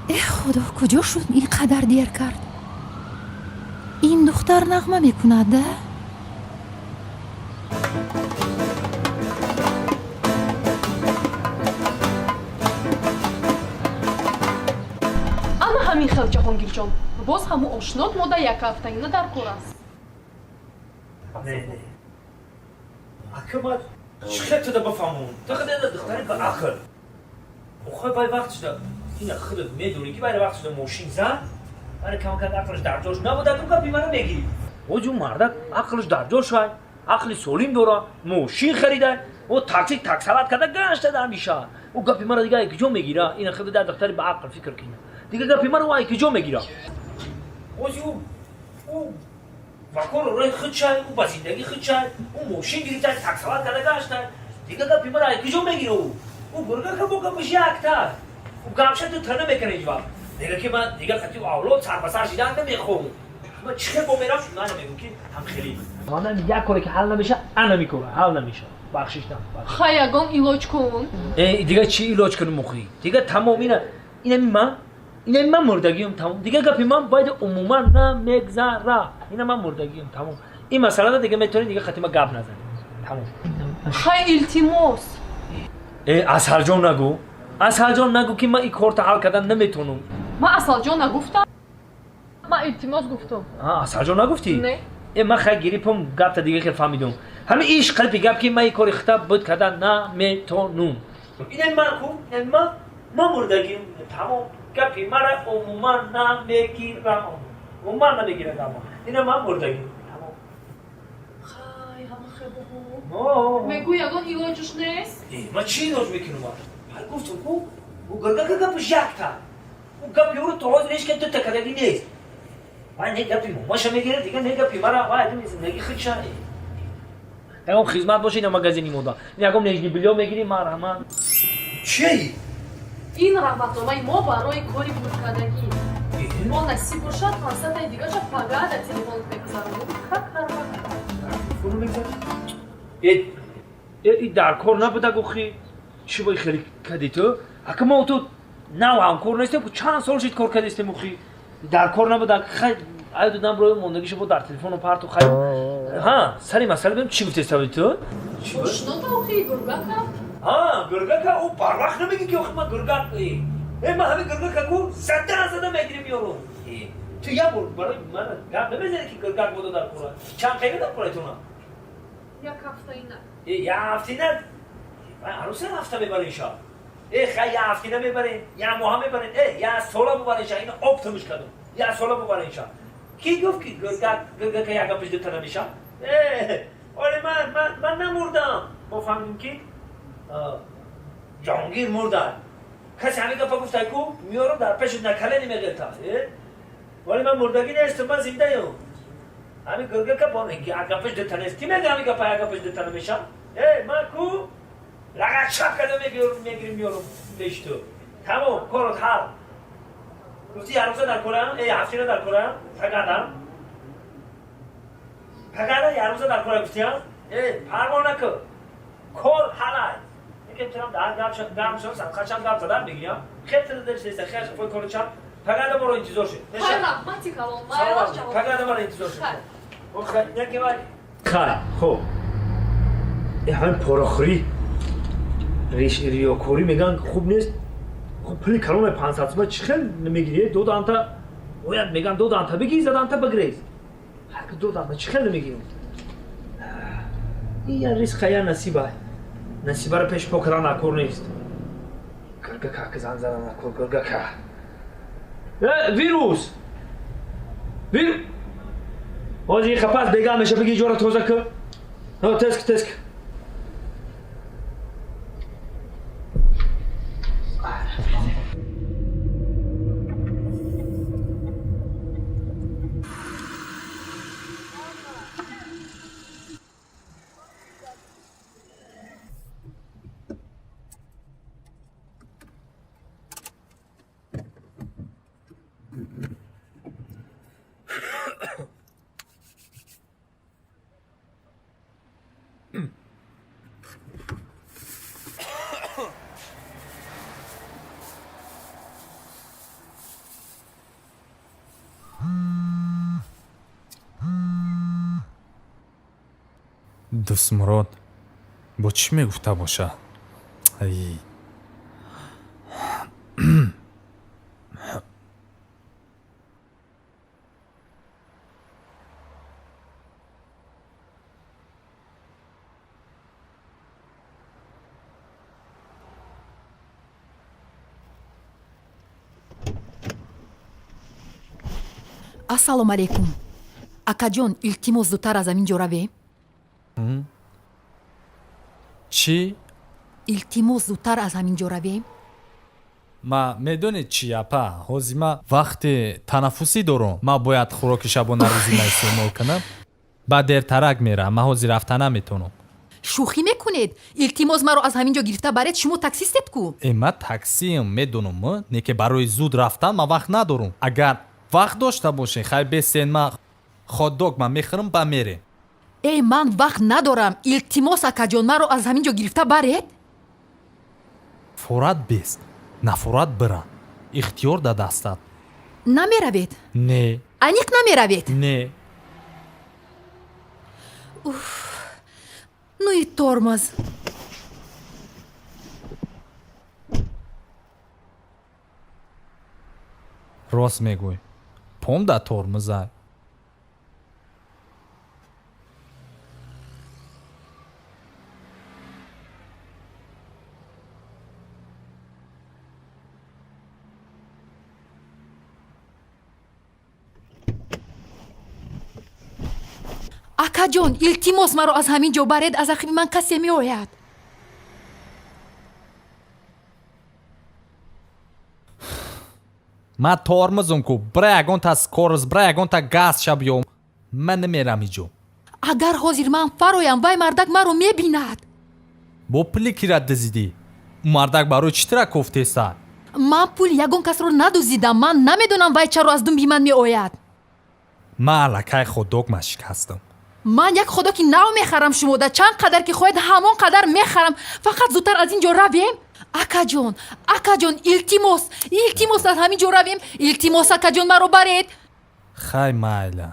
Э худо, куҷо шуд, ин қадар дер кард? Ин духтар нағма мекунад, да? Ана ҳамин хел, Ҷаҳонгирҷон, боз ҳаму ошнот мода як ҳафтаина дар кор аст. Не, не. Ака, ма чӣ хел туда бафаҳмум? Ту хеле духтари ба ақл. Охай, бай вақт шуда. Ина худат медонӣ, ки байра вақт шуда мошин зад, бари камакак ақлаш дар ҷош набуда, ту гапи мана мегирӣ. Оҷу мардак ақлаш дар ҷош ай, ақли солим дора, мошин харида, о такси таксалат карда гашта дар мешавад. Ӯ гапи мара дига ай куҷо мегира? Ина худат дар духтари ба ақл фикр кина. Дига гапи мара ӯ ай куҷо мегира? Ози ӯ ва кор роҳи худ шай, ӯ ба зиндагӣ худ шай, ӯ мошин гирифта, таксалат карда гашта. Дига гапи мара ай куҷо мегира ӯ? Ӯ гургака бо гапаш якта. Ӯ гапша ту та намекунӣ ҳеҷ вақт. Мега ки ман дига қати авлод сар ба сар шидан намехоҳам. Ман чӣ хел бо мерам? Ман мегӯм ки ҳам хеле. Ман як коре ки ҳал намеша, ана мекора, ҳал намеша. Бахшиш дам. Хай, ягон илоҷ кун. Э, дига чӣ илоҷ кунам охи? Дига тамом ина инами ман инами ман мурдагиам, тамом. Дига гапи ман бояд умуман намегзара. Ина ман мурдагиам, тамом. Ин масъалада дига метавонӣ дига қати ман гап назанӣ. Тамом. Хай, илтимос. Э, Асалҷон нагӯ. Асалҷон нагӯ, ки ман ин корта ҳал кардан наметавонам. Ман Асалҷон нагуфтам, ман илтимос гуфтам. А, Асалҷон нагуфтӣ? Не. Э, ман хай гирифтам, гапта дига хел фаҳмидум. Ҳамин иш қалби гап ки ман ин кори хита буд кардан наметонум. Инами ман ку, инами ман мурдагиам, тамом. Гапи мара умуман намегирам. Умуман намегирам гапа. Ина ман мурдагиам, тамом. Хай, ҳама хел бобо. О. Мегӯ, ягон илоҷаш нест? Э, ман чӣ илоҷ мекунам? Ман гуфтам ку, ӯ гургака гапаш якта. Ӯ гапи ӯро то ҳозир ҳеҷ кас дута кардагӣ нест. Вай не гапи момаша мегирад, дига не гапи мара, вай адами зиндагӣ худша. Ягон хизмат боша, ина магазини мода. Ягон нижний бельё мегирӣ, марҳамат. Чӣ? Ин раҳматномаи мо барои кори будкардагӣ. Мо насиб бошад, 500-таи дигаша пага дар телефонат мегузаронем. Как ҳар вақт. Э, э, дар кор набуда гухи. Чӣ бой хеле кади ту? Ака, мо ту нав ҳамкор нестем, чанд сол шид кор кардистем ухи. Дар кор набуда. Хай, ай додам рои мондагиша бо дар телефону парту хай. Ҳа, сари масъала бем, чӣ гуфтеста ту? Ошнота охи, гургака. Ҳа, гургака, ӯ барвақт намеги ки охи ман гургак. Э, ман ҳамин гургака ку зада зада мегирим ёру. Ту як бор барои ман гап намезанӣ ки гургак бодо дар кора. Чанд қайна дар кораи туна? Як ҳафтаина. Э, як ҳафтина? Ман ҳарӯз як ҳафта мебарем ша. Э, хай, як ҳафтина мебарем, як моҳа мебарем, э, як сола бубарем ша, ина об тамуш кардум. Як сола бубарем ша. Ки гуфт ки гургак гургака як гапаш дута намеша? Э, оле ман намурдам. Мо фаҳмидем ки Ҷаҳонгир мурда. Касе ҳамин гапа гуфтай ку, меёрам дар пеши накалени меғелта. Э? Вале ман мурдагӣ нестам, ман зиндаем. Ҳамин гургака бо як гапаш дута нест. Ки мега ҳамин гапа як гапаш дута намеша? Э, ман ку лағат чап карда мегирим меёрам пеши ту. Тамом, корот ҳал. Гуфти як рӯза дар корам, э, ҳафтина дар корам, фақатам. Фақат як рӯза дар корам гуфтиам? Э, парво накун. Кор ҳалай. Якем турам дар гап шад, гап шад, садқачам гап задан бигирям. Хел тида дериш неста, хел хел кори чап. Фақат моро интизор шед. Хай, раҳмати калон. Майлаш, Ҷаҳонгир. Фақат моро интизор шед. Хай. Хай, яке вай. Хай, хоб. Э, ҳамин порахӯрӣ, риш риёкорӣ меган хуб нест. Хуб, пули калоне 500 сума чӣ хел намегирӣ? Доданта бояд меган, доданта бигир, заданта бигрез. Ҳар ки доданта чӣ хел намегирам? Ин я ризқа, я насиба. Насибаро пеш по кардан накор нест. Гургака ки занг задан накор, гургака. Э, вирус! Вир ҳозир ин қапас бегам меша, биги ҷора тоза кун. Ҳо, теск, теск. Дӯстмурод бо чӣ мегуфта боша? Ай. Ассалому алайкум, акаҷон, илтимос, зудтар аз ҳамин ҷо равем. Чӣ? Илтимос, зудтар аз ҳамин ҷо равем. Ма медонед чӣ, апа, ҳозир ма вақти танаффусӣ дорам, ма бояд хӯроки шабонарӯзӣ ма истеъмол кунам, ба дертарак мерам, ма ҳозир рафта наметавонам. Шӯхӣ мекунед? Илтимос, маро аз ҳамин ҷо гирифта баред, шумо таксистед ку. Э, ма таксиам, медонам, не ки барои зуд рафтан ма вақт надорам. Агар вақт дошта бошед, хай, бесен, ма хотдог ма мехӯрам, ба мерем. Э, ман вақт надорам, илтимос, акаҷон, маро аз ҳамин ҷо гирифта баред. Форат бест, нафорат бира, ихтиёр да дастат. Намеравед? Не. Аниқ намеравед? Не. Ну и тормоз. Рост мегӯй, пом да тормозай. Акаҷон, илтимос, маро аз ҳамин ҷо баред, аз ақиби ман касе меояд. Ман тормозум ку, бира ягонта скорость, бира ягонта газ ша биё, ман намерам иҷо. Агар ҳозир ман фароям, вай мардак маро мебинад. Бо пули кира дизидӣ? Ӯ мардак барои чӣ тира кофтеста? Ман пули ягон касро надуздидам, ман намедонам, вай чаро аз думби ман меояд. Ман аллакай хотдог ма шикастам. Ман як ходоки нав мехарам, шумода чанд қадар ки хоҳед, ҳамон қадар мехарам, фақат зудтар аз ин ҷо равем. Акаҷон, акаҷон, илтимос, илтимос, аз ҳамин ҷо равем, илтимос, акаҷон, маро баред. Хай, майла.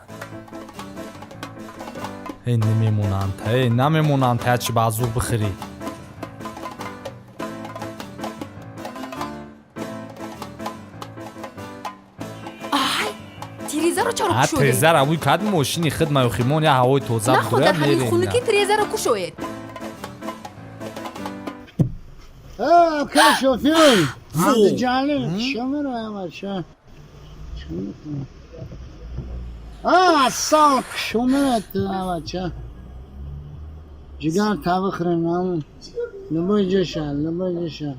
Э, намемонанд, э, намемонанд, ҳарчи ба зур бихӯрӣ. Ай, тирезаро чаро А? кушодед? Тирезара вуй кад, мошини худ ма ёхимон я ҳавои тоза. Наход, дар ҳамин хунукӣ тирезаро кушоед. Ака шофёр, андиҷонӣ, чӣ меравам, бача? Чӣ мекунӣ? А, сал шумерат, бача. Ҷигар та бихӯрем, ҳамун. Любой ҷоша, любой ҷоша.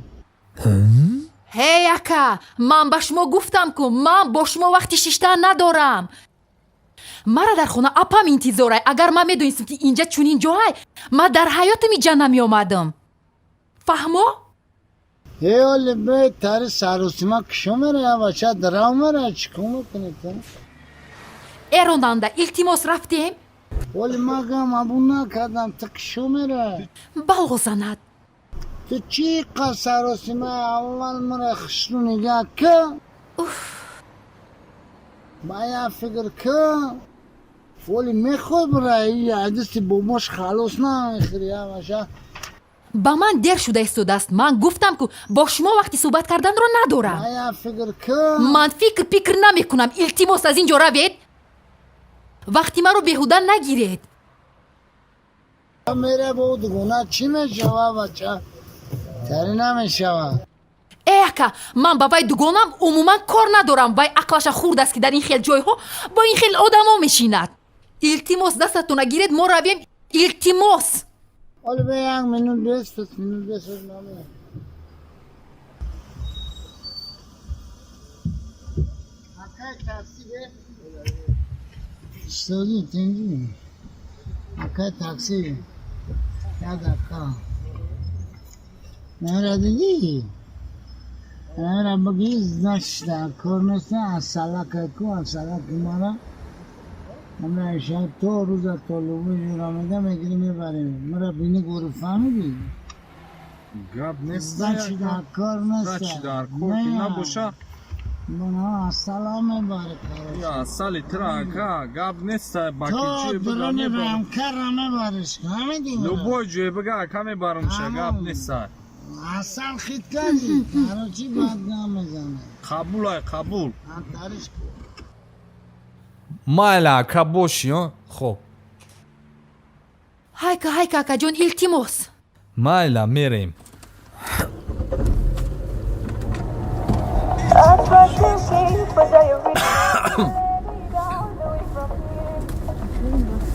Ҳей, ака, ман ба шумо гуфтам ку, ман бо шумо вақти шиштан надорам. Мара дар хона апам интизорай. Агар ман медонистам, ки инҷа чунин ҷоай, ман дар ҳаётам иҷа намеомадам, фаҳмо? Э, оли бе тари сарусима кишо мерая, бача, драв мерая, чӣ кор мекунӣ ту? Э, ронанда, илтимос, рафтем. Оли ма гам абу накардам, ту кишо мерая? Балғо занад. Ту чӣ қа сарусима, аввал мара хушрӯ нигаҳ ки. Ба як фикр ки. Оли мехоҳӣ бираи, аз дасти бобош халос намехӯри, я бача. Ба ман дер шуда истодааст, ман гуфтам ку, бо шумо вақти суҳбат карданро надорам. Ба як фикр ки. Ман фикр пикр намекунам, илтимос, аз ин ҷо равед, вақти маро беҳуда нагиред. Мере бо дугона чӣ мешава, бача? Тари намешава. Э, ака, ман ба вай дугонам умуман кор надорам, вай ақлаша хурд аст, ки дар ин хел ҷойҳо бо ин хел одамо мешинад. Илтимос, дастатона гиред, мо равем, илтимос. Оли бе як минут бестад, минут бестад, намеям. Акай такси бе. Истоди, тинҷи. Акай такси. Як дақиқа. Мера дидӣ? Мера бигӣ, значит, дар кор нест, асалака ку, асалаки мара. Ама шаб то рӯза то лубои ҷура меда мегирӣ мебарем. Мара бини гуру фаҳмидӣ? Гап нест. Значит, дар кор нест. Значит, дар кор ки набоша. Асала мебаре. Асали тра ака, гап нест, ба То ки ҷое бига дуруни мебарам. рамкара мебариш, фаҳмидӣ? Любой ҷое бига ака мебарамша, гап нест. Асал хит кардӣ, короче, баъд гап мезанад. Қабул ай, қабул. Антариш ку. Майла, ака, боши, о? Хоб. Ҳайка, ҳайка, акаҷон, илтимос. Майла, мерем. I tried to keep, but I really gone away from here.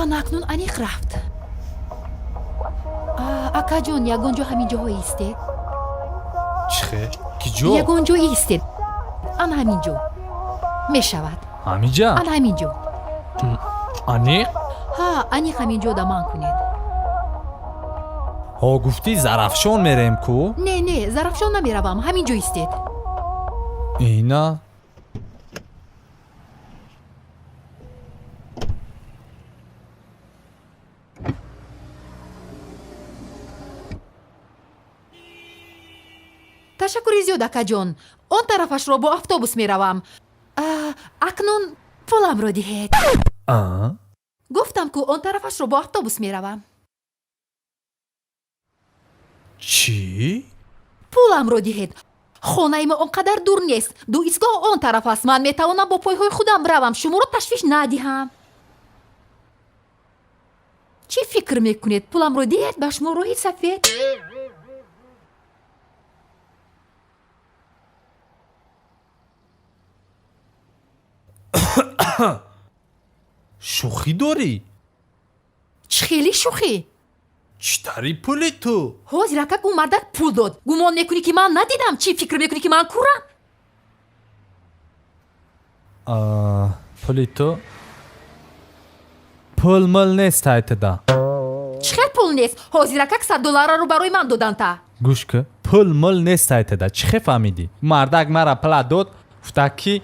Ана акнун аниқ рафт. Акаҷон, ягон ҷо ҳамин ҷоҳо истед. Чӣ хел, ки ҷо? Ягон ҷо истед, ана ҳамин ҷо мешавад. Ҳамиҷа? Ана ҳамин ҷо. Аниқ? Ҳа, аниқ ҳамин ҷо даман кунед. Ҳо, гуфтӣ Зарафшон мерем ку. Не, не, Зарафшон намеравам, ҳамин ҷо истед. Ина. Ташаккури зиёд, акаҷон, он тарафашро бо автобус меравам. Акнун пуламро диҳед. А? Гуфтам ку, он тарафашро бо автобус меравам. Чӣ? Пуламро диҳед. Хонаи мо он қадар дур нест, ду истгоҳ он тараф аст. Ман метавонам бо пойҳои худам равам, шуморо ташвиш надиҳам. Чӣ фикр мекунед? Пуламро диҳед, ба шумо роҳи сафед. Шӯхӣ дорӣ? Чӣ хели шӯхӣ? Чӣ тари пули ту? Ҳозир акак ӯ мардак пул дод. Гумон мекунӣ, ки ман надидам? Чӣ фикр мекунӣ, ки ман курам? Пули ту пул мул нест айтада. Чӣ хел пул нест? Ҳозир акак 100 доллараро барои ман доданта. Гӯш кӣ, пул мул нест айтада. Чӣ хел фаҳмидӣ? Мардак мара пула дод, гуфта ки,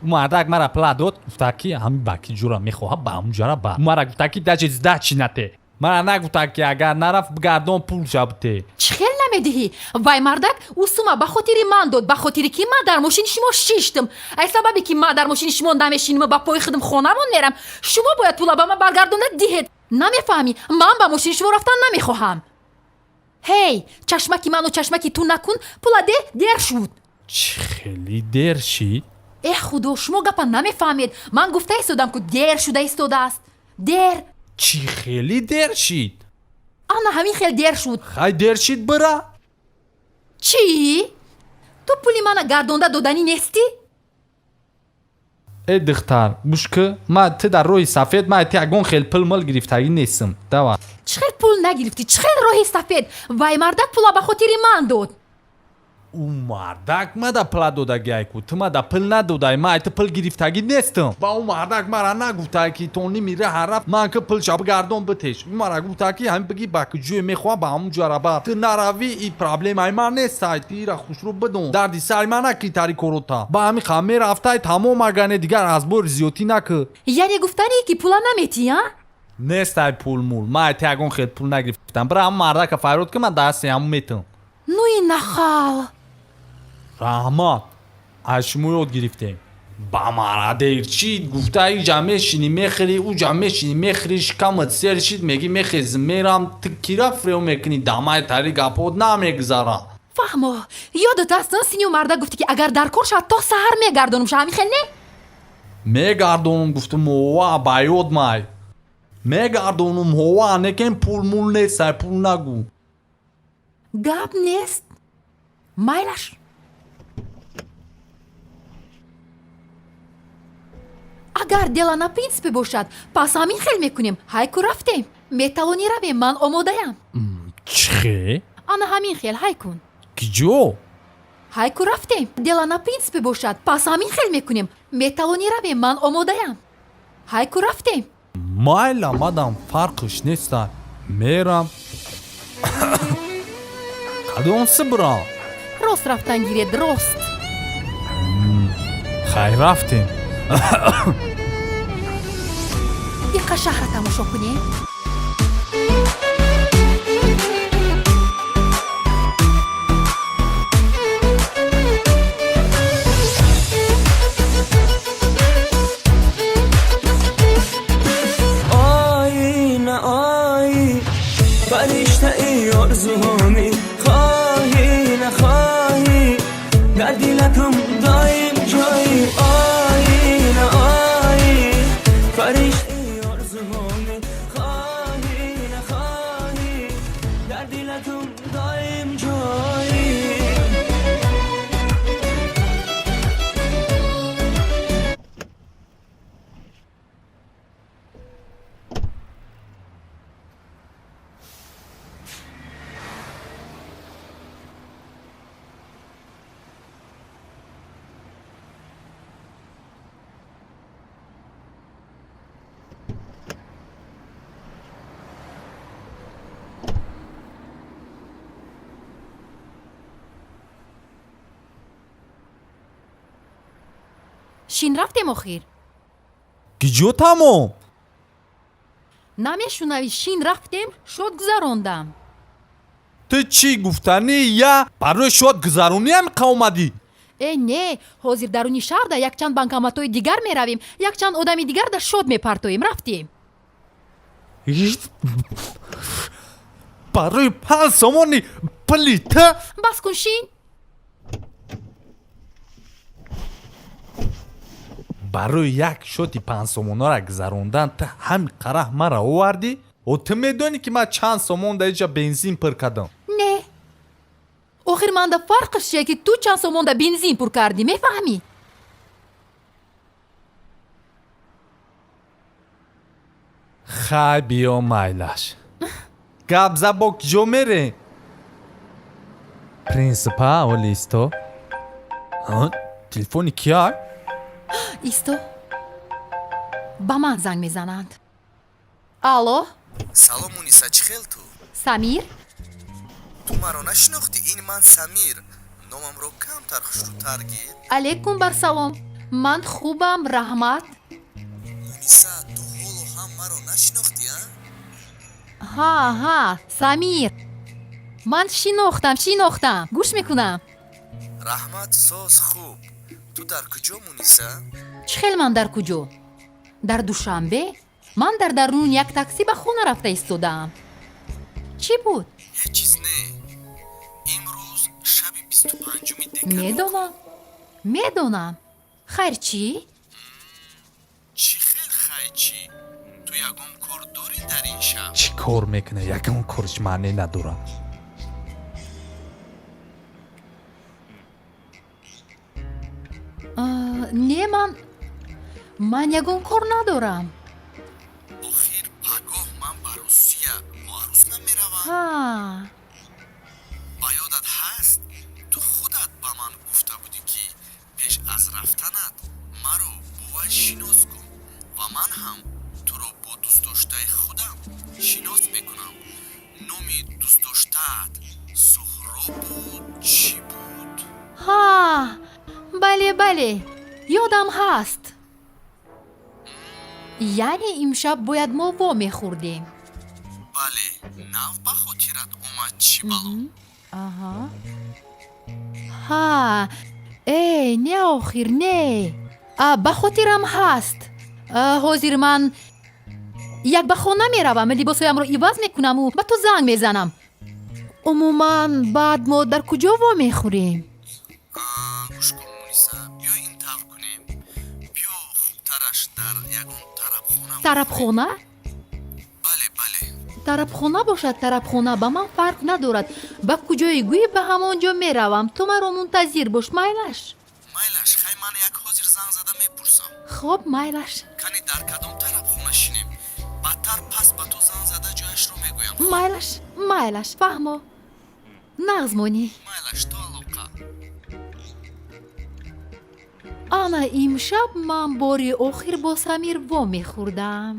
мардак мара пула дод, гуфта ки ҳамин ба ки ҷура мехоҳа, ба ҳамун ҷура ба мара гуфта ки даже сдачи нате. Мара нагуфта ки агар нарафт, бигардон, пулша бите. Чӣ хел намедиҳӣ? Вай мардак ӯ сума ба хотири ман дод, ба хотири ки ман дар мошини шумо шиштам. Ай сабабе ки ман дар мошини шумо намешинам, ба пои худам хонамон мерам, шумо бояд пула ба ман баргардонда диҳед. Намефаҳмӣ? Ман ба мошини шумо рафтан намехоҳам. Ҳей, чашмаки ману чашмаки ту накун, пула де, дер шуд. Чӣ хели дер шид? Эҳ, худо, шумо гапа намефаҳмед. Ман гуфта истодам ку, дер шуда истодааст, дер. Чӣ хели дер шид? Ана ҳамин хел дер шуд. Хай, дер шид, бира. Чӣ? Ту пули мана гардонда доданӣ нестӣ? Э, духтар, гӯш кӣ, ма ту дар роҳи сафед, ма ти ягон хел пул мул гирифтагӣ нестам, дава. Чӣ хел пул нагирифтӣ? Чӣ хел роҳи сафед? Вай мардак пула ба хотири ман дод. Ӯ мардак мада пула додагиай ку, ту мада пул надодай. Ма ай ту пул гирифтагӣ нестам. Ба ӯ мардак мара нагуфтай ки то ними раҳа рафт, ман ки пулша бигардон битеш. Ӯ мара гуфта ки ҳамин биги, ба ки ҷое мехоҳам, ба ҳамун ҷоя ба ту наравӣ, и проблемаи ман нестай. Ту ира хушрӯ бидон, дарди сари ман накӣ тари корота. Ба ҳамин қа мерафтай, тамом. Агар не, дигар аз бори зиёдтӣ накӣ. Яъне гуфтане ки пула наметӣ, а? Нестай пул мул, ман ай ту ягон хел пул нагирифтам. Бира, ҳамун мардака фарёд ки, ман дасти ҳамун метам. Ну и нахал. Раҳмат, аз шумо ёд гирифтем. Ба мара дер чид гуфта, иҷа мешинӣ мехӯрӣ, уҷа мешинӣ мехӯрӣ, шикамат сер шид, мегӣ мехезм мерам. Ту кира фирём мекунӣ? Дамаи тари гапот намегузара. Фаҳмо, ёдат аст, синю мардак гуфтӣ, ки агар дар кор шавад, то саҳар мегардонум ша, ҳамин хел не? Мегардонум гуфтум, ова, ба ёд май, мегардонум, ҳова, некен пул мул нестай, пул нагӯ. Гап нест, майлаш. Агар дело на принципе бошад, пас ҳамин хел мекунем. Ҳайку, рафтем, метавонӣ равем, ман омодаям. Чӣ хе? Ана ҳамин хел, ҳай кун. Ки ҷо? Ҳайку, рафтем. Дело на принципе бошад, пас ҳамин хел мекунем. Метавонӣ равем, ман омодаям. Ҳайку, рафтем. Майла, мадам фарқш нестай, мерам. Кадом сибрам? Рост рафтан гиред, рост. Хай, рафтем. Иқа шаҳра тамошо кунем. Оина ои, фариштаи орзуҳоми, хоҳӣ нахоҳӣ, дар дилакам доим ҷои. Оина ои, фариштаи орзуҳоми, хоҳӣ нахоҳӣ, дар дилакам доим ҷои. Шин, рафтем охир. Киҷо тамом? Намешунавӣ? Шин, рафтем, шод гузарондам. Ту чӣ гуфтанӣ? Я барои шод гузарониам қа омадӣ? Э, не, ҳозир даруни шаҳрда якчанд банкоматҳои дигар меравем, якчанд одами дигар дар шод мепартоем. Рафтем. Барои 5 сомони пули ту? Бас кун, шин. Барои як шоти 5 сомонара гузарондан ту ҳами қараҳ мара овардӣ? О, ту медонӣ, ки ман чанд сомон дар иҷа бензин пур кардам? Не, охир манда фарқаш чие, ки ту чанд сомонда бензин пур кардӣ, мефаҳмӣ? Хай, биё, майлаш. Гап за, бо киҷо мерем? Принсипа оли исто. Телефони кия? Исто, ба ман занг мезананд. Алло. Салом, Муниса, чӣ хел ту? Самир? Ту маро нашинохтӣ? Ин ман Самир, номамро камтар хушрӯтар гир. Алейкум барсалом, ман хубам, раҳмат. Муниса, ту ҳоло ҳам маро нашинохтӣ, а? Ҳа, ҳа, Самир, ман шинохтам, шинохтам, гӯш мекунам. Раҳмат, соз, хуб. Ту дар куҷо, Муниса? Чӣ хел ман дар куҷо? Дар Душанбе. Ман дар даруни як таксӣ ба хона рафта истодаам. Чӣ буд? Ҳеҷ чиз не. Имрӯз шаби 25-уми декабр. Медонам, медонам. Хайр, чӣ? Чӣ хел хай чӣ? Ту ягон кор дорӣ дар ин шаб? Чӣ кор мекунад? Ягон кориш маъне надорад. Не, ман ягон кор надорам. Охир пагоҳ ман ба Русия бо арӯсам меравам. Ҳа. Ба ёдат ҳаст, ту худат ба ман гуфта будӣ, ки пеш аз рафтанат маро бо вай шинос кун ва ман ҳам туро бо дӯстдоштаи худам шинос мекунам. Номи дӯстдоштаат Суҳроб буд, чӣ буд? Ҳа, бале, бале, ёдам ҳаст. Яъне имшаб бояд мо во мехӯрдем? Бале, нав ба хотират омад, чӣ бало? Аҳа, ҳа, э, не, охир не. А, ба хотирам ҳаст. А, ҳозир ман як ба хона меравам, либосҳоямро иваз мекунаму ба ту занг мезанам. Умуман, баъд мо дар куҷо во мехӯрем? А, гӯш кун, Муниса, биё ин тавр кунем, биё хубтараш дар ягон тарабхона. Тарабхона? Бале, бале. Тарабхона бошад, тарабхона, ба ман фарқ надорад. Ба куҷое гӯӣ, ба ҳамон ҷо меравам. Ту маро мунтазир бош, майлаш? Майлаш, хай, ман як ҳозир занг зада мепурсам. Хоб, майлаш. Кани, дар кадом тарабхона шинем? Баъдтар пас ба ту занг зада ҷояшро мегӯям. Майлаш, майлаш, фаҳмо, нағз монӣ. Майлаш, то алоқа. Ана имшаб ман бори охир бо Самир во мехӯрдам.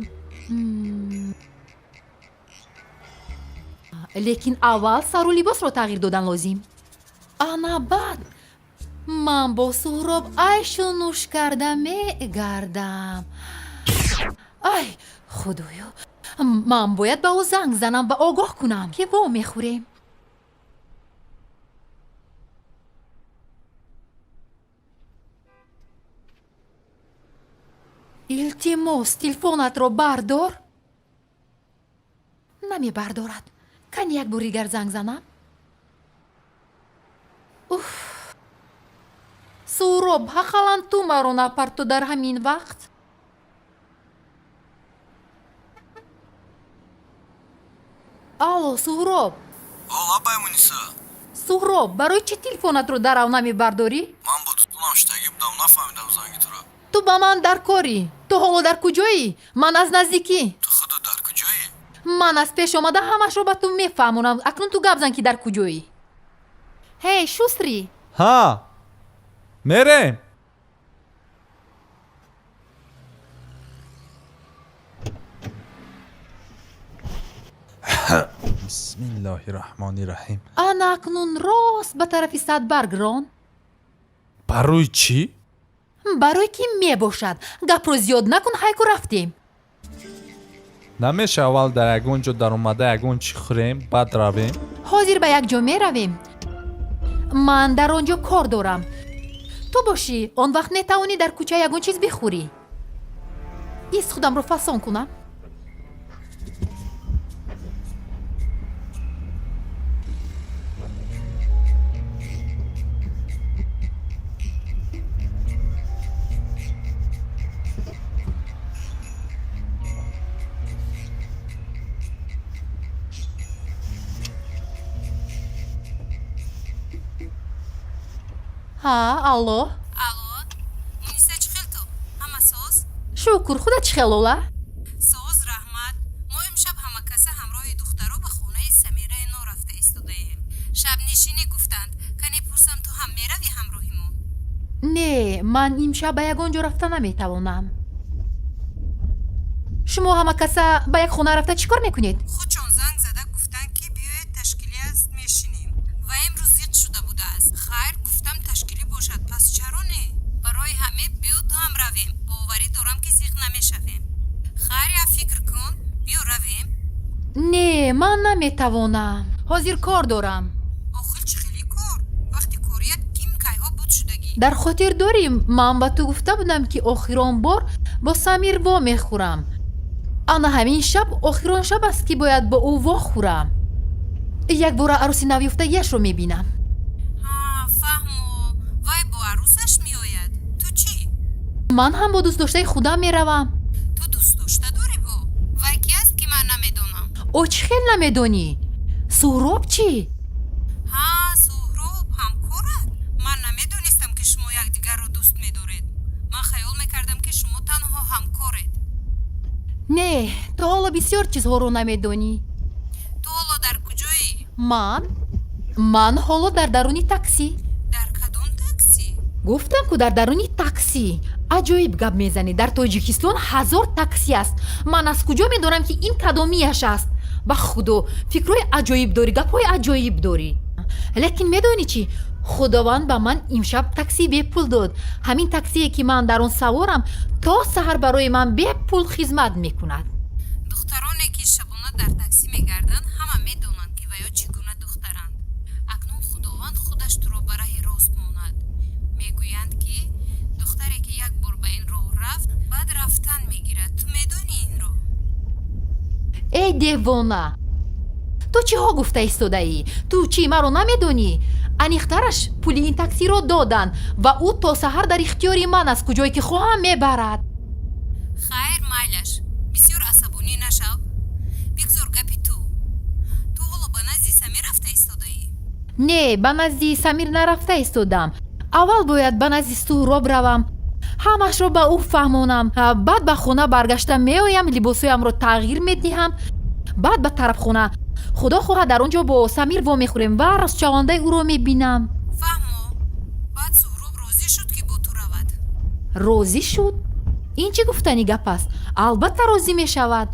Лекин аввал сару либосро тағйир додан лозим. Ана баъд ман бо Суҳроб айшу нӯш карда мегардам. Ай худоё, ман бояд ба ӯ занг занам ва огоҳ кунам, ки во мехӯрем. Илтимос, телефонатро бардор. Намебардорад. Кани як бор дигар занг занам. Уф, Суҳроб, ҳақалан ту маро напарту дар ҳамин вақт. Алло, Суҳроб. Лабай, Муниса. Суҳроб, барои чӣ телефонатро дарав намебардорӣ? Ман бо дӯстонам штагӣ будам, нафаҳмидам занги туро. Ту ба ман дар корӣ. Ту ҳоло дар куҷоӣ? Ман аз наздикӣ. Ту худат дар куҷоӣ? Ман аз пеш омада ҳамашро ба ту мефаҳмонам. Акнун ту гап зан, ки дар куҷоӣ. Ҳей, шустрӣ. Ҳа, мерем. Бисмиллоҳи раҳмони раҳим. Ана акнун рост ба тарафи Садбарг рон. Барои чӣ? Барои ки мебошад. Гапро зиёд накун, ҳайку рафтем. Намеша аввал дар ягон ҷо даромада ягон чӣ хӯрем, баъд равем? Ҳозир ба як ҷо меравем. Ман дар он ҷо кор дорам. Ту бошӣ, он вақт метавонӣ дар кӯча ягон чиз бихӯрӣ. Ист, худамро фасон кунам. Ҳа, алло. Алло, Муниса, чӣ хел ту? Ҳама соз? Шукр, худат чӣ хел, Лола? Соз, раҳмат. Мо имшаб ҳамакаса ҳамроҳи духтаро ба хонаи Самираи но рафта истодаем. Шабнишинӣ гуфтанд. Кане пурсам, ту ҳам меравӣ ҳамроҳи мо? Не, ман имшаб ба ягон ҷо рафта наметавонам. Шумо ҳамакаса ба як хона рафта чӣ кор мекунед? Худшон занг зада гуфтанд, ки биёед, ташкилӣ аст, мешинем. Ва имрӯз зиқ шуда будааст. Хайр, гуфтам, ташкилӣ бошад, пас чаро не? Барои ҳамин биё, ту ҳам равем. Боварӣ дорам, ки зиқ намешавем. Хайр, як фикр кун, биё равем. Не, ман наметавонам, ҳозир кор дорам. Охир чӣ хели кор? Вақти корият ким кайҳо буд шудагӣ. Дар хотир дорӣ, ман ба ту гуфта будам, ки охирон бор бо Самир вомехӯрам. Ана ҳамин шаб охирон шаб аст, ки бояд бо ӯ вохӯрам. Якбора арӯси навёфтагиашро мебинам. Ҳа, фаҳмо. Вай бо арӯсаш меояд, ту чӣ? Ман ҳам бо дӯстдоштаи худам меравам. Ту дӯстдошта дорӣ? Бо вай ки аст, ки ман намедонам? О, чӣ хел намедонӣ? Суҳроб чӣ? Ҳа, Суҳроб ҳамкорат? Ман намедонистам, ки шумо якдигарро дӯст медоред. Ман хаёл мекардам, ки шумо танҳо ҳамкоред. Не, ту ҳоло бисёр чизҳоро намедонӣ. Ту ҳоло дар куҷоӣ? Ман ҳоло дар даруни таксӣ. Дар кадом таксӣ? Гуфтам ку, дар даруни таксӣ. Аҷоиб гап мезанӣ. Дар Тоҷикистон 1000 таксӣ аст. Ман аз куҷо медонам, ки ин кадомияш аст? Ба худо, фикрҳои аҷоиб дорӣ, гапҳои аҷоиб дорӣ. Лекин медонӣ чӣ? Худованд ба ман имшаб таксии бепул дод. Ҳамин таксие, ки ман дар он саворам, то саҳар барои ман бепул хизмат мекунад. Духтароне, ки шабона дар таксӣ мегарданд, ҳама медонанд, ки ваё чӣ гуна духтаранд. Акнун Худованд худаш туро ба раҳи рост монад. Мегӯянд, ки духтаре, ки як бор ба ин роҳ рафт, баъд рафтан мегирад. Ту медонӣ инро? Эй девона, ту чиҳо гуфта истодаӣ? Ту чӣ, маро намедонӣ? Аниқтараш, пули ин таксиро доданд ва ӯ то саҳар дар ихтиёри ман аст, куҷое ки хоҳам мебарад. Хайр, майлаш, бисёр асабонӣ нашав, бигзор гапи ту. Ту ҳоло ба назди Самир рафта истодаӣ? Не, ба назди Самир нарафта истодам. Аввал бояд ба назди Суҳроб равам, ҳамашро ба ӯ фаҳмонам. Баъд ба хона баргашта меоям, либосҳоямро тағйир медиҳам, баъд ба тарабхона. Худо хоҳад, дар он ҷо бо Самир вомехӯрем ва ростшавандаи ӯро мебинам. Фаҳмо. Баъд Суҳроб розӣ шуд, ки бо ту равад? Розӣ шуд? Ин чӣ гуфтани гап аст? Албатта, розӣ мешавад.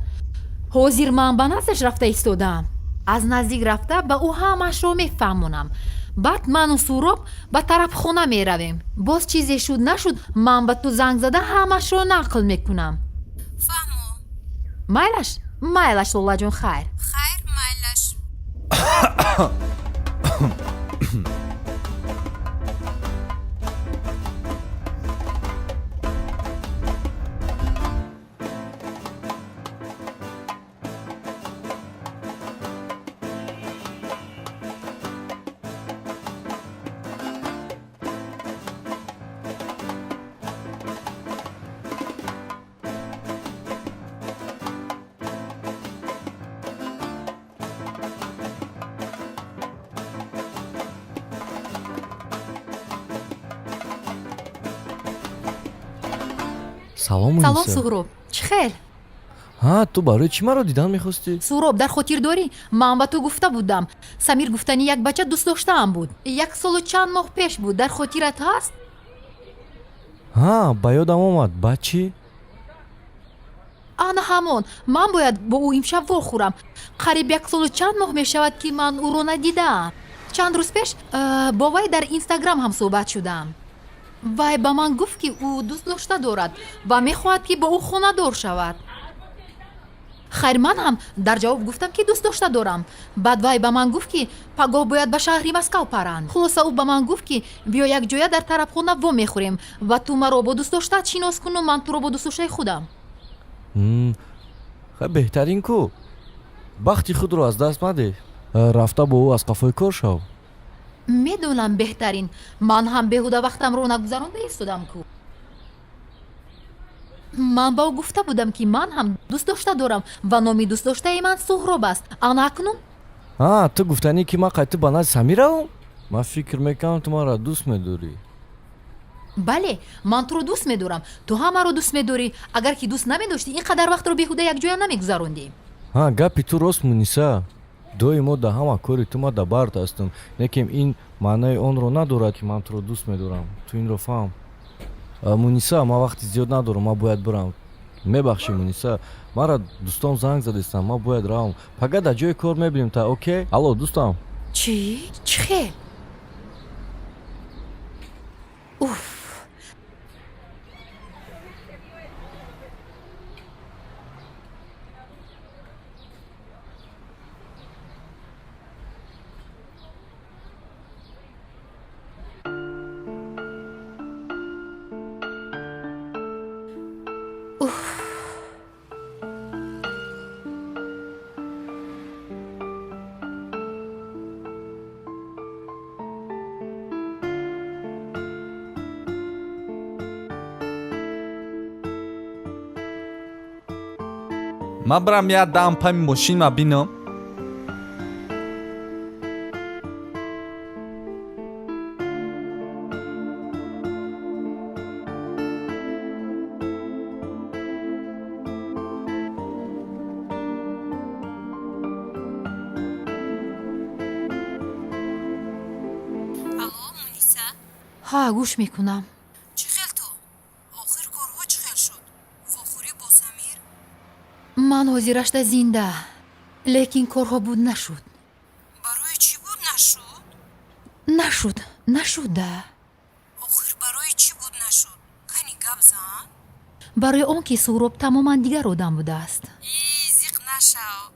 Ҳозир ман ба наздаш рафта истодаам. Аз наздик рафта ба ӯ ҳамашро мефаҳмонам. Баъд ману Суҳроб ба тарабхона меравем. Боз чизе шуд нашуд, ман ба ту занг зада ҳамашро нақл мекунам. Фаҳмо. Майлаш, майлаш, Лолаҷон, хайр. Хайр, майлаш. Салом. Салом, Суҳроб, чӣ хел? Ҳа, ту барои чӣ маро дидан мехостӣ? Суҳроб, дар хотир дорӣ, ман ба ту гуфта будам, Самир гуфтани як бача дӯст доштаам буд, як солу чанд моҳ пеш буд, дар хотират ҳаст? Ҳа, ба ёдам омад. Баъд чӣ? Ана ҳамон, ман бояд бо ӯ имшаб вохӯрам. Қариб як солу чанд моҳ мешавад, ки ман ӯро надидаам. Чанд рӯз пеш бо вай дар Инстаграм ҳам суҳбат шудам. Вай ба ман гуфт, ки ӯ дӯст дошта дорад ва мехоҳад, ки бо ӯ хонадор шавад. Хайр, ман ҳам дар ҷавоб гуфтам, ки дӯст дошта дорам. Баъд вай ба ман гуфт, ки пагоҳ бояд ба шаҳри Москав паранд. Хулоса, ӯ ба ман гуфт, ки биё, якҷоя дар тарабхона вомехӯрем ва ту маро бо дӯстдоштаат шинос куну ман туро бо дӯстдоштаи худам. Хай, беҳтарин ку. Бахти худро аз даст мадеҳ, рафта бо ӯ аз қафои кор шав. Медонам, беҳтарин. Ман ҳам беҳуда вақтамро нагузаронда истодам ку. Ман ба ӯ гуфта будам, ки ман ҳам дӯст дошта дорам ва номи дӯстдоштаи ман Суҳроб аст. Ана акнун. А, ту гуфтанӣ, ки ман қайти ба назди Самир равам? Ман фикр мекунам, ту маро дӯст медорӣ. Бале, ман туро дӯст медорам, ту ҳам маро дӯст медорӣ. Агар ки дӯст намедоштӣ, ин қадар вақтро беҳуда якҷоя намегузарондем. Ҳа, гапи ту рост, Муниса. Доимо дар ҳама кори ту ман дар бард ҳастам, лекин ин маънаи онро надорад, ки ман туро дӯст медорам. Ту инро фаҳм. Муниса, ман вақти зиёд надорам, ман бояд бирам. Мебахшӣ, Муниса, маро дӯстом занг задистам, ман бояд равам. Пага дар ҷои кор мебинем та, окей? Алло, дӯстам. Чӣ? Чӣ хел? Уф! Ман бирам, як дам пами мошинма бинам. Алло, Муниса. Ҳа, гӯш мекунам. Чӣ хел ту? Охир корҳо чӣ хел шуд? Вохӯрӣ бо Самир? Ман ҳозирашда зинда, лекин корҳо буд нашуд. Барои чӣ буд нашуд? Нашуд, нашуда. Охир барои чӣ буд нашуд? Кани, гап зан. Барои он ки Суҳроб тамоман дигар одам будааст. И, зиқ нашав.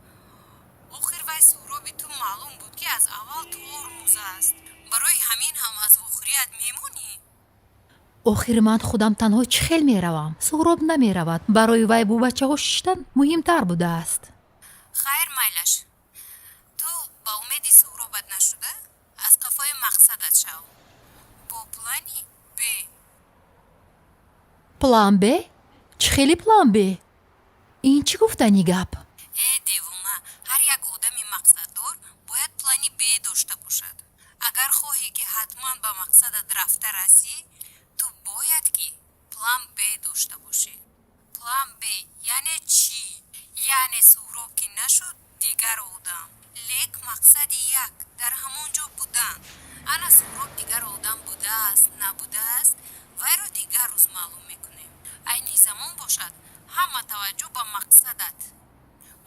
Охир вай Суҳроби ту маълум буд, ки аз аввал тормуз аст. Барои ҳамин ҳам аз вохӯрият мемонӣ? Охир ман худам танҳо чӣ хел меравам? Суҳроб намеравад. Барои вай бо бачаҳо шиштан муҳимтар будааст. Хайр, майлаш. Ту ба умеди Суҳробат нашуда, аз қафои мақсадат шав бо плани б. План б? Чӣ хели план б? Ин чӣ гуфтани гап? Э, девона, ҳар як одами мақсаддор бояд плани б дошта бошад. Агар хоҳӣ, ки ҳатман ба мақсадат рафта расӣ, ту бояд ки план б дошта бошӣ. План б яъне чӣ? Яъне Суҳроб ки нашуд, дигар одам, лек мақсади як: дар ҳамон ҷо будан. Ана Суҳроб дигар одам будааст, набудааст, вайро дигар рӯз маълум мекунем. Айни замон бошад, ҳама таваҷҷӯҳ ба мақсадат.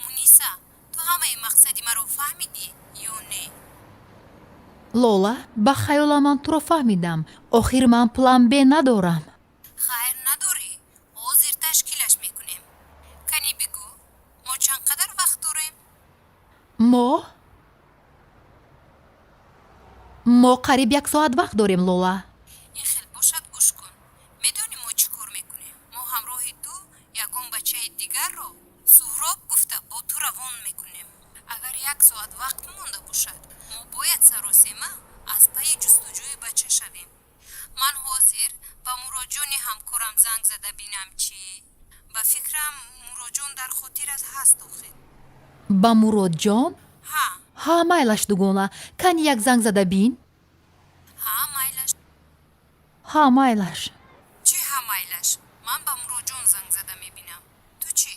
Муниса, ту ҳамаи мақсади маро фаҳмидӣ ё не? Лола, ба хаёлам ман туро фаҳмидам. Охир ман план б надорам. Хайр, надорӣ, ҳозир ташкилаш мекунем. Кани, бигӯ. Мо қариб як соат вақт дорем, Лола. Ин хел бошад, гӯш кун. Медонӣ, мо чӣ кор мекунем? Мо ҳамроҳи ту ягон бачаи дигарро Суҳроб гуфта бо ту равон мекунем. Агар як соат вақт монда бошад, мо бояд саросема аз пайи ҷустуҷӯи бача шавем. Ман ҳозир ба Муроҷони ҳамкорам занг зада бинам, чӣ? Ба фикрам, Муроҷон дар хотират ҳаст охир. Ба Муродҷон? Ҳа. Ҳа, майлаш, дугона, кани як занг зада бин. Ҳа, майлаш. Ҳа, майлаш. Чӣ ҳа, майлаш? Ман ба Муроҷон занг зада мебинам, ту чӣ?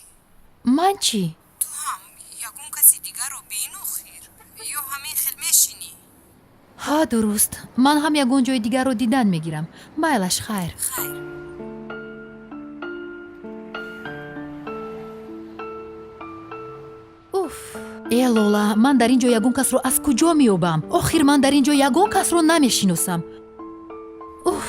Ман чӣ? Ту ҳам ягон каси дигарро бин охир, ё ҳамин хел мешинӣ? Ҳа, дуруст, ман ҳам ягон ҷои дигарро дидан мегирам. Майлаш, хайр. Хайр. Уф, э, Лола, ман дар ин ҷо ягон касро аз куҷо меёбам? Охир ман дар ин ҷо ягон касро намешиносам. Уф!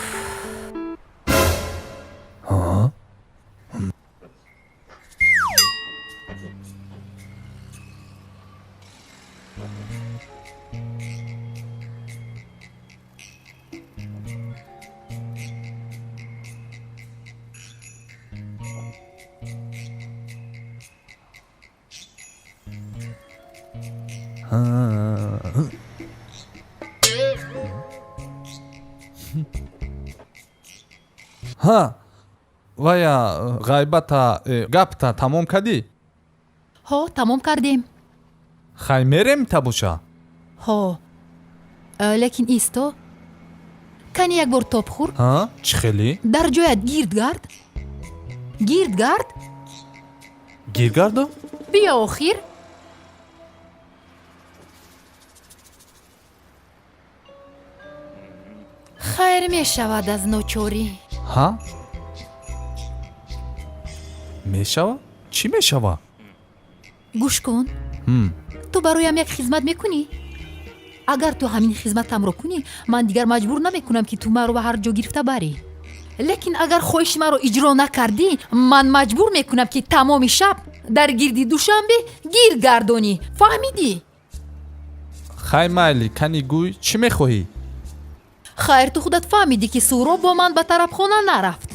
Ҳа? Ҳа, вая ғайбата, гапта тамом кардӣ? Ҳо, тамом кардем. Хай, мерем та боша. Ҳо. Лекин исто, кани як бор тоб хӯр. Ҳа, чӣ хелӣ? Дар ҷоят гирд гард, гирд гард. Гирд гардо? Биё охир. Хайр, мешавад аз ночорӣ. Ҳа, мешава? Чӣ мешава? Гӯш кун. Ту бароям як хизмат мекунӣ? Агар ту ҳамин хизматамро кунӣ, ман дигар маҷбур намекунам, ки ту маро ба ҳар ҷо гирифта барӣ. Лекин агар хоҳиши маро иҷро накардӣ, ман маҷбур мекунам, ки тамоми шаб дар гирди Душанбе гирд гардонӣ. Фаҳмидӣ? Хай, майли, кани гӯй, чӣ мехоҳӣ? Хайр, ту худат фаҳмидӣ, ки Суҳроб бо ман ба тарабхона нарафт,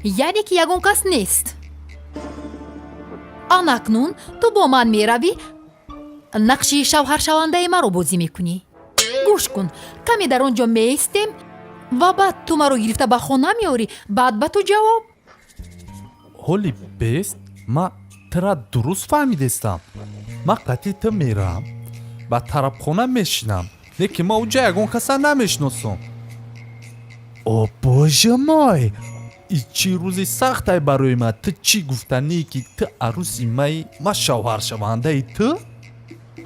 яъне ки ягон кас нест. Ан акнун ту бо ман меравӣ, нақши шавҳаршавандаи маро бозӣ мекунӣ. Гӯш кун, каме дар он ҷо меистем ва баъд ту маро гирифта ба хона меорӣ. Баъд ба ту ҷавоб. Ҳоли бест, ма тира дуруст фаҳмидестам? Ма қатъи ту мерам, ба тарабхона мешинам, лекин ма уҷа ягон каса намешиносам. О боже мой, и чӣ рӯзи сахтай барои ман! Ту чӣ гуфтанӣ, ки ту арӯси маи, ма шавҳаршавандаи ту?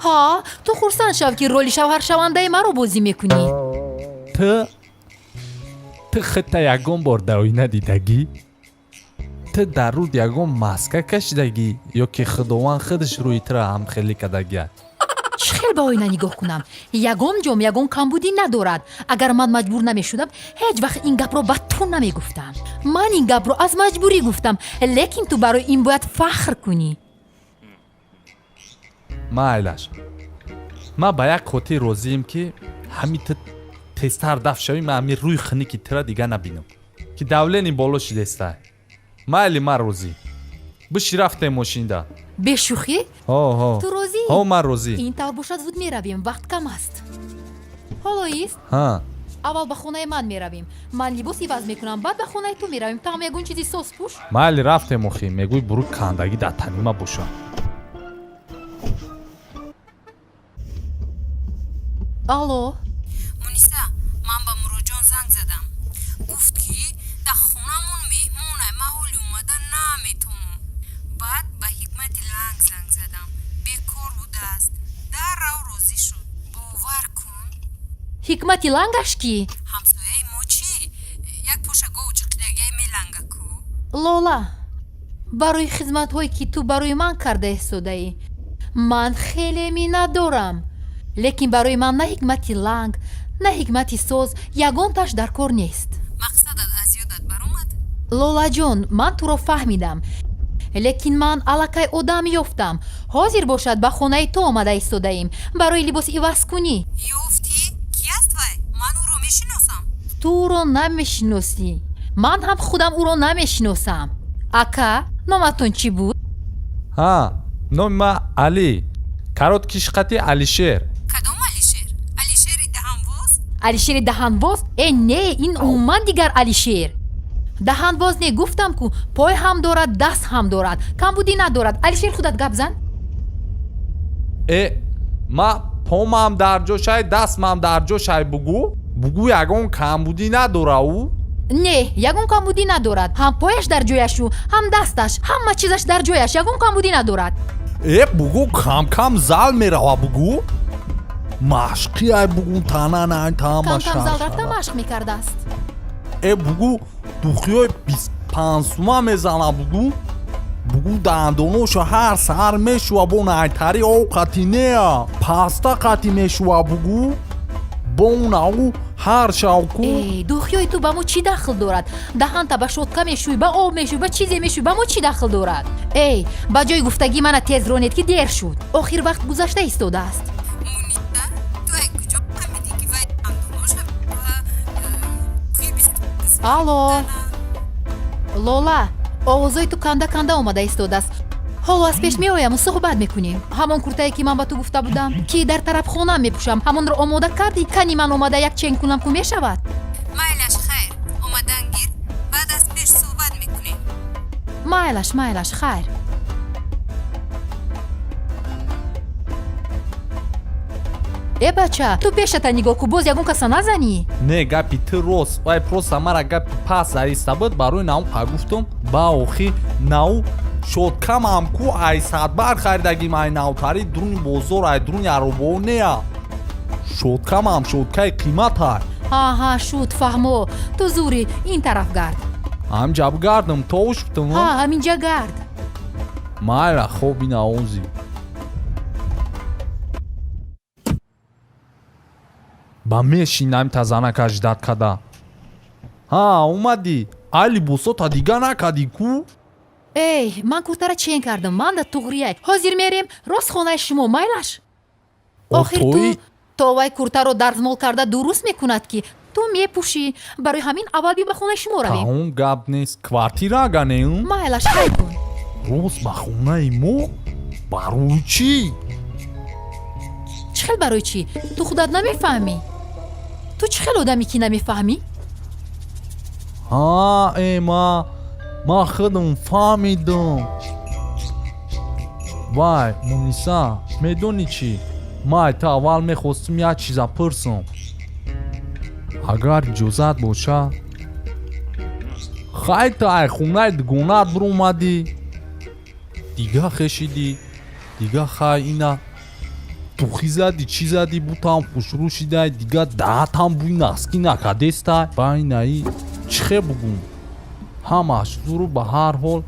Ҳа, ту хурсанд шав, ки роли шавҳаршавандаи маро бозӣ мекунӣ. Ту худта ягон бор дар оина дидагӣ? Ту дар руд ягон маска кашидагӣ ё ки Худованд худаш рӯи тура ҳамхелӣ кардагиа? Чӣ хел ба оина нигоҳ кунам? Ягон ҷом ягон камбудӣ надорад. Агар ман маҷбур намешудам, ҳеҷ вақт ин гапро ба ту намегуфтам. Ман ин гапро аз маҷбурӣ гуфтам, лекин ту барои ин бояд фахр кунӣ. Майлаш, ман ба як хотир розием, ки ҳами ту тезтар дафт шавӣ, ман ҳами рӯи хунуки тура дига набинам, ки давление боло шидестай. Майли, ман розӣ. Биши, рафтем мошинда. Бешӯхӣ? Ҳо, ҳо. Ту розӣ? Ҳо, ман розӣ. Ин тавр бошад, зуд меравем, вақт кам аст. Ҳоло ист. Ҳа. Аввал ба хонаи ман меравем, ман либос иваз мекунам, баъд ба хонаи ту меравем. Ту ҳам ягон чизи соз пӯш. Майли, рафтем. Охи мегӯй, бурӯ кандагӣ дар танима боша. Алло. Муниса, ман ба Муроҷон занг задам, гуфт, ки дар хонамон меҳмонай, ман ҳоли омада наметонам. Баъд ба Ҳикмати Ланг занг задам, бекор будааст, даррав розӣ шуд, бовар кун. Ҳикмати Лангаш кӣ? Ҳамсояи мо. Чӣ, як поша гов ҷиқидагиай меланга ку. Лола, барои хизматҳое, ки ту барои ман карда истодаӣ, ман хеле миннатдорам, лекин барои ман на Ҳикмати Ланг, на Ҳикмати Соз, ягонташ дар кор нест. Мақсадат аз ёдат баромад? Лолаҷон, ман туро фаҳмидам, лекин ман аллакай одам ёфтам. Ҳозир бошад, ба хонаи ту омада истодаем барои либос иваз кунӣ. Ёфтӣ? Кӣ аст вай? Ман ӯро мешиносам. Ту ӯро намешиносӣ. Ман ҳам худам ӯро намешиносам. Ака, номатон чӣ буд? Ҳа, номи ман Алӣ, короткиш қати Алишер. Кадом Алишер? Алишери даҳанвоз? Алишери даҳанвоз? Э, не, ин умуман дигар Алишер. Даҳанвоз не, гуфтам ку, пой ҳам дорад, даст ҳам дорад, камбудӣ надорад. Алишер, худат гап зан. Э, ма помам дар ҷошай, дастмам дар ҷошай, бугӯ, бугӯ, ягон камбудӣ надора ӯ? Не, ягон камбудӣ надорад. Ҳам пояш дар ҷояшу, ҳам дасташ, ҳама чизаш дар ҷояш, ягон камбудӣ надорад. Э, бугӯ, кам-кам зал мерава, бугӯ, машқи ай, бугӯ, тананай. Кам-кам зал рафта машқ мекардааст. Э, бугӯ, духиёи 25 сума мезана, бугӯ, бугӯ, дандоношо ҳар саҳар мешува, бо найтари об қати неа, паста қати мешува, бугӯ, бонау ҳар шавку. Э, духиёи ту ба мо чӣ дахл дорад? Даҳанта ба щётка мешӯй, ба об мешӯй, ба чизе мешӯй, ба мо чӣ дахл дорад? Эй, ба ҷои гуфтагӣ мана тез ронед, ки дер шуд, охир вақт гузашта истодааст. Муниса, ту ай куҷо фаҳмидӣ, ки вай дандоноша ва духи Алло, Лола, овозои ту канда канда омада истодааст. Ҳоло аз пеш меояму суҳбат мекунем. Ҳамон куртае, ки ман ба ту гуфта будам, ки дар тарабхона мепӯшам, ҳамонро омода кардӣ? Кани ман омада як чен кунам ку, мешавад? Майлаш, хайр, омадан гир, баъд аз пеш суҳбат мекунем. Майлаш, майлаш, хайр. Э, бача, ту пешата нигоҳ ку, боз ягон каса назанӣ. Не, гапи ту рост, вай просто мара гапи пас зариста буд, барои нау па гуфтум. Ба охи нау щёткамам ку, ай садбар харидагим, ай навтари дуруни бозор, ай дуруни аробоо неа, щёткамам щёткаи қиматай. Ҳа, шуд, фаҳмо, ту зури, ин тараф гард. Ҳамҷа бигардам, товуш бутум? Ҳа, ҳаминҷа гард. Майла, хоб, ина ози ба мешинам, та занака ждать када. Ҳа, омадӣ, ай либосота дига накадӣ ку? Эй, ман куртара чен кардам, ман да туғрияй. Ҳозир мерем рост хонаи шумо, майлаш? Охир ту то вай куртаро дарзмол карда дуруст мекунад, ки ту мепӯшӣ, барои ҳамин аввал би ба хонаи шумо равем. Таом, гап нест, квартира ага не? Майлаш, хай кун. Рост ба хонаи мо? Барои чӣ? Чӣ хел барои чӣ? Ту худат намефаҳмӣ? Ту чӣ хел одаме, ки намефаҳмӣ? Ҳа, э, ма худам фаҳмидам. Вай, Муниса, медонӣ чӣ, ман ту аввал мехостум як чиза пурсам, агар иҷозат боша. Хай, ту ай хонаи дугонаат биромадӣ, дига хешидӣ, дига хай, ина тухӣ задӣ, чӣ задӣ, бутам хушрӯ шидай, дига даҳатам бӯи наски накадестай. Ба инаи чӣ хе бугум, ҳамаш зуру. Ба ҳар ҳол,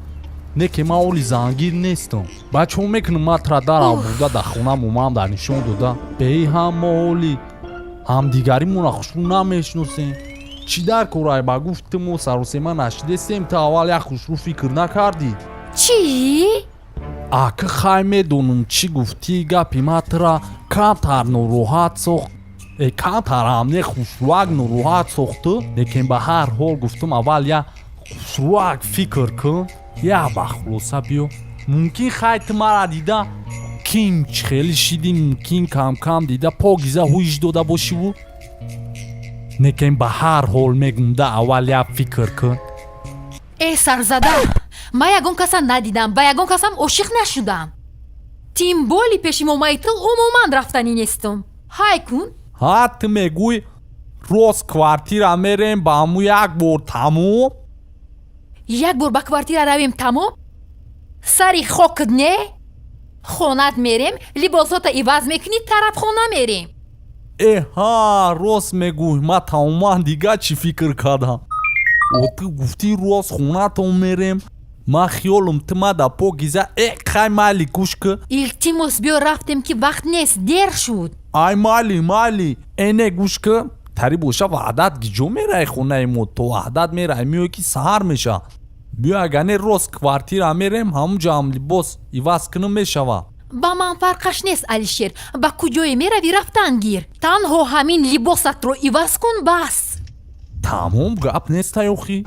не ки ман оли зангир нестам, бачаҳо мекунам, ман тра дарам бурда дар хона момаам дар нишон дода, беи ҳам мо оли ҳамдигаримона хушрӯ намешиносем. Чӣ дар корай? Ба гуфти мо саросема нашидестем, ту аввал як хушрӯ фикр накардӣ? Чӣ? Ака, хай, медонам, чӣ гуфтӣ, гапи ма тура камтар нороҳат сохт, э, камтар ҳам не, хушрӯак нороҳат сохту, лекин ба ҳар ҳол гуфтум, аввал як хушрӯак фикр кун, як ба хулоса биё. Мумкин, хай, ту мара дида ким чӣ хеле шидӣ, мумкин кам-кам дида покиза ҳуиш дода бошиву, лекин ба ҳар ҳол мегум, да аввал як фикр кун. Э, сарзада, ман ягон каса надидам, ба ягон касам ошиқ нашудам, тем более пеши момаи ту умуман рафтанӣ нестум. Ҳай кун. Ҳа, ту мегӯй, рост квартира мерем, ба ҳаму як бор тамом? Як бор ба квартира равем, тамом? Сари хокт не, хонат мерем, либосота иваз мекунӣ, тарабхона мерем. Э, ҳа, рост мегӯй, ман тамоман дига чӣ фикр кардам. О, ту гуфтӣ, рост хонатон мерем, ман хиёлам ту ма да покиза. Э, хай, майли, гӯш ки. Илтимос, биё, рафтем, ки вақт нест, дер шуд. Ай, майли, майли. Э, не, гӯш ки, тари боша, ваҳдат гиҷо мерай хонаи мо, то ваҳдат мерай, меои, ки саҳар меша. Биё, агар не, рост квартира мерем, ҳамунҷо ҳам либос иваз кунам, мешава. Ба ман фарқаш нест, Алишер, ба куҷое меравӣ, рафтан гир. Танҳо ҳамин либосатро иваз кун, бас. Тамом, гап нестай охи.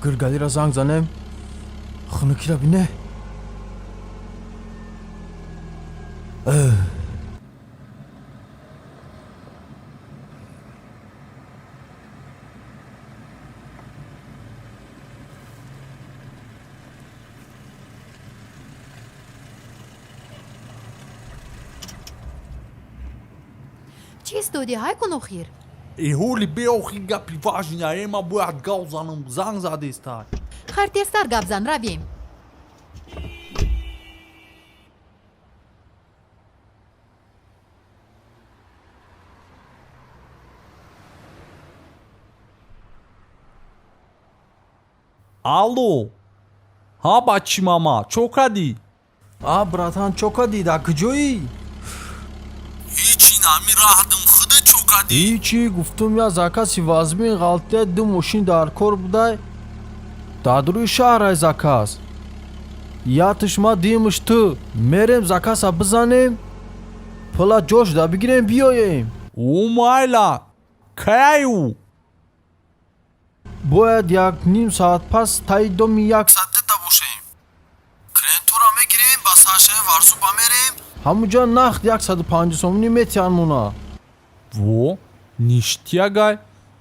Гиргалира занг занем, хунукира бине. Чиз додӣ, ҳай кун охир. Эҳоли беохи гапи важина е, ма бояд гав занам, занг задестай. Хайр, тезтар гап зан, равем. Алло, ҳа, бачи мама, чо кадӣ? А, братан, чо кадӣ, дар куҷоӣ? Ҳичи, нами раҳдим, худа чо кадӣ? Ҳичи, гуфтум я закази вазмин ғалтия, ду мошин дар кор будай, дар рӯи шаҳрай заказ. Ятиш ма, димш ту, мерем, заказа бизанем, пула ҷош да бигирем, биёем. Ӯ майла, каяй ӯ? Бояд як ним соат пас таи доми як саддита бошем, клиентура мегирем, ба саршаи Варзуба мерем. Ҳамуҷа нахт 150 сомонӣ метиҳанд мона. Во, ништягай,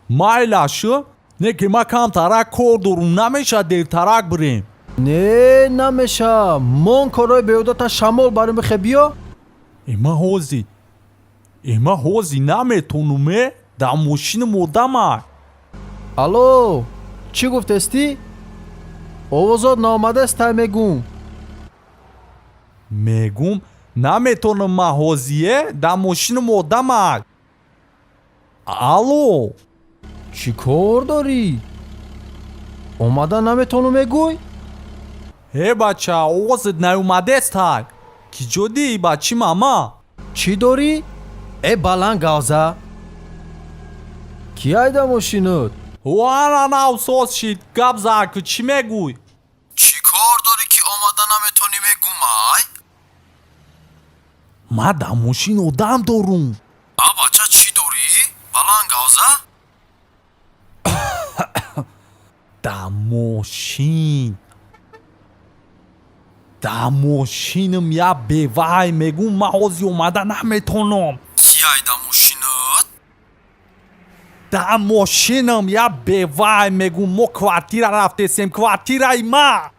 майла шу, не ки ма камтарак кор дорум, намеша дертарак бирем? Не, намеша, мон корҳои беҳудата, шамол барем, бихе, биё. Эма ҳози, эма ҳози наметонуме, дар мошинам одамай. Алло, чӣ гуфтестӣ? Овозот наомадастай, мегум. Мегум, наметонам ма ҳозие, дар мошинам одамай. Алло. Чӣ кор дорӣ, омада наметону мегӯй? Э, бача, овозат наёмадестай, ки ҷо дии, бачи мама? Чӣ дорӣ? Э, баланд гавза, ки айда мошинат? Ана, навсоз шид, гап зан ку, чӣ мегӯй? Чӣ кор дорӣ, ки омада наметонӣ, мегумай? Ма дар мошин одам дорум. А, бача, чӣ дорӣ, баланд гавза. Дар мошинам як бевай, мегум, ман ҳози омада наметонам. Ки айда мошинат? Дар мошинам як бевай, мегум, мо квартира рафтесем, квартираи ма.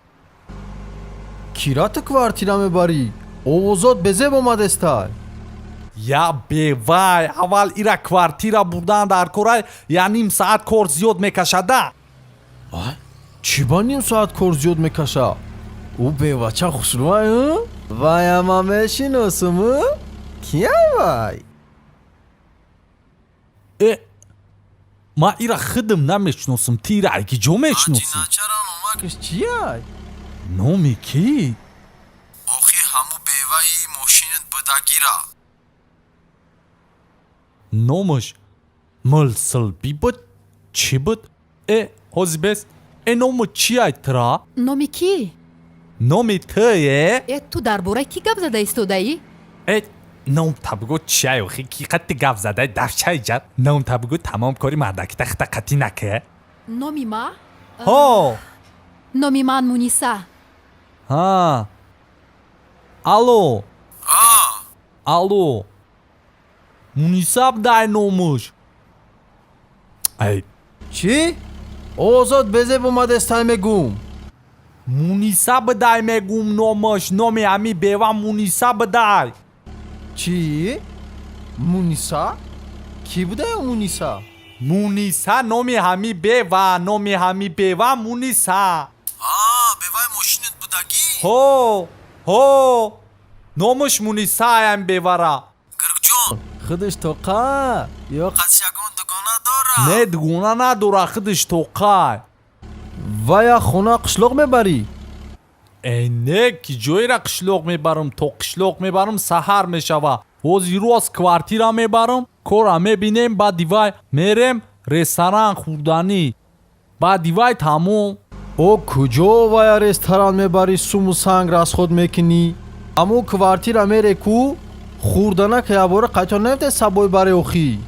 Кира ту квартира мебарӣ? Овозот безеб омадестай. Я бевай, аввал ира квартира бурдан дар корай, я ним саат кор зиёд мекашада. Чӣ ба ним соат кор зиёд мекаша? Ӯ бевача хушрӯай, ваяма мешиносум, кияй вай? Э, ман ира худам намешиносам, ти ира ки ҷо мешиносӣ? Начара, номакаш чияй? Номи кӣ? Охи, ҳаму беваи мошинат будагира. Номаш Милсилби буд, чӣ буд? Э, ҳози бес, э, номи чияй тра? Номи кӣ? Номи тие. Э, ту дар бораи кӣ гап зада истодаӣ? Э, номта бигӯ, чияй охи, ки қати гап задай, давчай ҷад, номта бигӯ, тамом кори мардакита хита қатӣ наке. Номи ма? Ҳо. Номи ман Муниса. Ҳа, алло, алло, Муниса дай номуш, ай. Чӣ? Овозот безеб омадестай, мегум. Муниса бидай, мегум, номаш, номи ҳами бева Муниса бидай. Чӣ? Муниса? Кӣ будаю Муниса? Муниса, номи ҳами бева, номи ҳами бева Муниса. Беваи мошинат будагӣ? Ҳо, ҳо, номаш Муниса аям бевара. Гиргҷон. Худаш тоқа ё қадш ягон дугона дорад? Не, дугона надора, худаш тоқай. Вая хона қишлоқ мебарӣ? Э, не, ки ҷоера қишлоқ мебарам? То қишлоқ мебарам, саҳар мешава. Ҳозир рост квартира мебарам, кора мебинем, баъди вай мерем ресторан, хӯрданӣ. Баъди вай тамом. О куҷо вая ресторан мебарӣ, суму санг расход мекунӣ? Аммо квартира мере ку хурданака ябора қайтон наёфте сабой баре охӣ.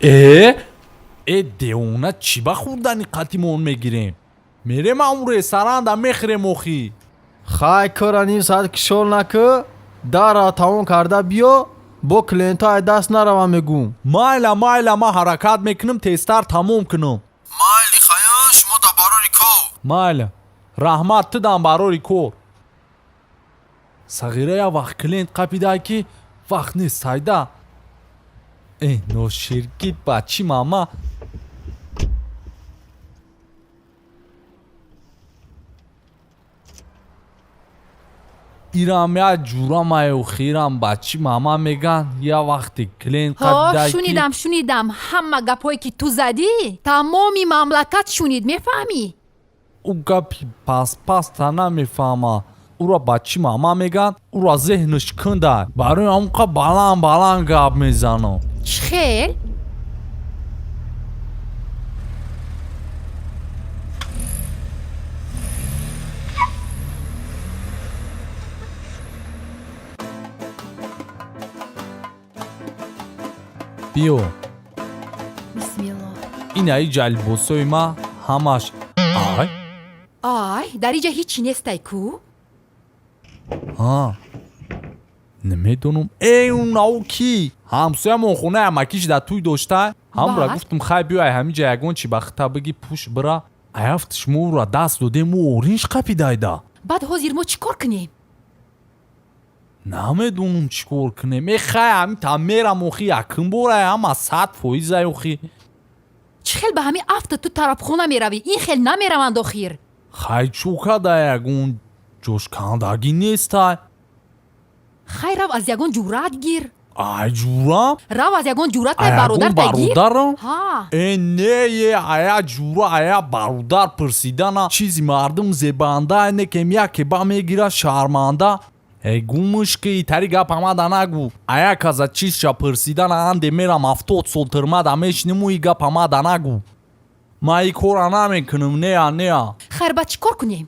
Э э девона, чӣ ба хурдани қатимон мегирем? Мерем аму ресторанда мехӯрем охӣ. Хай, кора ним соат кишол накӣ, дарра тамом карда биё, бо клиентҳо ай даст наравам мегӯм. Майла, майла, ман ҳаракат мекунам тезтар тамом кунам. Майли, хая, шумо да барори кор. Майла, раҳмат, тудам барори кор. Сағира як вақт клиент қапидай ки вақт нест сайда. Э ноширкит бачи мама. Ирам як ҷурамаю хирам бачи мама меган я вақте клиент қапидай. Шунидам, шунидам, ҳама гапҳое ки ту задӣ, тамоми мамлакат шунид, мефаҳмӣ? Ӯ гапи пастпаста намефаҳма. Ӯро бачи мама меган, ӯро зеҳнаш кунда, барои ҳамқа баланд баланд гап мезанам. Чӣ хел? Биё. Бисмиллоҳ. Инаи ҷалбосои ма ҳамаш ай. Ай, дар иҷа ҳичи нестай ку? Ҳа, намедонам. Э, унау кӣ ҳамсоямон хонаи амакиш дар тӯй дошта, ҳамра гуфтум, хай биё, ай ҳамиҷа ягон чи ба хита бигӣ, пӯш бира. Аяфт шумо ӯра даст додем, ӯ оринҷ қапидайда. Баъд ҳозир мо чӣ кор кунем? Намедонам чӣ кор кунем. Э хай, ҳами та мерам охи, якум бора ҳама 100% охи. Чӣ хел ба ҳамин афта ту тарабхона меравӣ? Ин хел намераванд охир. Хай, чӯ када, ягон ҷошкандагӣ нестай. Хай, рав аз ягон ҷуръат гир. Ай ҷурам? Рав аз ягон ҷуръатай бародарта гир. Бародарам? Э не, е ая ҷура, ая бародар пурсидана чизи мардум зебанда некем, яке ба мегира шарманда. Э гумуш ки итари гап ҳамада нагӯ. Ая каза чизша пурсидана анде мерам 70 сол тирмада мешиниму и гап ҳамада нагӯ. Ман и кора намекунам, неа, неа. Хайр, баъд чӣ кор кунем?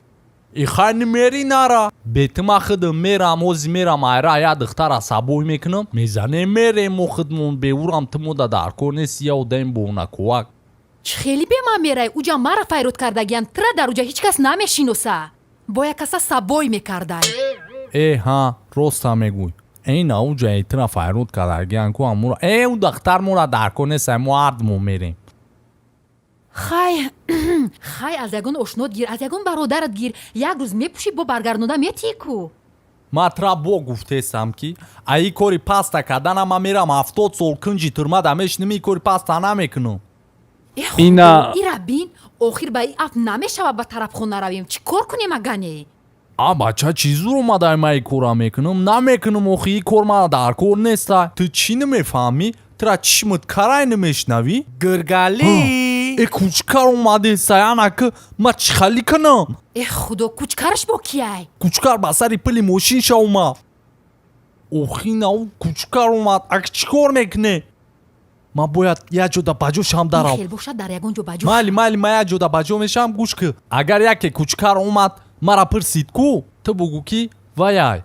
И хай, мери нара. Бетима худам мерам, ҳози мерам айра я духтара сабой мекунам, мезанем мерем мо худмон беурам тумода дар кор нест, я одаем бонакувак. Чӣ хеле бе ман мерай? Уҷа мара файрод кардагиян, тира дар уҷа ҳеҷ кас намешиноса. Бо як каса сабой мекардай. Э ҳа, роста мегӯй. Э на уҷа этира файрод кардагиян ку амура. Э ӯ духтар мора дар кор нест, мо ҳардумон мерем. Хай, хай, аз ягон ошнот гир, аз ягон бародарат гир, як рӯз мепӯшӣ, бо баргардонда метиҳӣ ку. Ман тра бо гуфтесам ки аи кори паста кардана ман мерам 70 сол кунҷи турмада мешинам, и кори паста намекунам. Ина ира бин, охир ба и аф намешавад ба тарабхона равем. Чӣ кор кунем агане? А бача, чӣ зур омадай, ман и кора мекунам, намекунам охи, и кор мана дар кор неста. Ту чӣ намефаҳмӣ? Тура чишмат карай намешнавӣ? Гиргалӣ. Э кучкар омадесай, анаки ман чӣ хали кунам? Э худо, кучкараш бо кияй? Кучкар ба сари пули мошинша омад. Охи нау кучкар омад, ак чӣ кор мекунем? Ман бояд як ҷода ба ҷо шам дарав. Хел бошад, дар ягон ҷо ба ҷо. Майли, майли, ман як ҷода ба ҷо мешавам, гӯш кӣ. Агар яке кучкар омад, мара пурсид ку, ту бугӯ ки ваяй.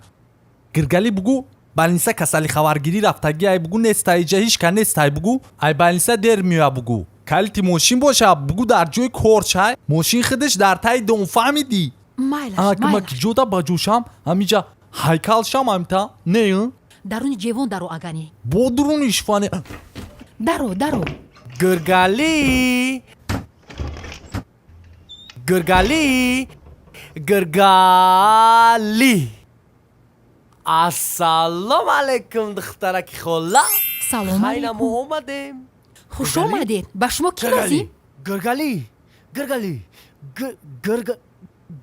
Гиргалӣ бугӯ, балниса касали хабаргирӣ рафтагӣ ай бугӯ, нестай иҷа ҳеҷ ка нестай бугӯ, ай балниса дер меоя бугӯ. Калити мошин боша, бугӯ дар ҷои корчай, мошин худаш дар таи дом, фаҳмидӣ? Майлаш, ма ки ҷода ба ҷошам, ҳамиҷа ҳайкал шам ҳамита, не? Даруни ҷевон даро агане. Бо дуруни шифане. Даро, даро. Гиргалӣ. Гиргалӣ. Гиргалӣ. Ассалому алайкум, духтараки хола. Салом Хайна мо алайкум. омадем. Хуш омадед. Ба шумо кӣ лозим? Гиргалӣ. Гиргалӣ. Гирга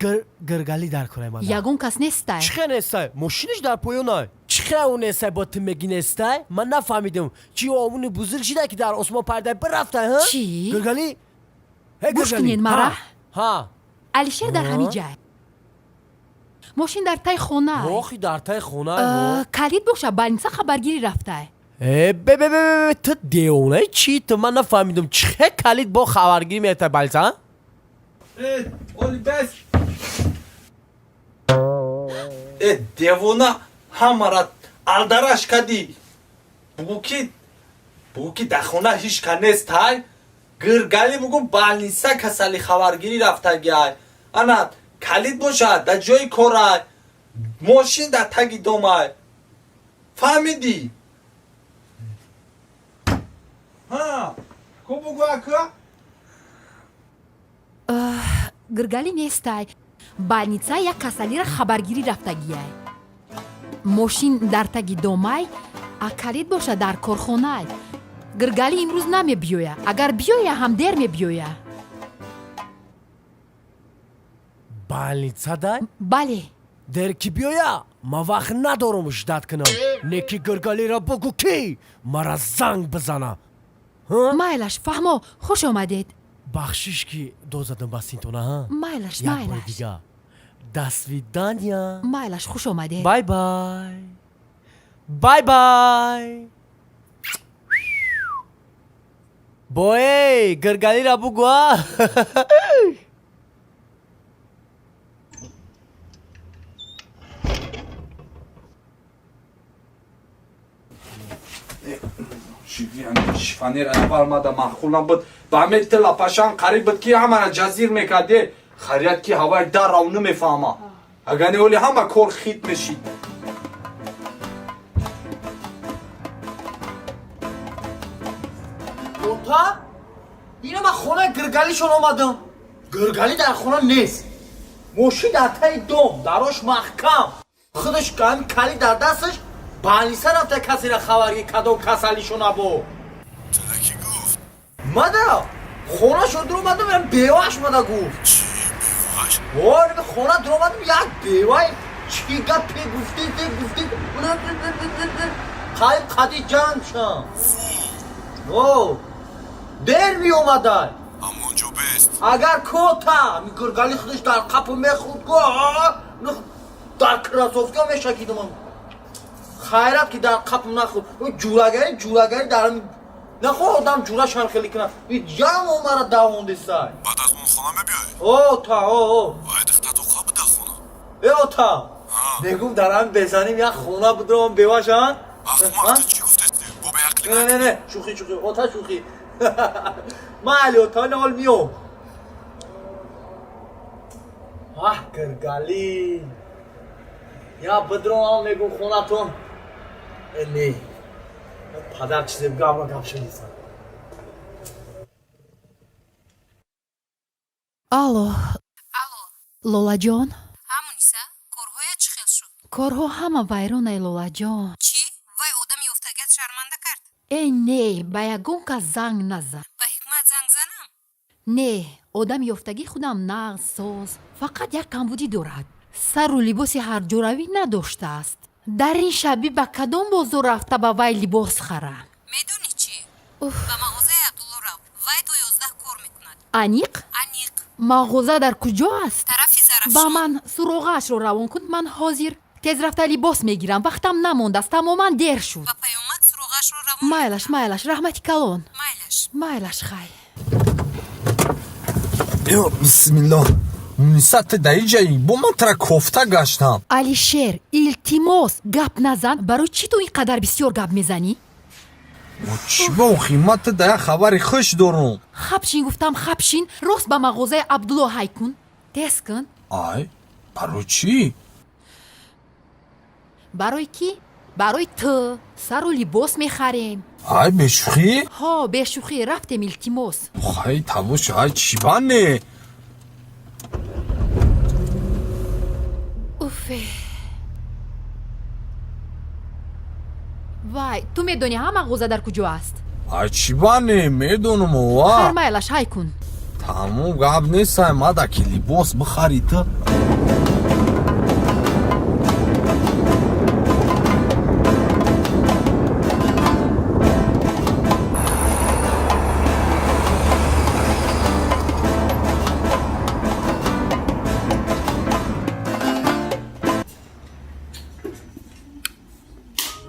гир гиргалӣ дар кораи ман. Ягон кас нестай. Чӣ хел нестай? Мошиниш дар поёнай. Чӣ хел ӯ нестай, бо ту мегӣ нестай? Ман нафаҳмидам. Чӣ омуни бузург шида ки дар осмон пардай бирафтай, ҳа? Чӣ? Гиргалӣ? Ҳе Гӯш Гиргалӣ. кунед мара. Ҳа. Алишер дар ҳамин ҷай. Мошин дар таи хона. Охи дар таи хона. Калид боша, балниса хабаргирӣ рафтай. Э, бе бе бе, ту девонаи чӣ? Ту ман нафаҳмидум, чӣ хел калид бо хабаргирӣ меята балса? Э, оли бес. Э, девона, ҳамара алдараш кадӣ. Бугӯ ки бугӯ ки дар хона ҳеч ка нест ҳай. Гиргали бугӯ балниса касали хабаргирӣ рафтагиай. Ана калид бошад дар ҷои корай. Мошин дар таги домай. Фаҳмидӣ? Ҳа, ку бугӯ ака? Гиргалӣ нестай. Балница як касалиро хабаргирӣ рафтагиай. Мошин дар таги домай, а калид боша дар корхонай. Гиргалӣ имрӯз намебиёя. Агар биёя ҳам дер мебиёя. Балница дай? Бале. Дер ки биёя, ман вақт надорам ждать кунам. Не ки Гиргалиро бугӯ ки мара занг бизана. Майлаш, фаҳмо, хуш омадед. Бахшиш ки дод задам ба синтона, ҳа? Майлаш, Як бори майлаш. дига. До свидания. Майлаш, хуш омадед. Бай бай. Бай бай. Боэй, Гиргалиро бугӯ, а? Шифонера бармада маъқул набуд. Ба ҳамин ти лапашан қариб буд ки ҳамара ҷазир мекарде. Харият ки ҳаваи даррав намефаҳма. Агар не оли ҳама кор хит мешид. Ота, ина ман хонаи Гиргалишон омадам. Гиргалӣ дар хона нест. Мошин дар таи дом, дарош маҳкам. Худаш ҳамин калид дар дасташ балниса рафта касеро хабаргир кадом касалишона бо. Тура кӣ гуфт? Мада хонашон дуромадам, ям беваш мада гуфт. Чӣ беваш? О, хона дуромадам, як бевай чӣ гапе гуфтед, гуфтед. Қариб қади ҷанг шам. О, дер меомадай. Ҳамон ҷо бест. Агар кота гиргали худаш дар қапу мехӯрд го, дар кроссовка мешакидам. Хайрат ки дар қапу нахӯрд. Ҷурагари ҷурагари дар нахо одам ҷурашам хеле кунад. Ям омара давондесай. Баъд аз он хона мебиёй? О, та, о, о. Вай духтар тоқа буда хона. Э, ота. Мегум дар ҳам безаним як хона будам бевашан. Ахмақ, ту чӣ гуфтести? Бо беақлӣ Не, не, не, шӯхӣ, шӯхӣ, ота, шӯхӣ. Майли, ота, ҳол миём. Аҳ, Гиргалӣ. Я бидром мегум хонатон. Э, не. Падар чизе гапра гап шунисам. Алло. Алло. Лолаҷон. Ҳа, Муниса, корҳоят чӣ хел шуд? Корҳо ҳама вайронай, Лолаҷон. Чӣ? Вай одами ёфтагиат шарманда кард? Э, не, ба ягон кас занг назан. Ба Ҳикмат занг занам? Не, одами ёфтагӣ худам нағз соз, фақат як камбудӣ дорад. Сару либоси ҳарҷоравӣ надоштааст. Дар ин шабӣ ба кадом бозор рафта ба вай либос харам? Медонӣ чӣ? Ба мағозаи Абдулло рав, вай то 11 кор мекунад. Аниқ? Аниқ. Мағоза дар куҷо аст? Тарафи Ба Зарафшон. ман суроғаашро равон кун, ман ҳозир тез рафта либос мегирам. Вақтам намондааст, тамоман дер шуд. Ба паёмак суроғаашро равон. Майлаш, майлаш, раҳмати калон. Майлаш. Майлаш, хай. Ё бисмиллоҳ. Муниса, ту дар иҷаи бо ман тара кофта гаштам. Алишер, илтимос, гап назан. Барои чӣ ту ин қадар бисёр гап мезанӣ? Чӣ ба охи, ман ту дар як хабари хуш дорум. Хапшин гуфтам, хапшин, рост ба мағозаи Абдулло ҳай кун, тез кун. Ай, барои чӣ? Барои кӣ? Барои ту сару либос мехарем. Ай, бешӯхӣ? Ҳо, бешӯхӣ, рафтем, илтимос. Хай, табош, ай, чӣ ба не? Уфе, вай, ту медонӣ ҳа мағоза дар куҷо аст? Ай, чӣ ба не, медонам ова. Хайр, майлаш, ҳай кун. Тамом, гап нестай, мада ки либос бихарӣ ту.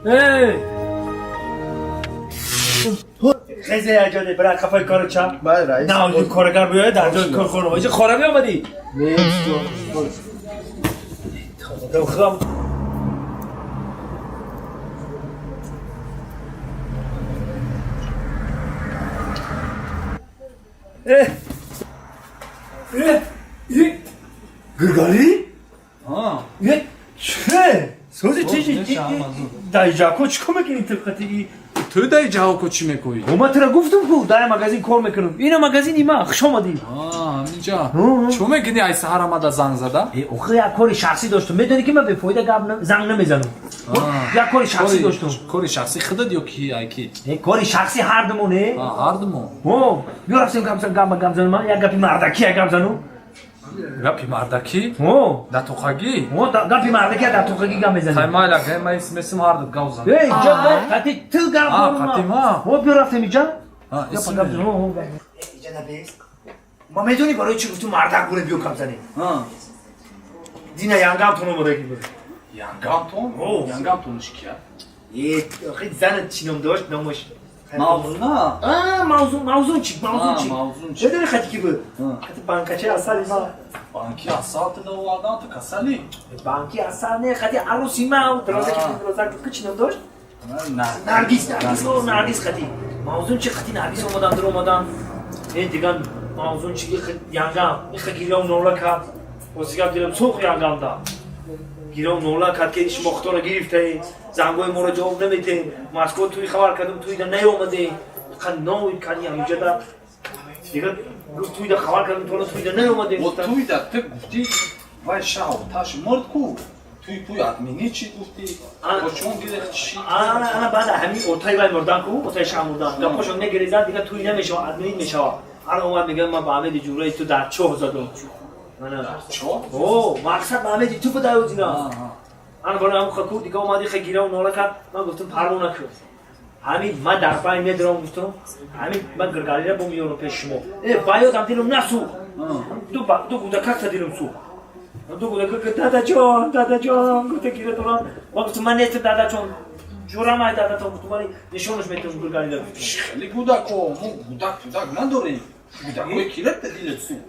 Эй! Хезе аҷоде брат қафои кору ча. Бале раис. На, ин коргар биёяд дар ҷои корхона. Иҷа хора меомадӣ? Не, худам. Э! Э! Э! Гургали? А. Э, че? Сози чи? Дар ҷако чӣ кор мекунӣ ту қати? Ту дар ҷаҳоко чӣ мекунӣ? Ма тура гуфтум ку дар магазин кор мекунам. Ина магазини ма, хуш омадӣ. Ҳаминҷа. Чӣ мекунӣ ай саҳар омада занг зада? Охир як кори шахсӣ доштум. Медонӣ ки ман бефоида гап занг намезанам. Як кори шахсӣ доштум. Кори шахсӣ худат ё ки ай ки? Кори шахсӣ ҳардумон, э? Ҳардумон. Биё рафтем гап гап занам, як гапи мардакӣ як гап занам. Гапи мардакӣ? Дар тоқагӣ? Гапи мардакӣ дар тоқагӣ гап мезанем. Хай майла, гай май месим ҳардут гап занам. Эй, ҷа қати ту гап дорум. Қати ма? Биё рафтем иҷа. Гап занам. Иҷа набест. Ма медонӣ барои чӣ гуфтум мардак буре биё гап занем? Дина янгамтон омадагӣ буд. Янгамтон? Янгамтонш кия? Э, занат чӣ ном дошт? Номаш Мавзуна? Мавзун, мавзунчик, мавзунчик. Мавзунчик. Медонӣ хати ки буд? Хати банкачаи асали ма. Банки асал ту овардан ту касали? Банки асал не, хати аруси ма, дароза ки дароза ки чӣ ном дошт? Наргиз, Наргиз, Наргиз хати. Мавзунчик хати Наргиз омадан, дур омадан. Э, диган мавзунчики янгам, иха гирём нола кард. Озигап дилам сӯх янгамда. Гирём нола кард ки шумо худтонро гирифтаед, зангои моро ҷавоб намедиҳед. Москва туи хабар кардам, туида наёмадед. Иқа ноид кани ҳамиҷада. Дигар гуфт туида хабар кардам, тона туида наёмадед. О туида ту гуфтӣ вай шаҳ оташ мурд ку. Туи пуй админӣ чӣ гуфтӣ? Бо чон гирифт чӣ? Ана ана баъд ҳамин отай вай мурдан ку, отай шаҳ мурдан. Гапошон мегирезад, дигар туи намешавад, админӣ мешавад. Ана омад мегӯяд ман ба Аҳмеди ҷураи ту дар чоҳ задум. Чоҳ? О, мақсад ба Аҳмеди ту буда ӯзина. Ана барои ҳамон хаку дига омади ха гирав нола кард. Ман гуфтам парво накун. Ҳамин ман дар байн медорам гуфтам, ҳамин ман гиргалира бо меёрам пеши шумо. Э, ба ёдам дилам насӯхт. Ду гудакакта дилам сӯхт. Ду гудака дадаҷон, дадаҷон гуфта гира дорам. Ман гуфтам ман нестам дадаҷон. Ҷурам ай дадатон гуфтам, ман нишонаш метавонам гиргалира гуфтам. Хеле гудако, мо гудак гудак надорем. Гудакои кират дилат сӯхт.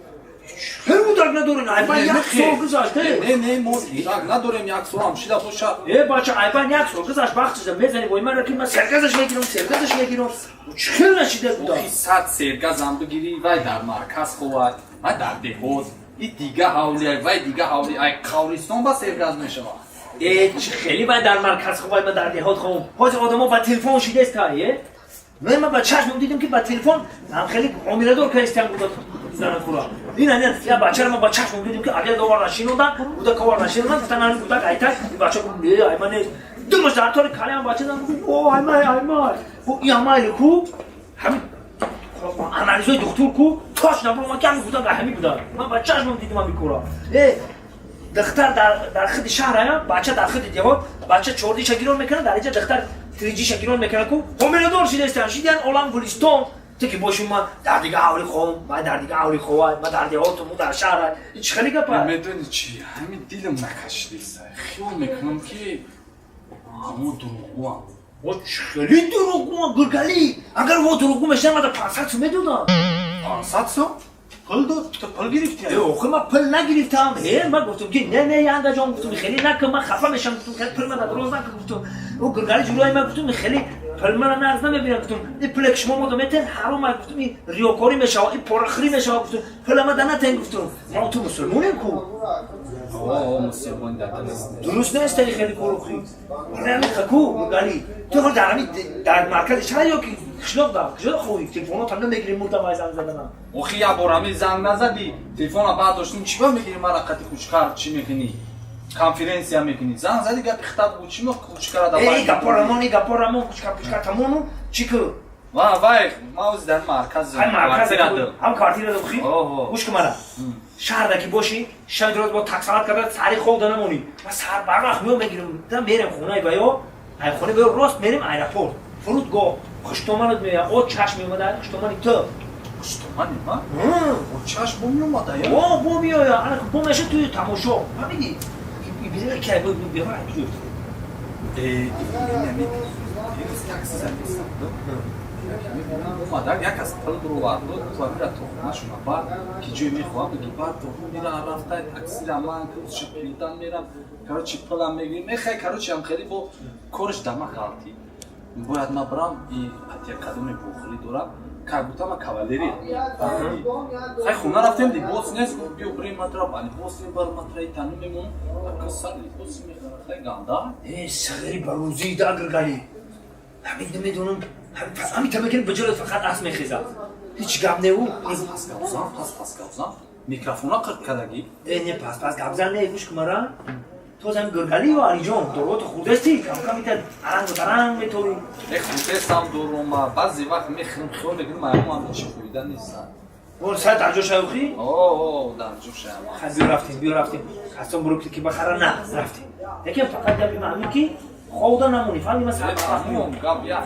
Хеле гудак надорем, айбан як сол гузашт. Не, не, мо гудак надорем, як сол ҳам шида боша. Э, бача, айбан як сол гузашт, вақт шуда мезанӣ бо ман ки ман сергазаш мегирам, сергазаш мегирам. Чӣ хел нашида гудак? Охи сад сергазам бигирӣ, вай дар марказ ховад, вай дар деҳот, и дига ҳавли, вай дига ҳавли, ай қавристон ба сергаз мешавад. Э, чӣ хеле вай дар марказ ховад, ман дар деҳот ховам. Ҳозир одамо ба телефон шидаста, е? Ман ба чашмам дидам ки ба телефон ҳам хеле ҳомиладор кардистан гудак занакура. Ин ана я бачаро ман ба чашмам дидам ки агар довар нашинондан, гудак овар нашинондан, гуфтан ана гудак айтай, ин бача гуфт не, ай ман нест. Думаш дар тори калиам бача зан гуфт, о, ай май, ай май. Гуфт, ин ҳамайли ку? Ҳамин анализои духтур ку? Тош набуромад ки ҳамин гудак ҳамин буданд. Ман ба чашмам дидам ҳамин кора. Э, духтар дар худи шаҳр ая, бача дар худи деҳот, бача чордиша гирон мекунад, дар инҷа духтар триҷиша гирон мекунад ку? Ҳомиладор шидаистанд, шидиян олам гулистон. Ту ки боши ман дар дига ҳавли ховам, ман дар дига ҳавли ховай, ман дар деҳотум, дар шаҳр. Ин чӣ хеле гапа? Медонӣ чӣ? Ҳамин дилам накашидиста. Хиёл мекунам ки ҳамо дурӯғгӯам. О, чӣ хеле дурӯғгӯам, Гургалӣ? Агар во дурӯғгӯ мешудам, ман 500 сум медодам. 500 сум? Пул дод? Ту пул гирифтӣ? Э, охир ман пул нагирифтам. Э, ман гуфтам ки не, не, янгаҷон, гуфтам хеле накун, ман хафа мешам, гуфтам хеле пул мана дроз накун, гуфтам. О, Гургалӣ ҷураи ман гуфтам хеле пул мана нағз намебинам, гуфтам. Ин пуле ки шумо мода метен ҳаром аст, гуфтам, ин риёкорӣ мешавад, ин порахӯрӣ мешавад, гуфтам. Пула мада натен, гуфтам. Мо ту мусулмонем ку? О, мусулмон дар дуруст. Дуруст нест ин хеле корухӣ. Ҳамин ку, Гургалӣ. Ту ҳол дар ҳамин дар маркази шаҳр ё ки қишлоқ дар куҷо ховӣ? Телефонотам намегирӣ, мурдам ай занг заданам. Охи як бор ҳамин занг назадӣ, телефона баъд доштум, чӣ ба мегирӣ мара қати кучкар чӣ мекунӣ? Конференсия мекунӣ. Занг задӣ гапи хитаб гу, чӣ мо кучкара да Эй, гапо рамон, эй, гапо рамон, кучкар, пучкар тамону, чӣ ку? Ва, вай, ма ози дар марказ Ҳай марказ, квартира дам. ҳам квартира дам хи? Гӯш кун мара. Шаҳрда ки бошӣ, шаби дроз бо таксалат карда сари хоб да намонӣ. Ма сар барвақт меом мегирам, да мерем хонаи баё, ай хонаи баё рост мерем аэропорт. Фурудгоҳ. Хуштоманат меояд, о чашм меомада, хуштомани ту. Хуштомани ма? О чашм бо меомада, я? О, бо меояд, ана бо меша туи тамошо. Фаҳмидӣ? Бизина ки ай бо бева ай куҷо? Э, ин ами, такси задистам, да? Омадак як аз пул бироварду, туамира то хонашона бар, ки ҷой мехоҳам, биги бар то мира рафтай таксира ман курсши пиёдан мерам, короче пулам мегирим. Мехай, короче ам хеле бо кориш дама ғалти. Бояд ма брам и қатия кадоме бохӯрӣ дорам, как будто ма кавалерия. Хай хона рафтем, либос нест, гуфт биё бирем матра, ба либос мебарам матра и тану мемонам, ака сар либос мехарам, хай ганда. Э, сағири ба рӯзии да Гиргали. Ҳамин намедонам, ҳамин тамакини ба ҷоят фақат ас мехезад. Ҳеҷ гап не ӯ. Пас пас гапзан, пас пас гапзан. Микрофона қирқ кардагӣ. Э, не пас пас гапзан не, гӯш кун мара. То зам Гиргали ва Алиҷон, дорото хурдасти, кам-кам ита аранг таранг метовӣ. Э, хурдестам дорума, баъзе вақт мехӯрам, хиёл мекунам, маълум ҳам ҳеҷ фоида нест. Вон сар дар ҷо шавхи? О, дар ҷо шавам. Хай биё рафтем, биё рафтем. Кастон бурук ки бахара на, рафтем. Лекин фақат гапи ман ҳамин ки ховда намонӣ, фаҳмидӣ ман сар Тамом, гап як.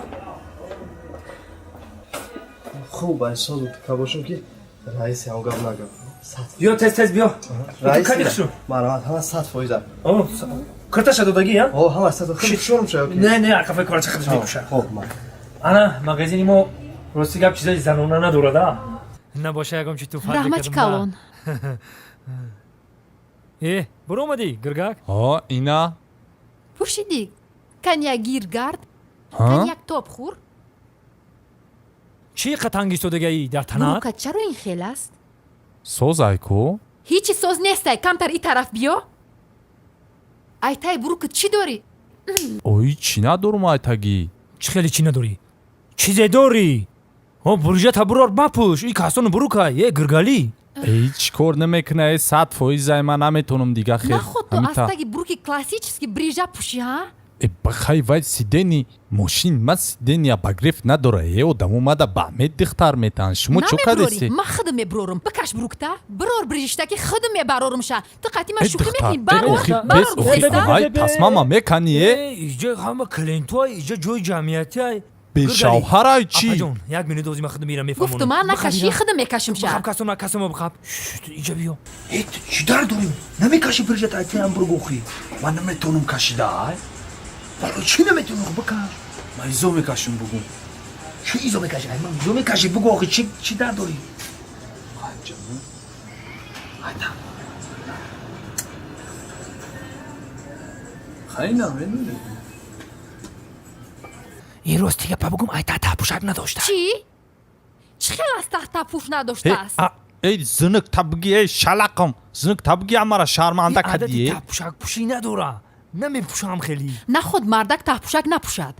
Хуб, ай созу така бошем ки раиси ҳам гап нагап. Биё тез тез биё. Раис кади хушу. Марҳамат, ҳама 100%. О, кирташа додагӣ, я? О, ҳама 100. Хуб, шурум шава. Не, не, ақафаи корача худаш мекуша. Хуб, ман. Ана, магазини мо рости гап чизои занона надорад, а? Набоша ягон чи туфат Раҳмати калон. Э, буромадӣ, Гиргак? Ҳо, ина. Пуршидӣ, кани як гир гард, кани як тоб хӯр. Чӣ қатанг истодагаӣ дар танат? Бурука чаро ин хел аст? Созай ку? Ҳичи соз нестай, камтар и тараф биё. Айтай бурукат чӣ дорӣ? Ой, чӣ надорум айтагӣ? Чӣ хеле чӣ надорӣ? Чизе дорӣ? О, бурҷата бурор мапӯш, и касону бурукай, э, Гиргалӣ. Эй, чӣ кор намекуна, э, 100% ман наметонам дига хел. Наход ту аз таги буруки классический брижа пӯшӣ, ҳа? Э, бахай вай сидени мошин ма сидени обогрев надора, э, одамо мада ба мед дихтар метаҳанд. Шумо чо Намебурорӣ, кардеси? ман худам мебурорум. Бикаш бурукта, бирор брижиштаки худам мебарорумша. Ту қатъи ман Э, шӯхӣ духтар, мекунӣ, э, барор, охи, барор бес, охи, гуфтеста? ай, тасмама мекани, э? Иҷа ҳама клиентҳо, иҷа ҷои ҷамъиятиай. Бешавҳарай чӣ? Апаҷон, як минут ози ман худам мирам мефаҳмонам. Гуфту ман накашӣ, худам мекашумша. Бихаб касома, касома бихаб. Иҷа биё. Э, ту чӣ дар дорӣ? Намекашӣ брижат айтаям бургохӣ. Ман наметонам кашида, ай. Барои чӣ наметонӣ? Бикаш. Ман изо мекашам, бугум. Чӣ изо мекашӣ? Ай, ман изо мекашӣ, бугу охи, чӣ чӣ дар дорӣ? Хай намедонӣ. Ин рости гапа бугум, ай таҳта пӯшак надошта. Чӣ? Чӣ хел аз таҳта пӯш надоштааст? Эй, зинук табги, эй, шалақам. Зинук табги амара шарманда кардӣ, э? Таҳпӯшак пӯшӣ надора. Намепӯшам хеле. Наход мардак таҳпӯшак напӯшад.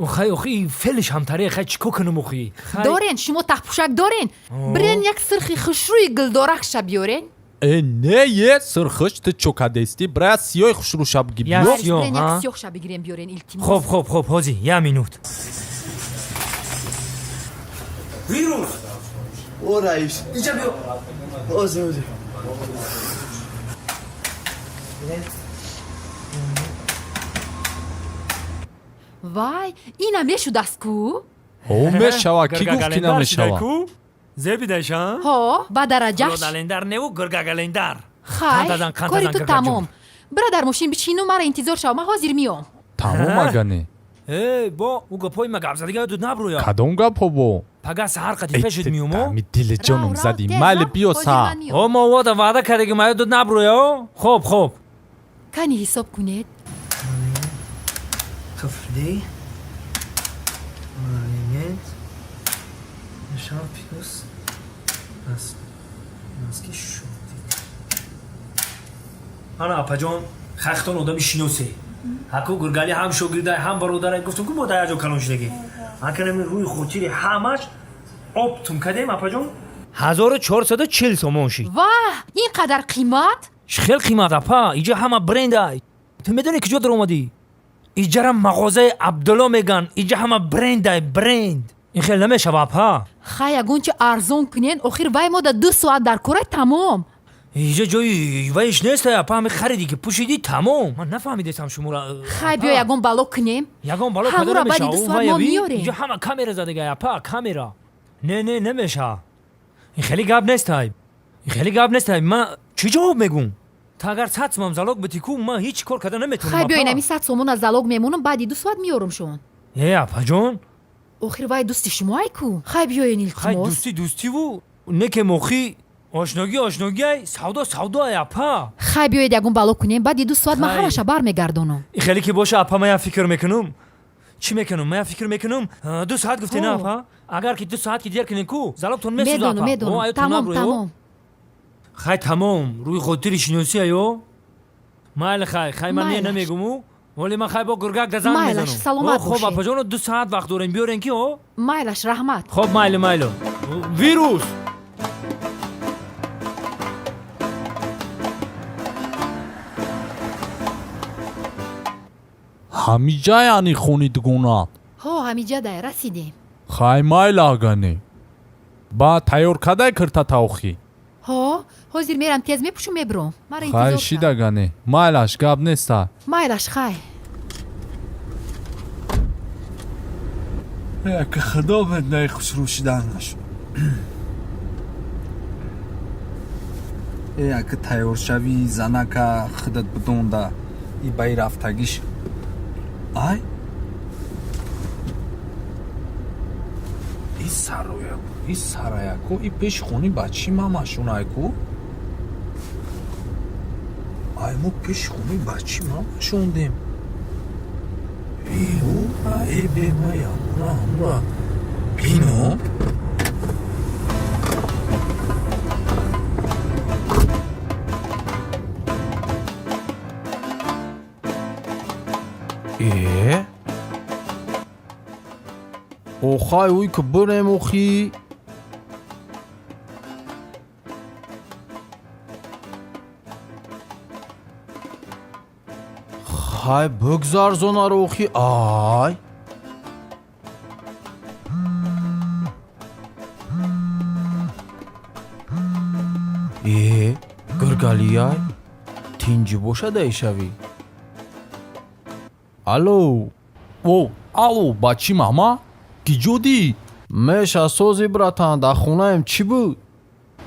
Охай, охи, фелиш ҳамтаре, хай чӣ кор кунам охи? Дорен, шумо таҳпӯшак дорен? Бирен як сирхи хушрӯи гулдоракша биёрен. Э, не, е, сирхуш ту чо кадести? Бира сиёи хушрӯша биги Я биё. сиёҳ, Бирен як ҳа? сиёҳша бигирен биёрен, илтимос. Хоб, хоб, хоб, ҳози, як минут. Вирус! О, раис. Иҷа биё. Ози, ози. Вай, ина мешудаст ку? О, мешава, ки гуфт ки намешава? ку? Зебидаша? Ҳо, ба дараҷаш. Галендар неву гиргагалендар. Хай, Қанд азан, қанд кори азан, ту Гиргаҷон. тамом. Бира дар мошин бичину мара интизор шав, ман ҳозир миём. Тамом агане. Э, бо ӯ гапҳои ма гапзадига ёдут набрӯя. Кадом гапҳо бо? Пага саҳар қати пешит миёмо? Ми дили ҷоном зади. Майли биё саҳар. О, мо вода ваъда кардаги ма ёдут набрӯя, о? Хоб, хоб. Кани ҳисоб кунед. Қифли. Алимент. Нишон плюс. Нас. Наски шуд. Ана апаҷон, хахтон одами шиносе. Ҳаку Гургали ҳам шогирдай, ҳам бародарай, гуфтум ку мо дар як ҷо калон шудагӣ. Аканами рӯи хотири ҳамаш оптум кардем, апаҷон. 1440 сомон шид. Ваҳ, ин қадар қимат? Чӣ хел қимат, апа? Иҷа ҳама брендай. Ту медонӣ куҷо даромадӣ? Иҷара мағозаи Абдулло меган, иҷа ҳама брендай, бренд. Ин хел намешава, апа. Хай, ягон чи арзон кунен, охир вай мода 2 соат дар кора тамом. Иҷа ҷои вайш нест, апа, ҳами хариди ки пӯшидӣ тамом. Ман нафаҳмидестам шуморо. Хай, биё ягон бало кунем. Ягон бало Ҳамура када баъди намешава. ду Ӯ соат вай мо аби, меёрем. Иҷа ҳама камера задагай, апа, камера. Не, не, намеша. Ин хеле гап нестай. Ин хеле гап нестай. Ман чӣ ҷавоб мегӯм? Та агар 100 сомам залог битӣ ку, ман ҳеҷ кор карда наметавонам. Хай, биё апа. инами 100 сомона залог мемонам, баъди 2 соат меёрам шон. Э, апаҷон, Охир вай дӯсти шумоай ку. Хай биёен, Хай, илтимос. Дӯстӣ дӯстиву неке мохӣ ошногӣ ошногиай, савдо савдоай, апа. Хай, биёед, ягон бало кунем, баъди 2 соат ман Хай. ҳамаша бармегардонам. И хеле ки боша, апа, ман як фикр мекунам. Чӣ мекунам? Ман як фикр мекунам. 2 соат гуфте, на? Ҳо. Апа, агар ки 2 соат ки дер кунем ку, залобтон месӯза. Медонам, Апа. медонам. О, аё, Тамом, тонабрӯ, ё? тамом. Хай, тамом, рӯи хотири шиносӣ, аё, майли, хай, хай, ман не Майлаш. намегуму, вале ман хай бо гургак да занг Майлаш, мезанам. саломат О, хоб, бошед. апаҷоно, 2 соат вақт дорем, биёрен ки, о. Майлаш, раҳмат. Хоб, майли, майли, вирус. Ҳамиҷа яъни хони дугонат? Ҳо, ҳамиҷа дай, расидем. Хай, майла, агане. Ба тайёр кадай кирта тавхӣ? Ҳо, ҳозир мерам, тез мепӯшум, мебуром, мара Хай, интизор шав. шидагане, майлаш, гап неста. Майлаш, хай. Яке худо меднаи хушрӯ шиданаш. Э, яке тайёршавӣ занака худат бидонда и баи рафтагиш. Ай? И сарояку, и сараяку, и пеши хони бачи мамашонайку. Ай, мо пеши хони бачи мамашондем. Э, о, э, бе, мая, ура, ура. Бино? Э? Охай, уй ки бирем охи. Хай, бигзар зонаро охи, ай. Э, гиргалияй? Тинҷӣ бошад айшавӣ. Алло. О, алло, бачи мама, ки ҷо дӣ? Меша сози, братан, дар хонаем, чӣ буд?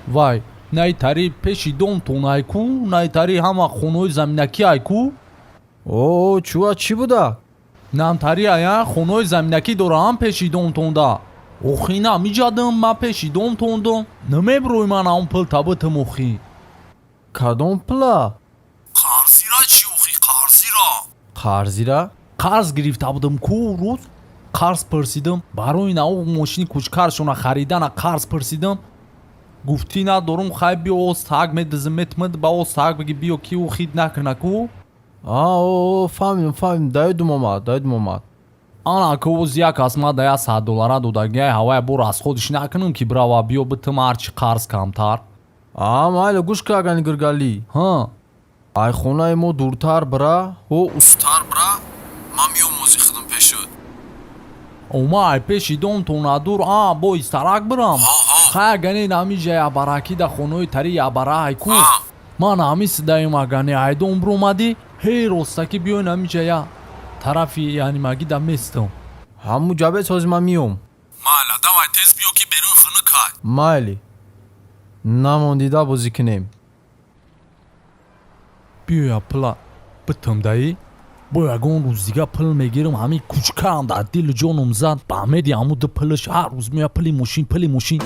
Вай, найтари пеши домтон айку, найтари ҳама хонаҳои заминакӣ айку. О, чуа, чӣ буда? Намтари ая хонаҳои заминакӣ дораам пеши домтонда. Охи, намиҷадам, ман пеши домтондам. Намебрӯй, ман ҳамон пул табитам охи. Кадом пула? Қарзира чӣ охи, қарзира? Қарзира? Қарз гирифта будам ку, рӯз қарз пурсидам барои нав мошини кучкаршона харидана, қарз пурсидам, гуфтӣ надорум. Хай, биё, оз так медизим, метмид ба оз так биги, биё ки ӯ хид накуна ку. А, о, фаҳмидам, фаҳмидам, даёдум омад, даёдум омад. Ана ку, оз як кас ма да 100 доллара додагиай, ҳавая бо расходиш накунам ки бирава, биё битим, ҳарчи қарз камтар. А, майли, гӯш ка, агани гиргалӣ. Ҳа. Ай хонаи мо дуртар бира, ҳо, Устар бира, ман миём ози худам пешуд. Ома, ай пеши домтона дур, а бо истарак бирам. Хай, агане, намиҷа ябаракӣ да хонаҳои тари ябара айку. Ман ҳами сидаем, агане, айдом биромадӣ, ҳей, ростакӣ биёй, намиҷа я тарафи яънимагӣ да местам. Ҳамун ҷабе сози, ман миём. Майла, давай, тез биё ки берун хунукай. Майли. Намондида бозӣ кунем. Биёя, пула битам даи, бо ягон рӯз дига пул мегирам. Ҳамин кучкаам дар дилу ҷоном зад ба меди ҳаму ду пулаш, ҳар рӯз меоя, пули мошин, пули мошин.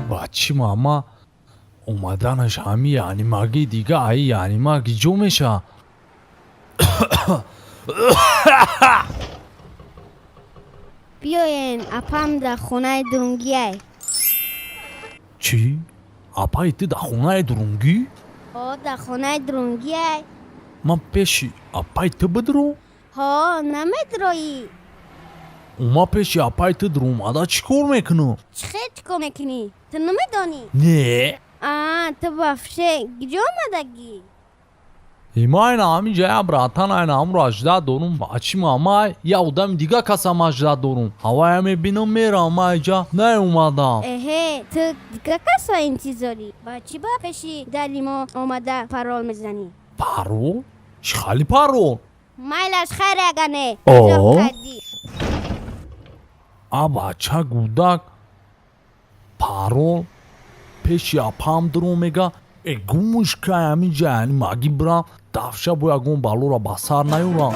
Бачи мама омаданаш ҳами яънимагӣ дига, аи яънимаги ҷо меша. Биёен, апам дар хонаи дурунгиай. Чӣ, апаи ту дар хонаи дурунгӣ? Ҳо, дар хонаи дурунгиай. Ман пеши апаи ту бидуром? Ҳо, намедроӣ? Ма пеши апаи ту дуромада чӣ кор мекунам? Чӣ хел чӣ кор мекунӣ? Ту намедонӣ? Не. А ту вообще куҷо омадагӣ? Ма айна ҳамин ҷая, братан, айна ҳамро ажда дорум. Бачи мамай, я одами дига касам ажда дорум, ҳавая мебинам, мерам, ма иҷа наомадам. Эҳе, ту дига каса интизорӣ? Ба чӣ ба пеши дари мо омада парол мезанӣ? Парол? Чӣ хали парол? Майлаш, хайр, агане. О? Азоб кардӣ. А бача гудак, парол, пеши апам дуром мега. Э, гумуш кай, ҳамин ҷа яъни маги бирам. Давша бо ягон балора ба сар наёрам.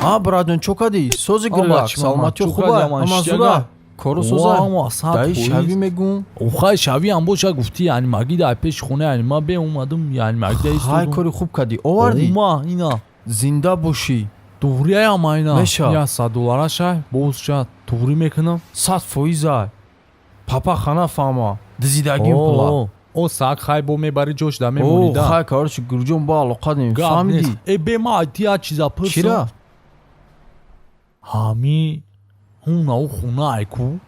А, братҷон, чо кадӣ? Сози гирак, саломатиё хуба, ҳама зура, кору соза. Даи шавӣ мегум. Охай, шавиам боша гуфтӣ, яъни магида ай пеши хона, яъни ма беомадам, яъни магида. Хай, кори хуб кардӣ, овардӣ. Ма ина. Зинда бошӣ. Туғрияям айна. Меша. Я 100 долларашай, бозша туғрӣ мекунам. 100% ай. Папа хана фаҳма. Дизидагим пула. О, сак, хай, бо мебари ҷош да мемонида. О, хай, короче, гурҷон, бо алоқа дем. Фаҳмидӣ? Э, бе ма ти я чиза пурсам. Чира? Ҳами ҳуна у хона ай ку?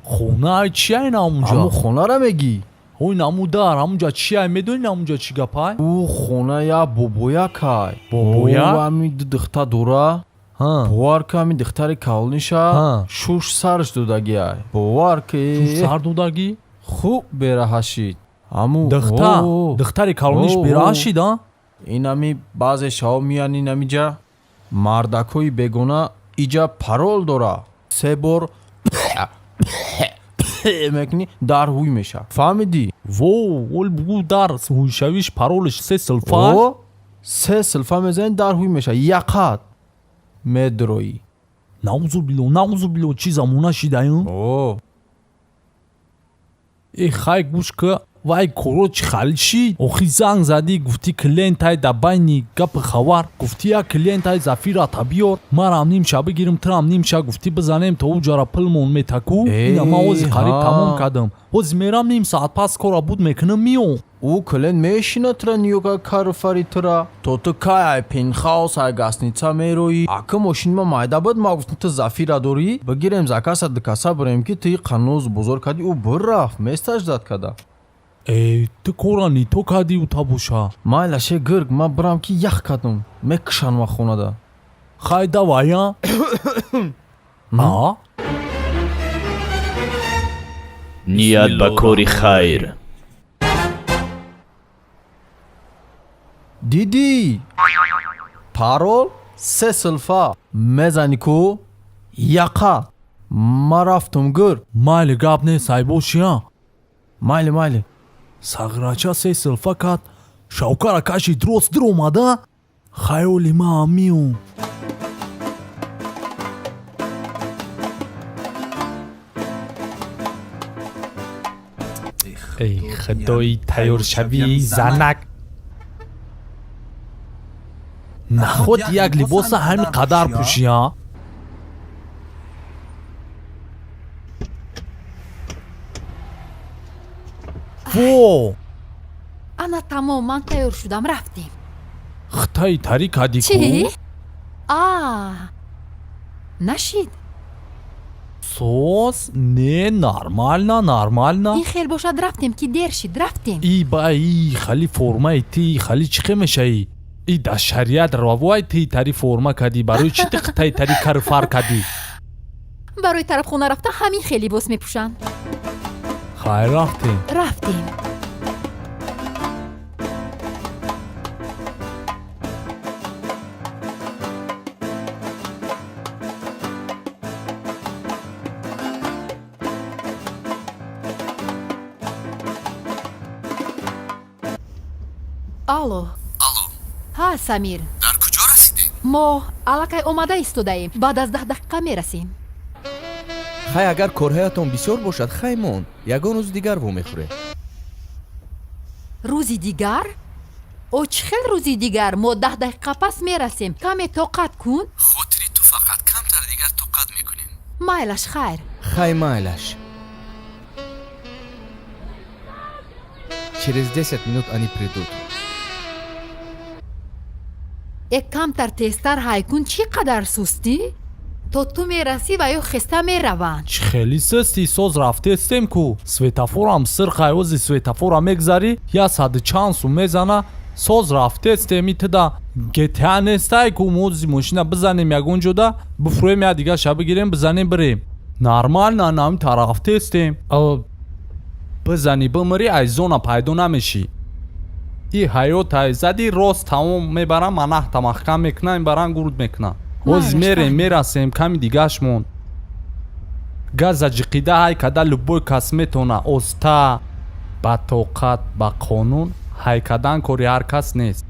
Хона ай чи ай на ҳамунҷа? Ҳамун хонара мегӣ? Ой, наму дар ҳамунҷа чи ай, медонӣ ҳамунҷа чӣ гап ай? Ӯ хона я бобояк ай. Бобояк? Ҳами ду духта дора. Бовар ки, ҳами духтари калониша шуш сарш додагӣ ай. Бовар ки. Шуш сар додагӣ? Хуб бераҳашид. Ҳаму духта, духтари калониш бераҳашид, а? Инами баъзе шабо меян инамиҷа мардакҳои бегона, иҷа парол дора. Се бор мекунӣ, дар ҳуй меша. Фаҳмидӣ? Во, ол бугу, дар ҳуйшавиш паролиш се силфа? Се силфа мезанӣ, дар ҳуй меша. Яқат медроӣ. Наузу било, наузу било, чӣ замона шидаю? Э, хай, гӯш ка, вай коро чӣ хали шид? Охи занг задӣ, гуфтӣ клиентай, да байни гапи хабар гуфтӣ як клиентай, Зафирата биёр, марам нимша бигирим, тирам нимша, гуфтӣ бизанем то уҷара пилмон метаку. Ина ман ҳози қариб тамом кардам, ҳози мерам, ним саат пас кора буд мекунам, миём. Ӯ клиент мешина тира ниёка кару фари тира, то ту кай ай пентхаус, ай гостиница мероӣ. Ака, мошини ма майда буд, ма гуфтам, ту Зафира дорӣ, бигирем закаса, дукаса бирем, ки ту қанӯз бозор кардӣ. Ӯ бирафт, месташ зад када. Э, ту кора не то кардӣ, ута боша. Майлаше, гирг, ман бирам, ки ях кардам, мекушанд ма хонада. Хай, давай, а. Ният ба кори хайр. Дидӣ, парол се силфа мезанӣ ку, яқа. Ман рафтум, гир. Майли, гап нест, айбоши, а. Майли, майли. Сағирача се силфа кард, шавкара кашид, рост диромада. Хаёли маам миём. Эй, худои, тайёршавии занак! Наход як либоса ҳамин қадар пӯшӣ, а? Во! Ана тамом, ман тайёр шудам, рафтем. Хитаи тарӣ кардӣ Чӣ? ку. А, нашид? Соз не, нормально, нормально. Ин хел бошад, рафтем, ки дер шид, рафтем. И ба и хали формаи ти хали чӣ хел мешавӣ? И дар шариат равоай, ти тари форма кардӣ, барои чӣ ти қитаи тари кару фар кардӣ? Барои тарафхона рафтан ҳамин хел либос мепӯшанд. Хайр, рафтем. Рафтем. Алло. Алло. Ҳа, Самир. Дар куҷо расидем? Мо аллакай омада истодаем, баъд аз 10 дақиқа мерасем. Хай, агар корҳоятон бисёр бошад, хай мон, ягон рӯзи дигар вомехӯрем. Рӯзи дигар? О, чӣ хел рӯзи дигар? Мо 10 дақиқа пас мерасем, каме тоқат кун. Хотири ту фақат, камтар дигар тоқат мекунем. Майлаш, хайр. Хай, майлаш. Через 10 минут они придут. Э, камтар тезтар ҳай кун, чӣ қадар сустӣ? То ту мерасӣ ва ё хеста мераванд. Чӣ хеле сусти? Соз рафтестем ку, светофорам сирх айвози светофора мегзарӣ, я саду чанд сум мезана. Соз рафтестем, итида ГТА нестай ку, мози мошина бизанем, ягон ҷода буфурӯем, я дигаша бигирем, бизанем, бирем. Нормально нами тарафтестем. Бизанӣ, бимирӣ, ай зона пайдо намешӣ. И ҳаёт ай зади рост, тамом, мебарам, манаҳта маҳкам мекунам, мебарам, гурд мекунам. Ҳози мерем, мерасем, ками дигаш монд. Газа ҷиқида ҳай када, любой кас метона оста. Ба тоқат, ба қонун ҳай кардан кори ҳар кас нест.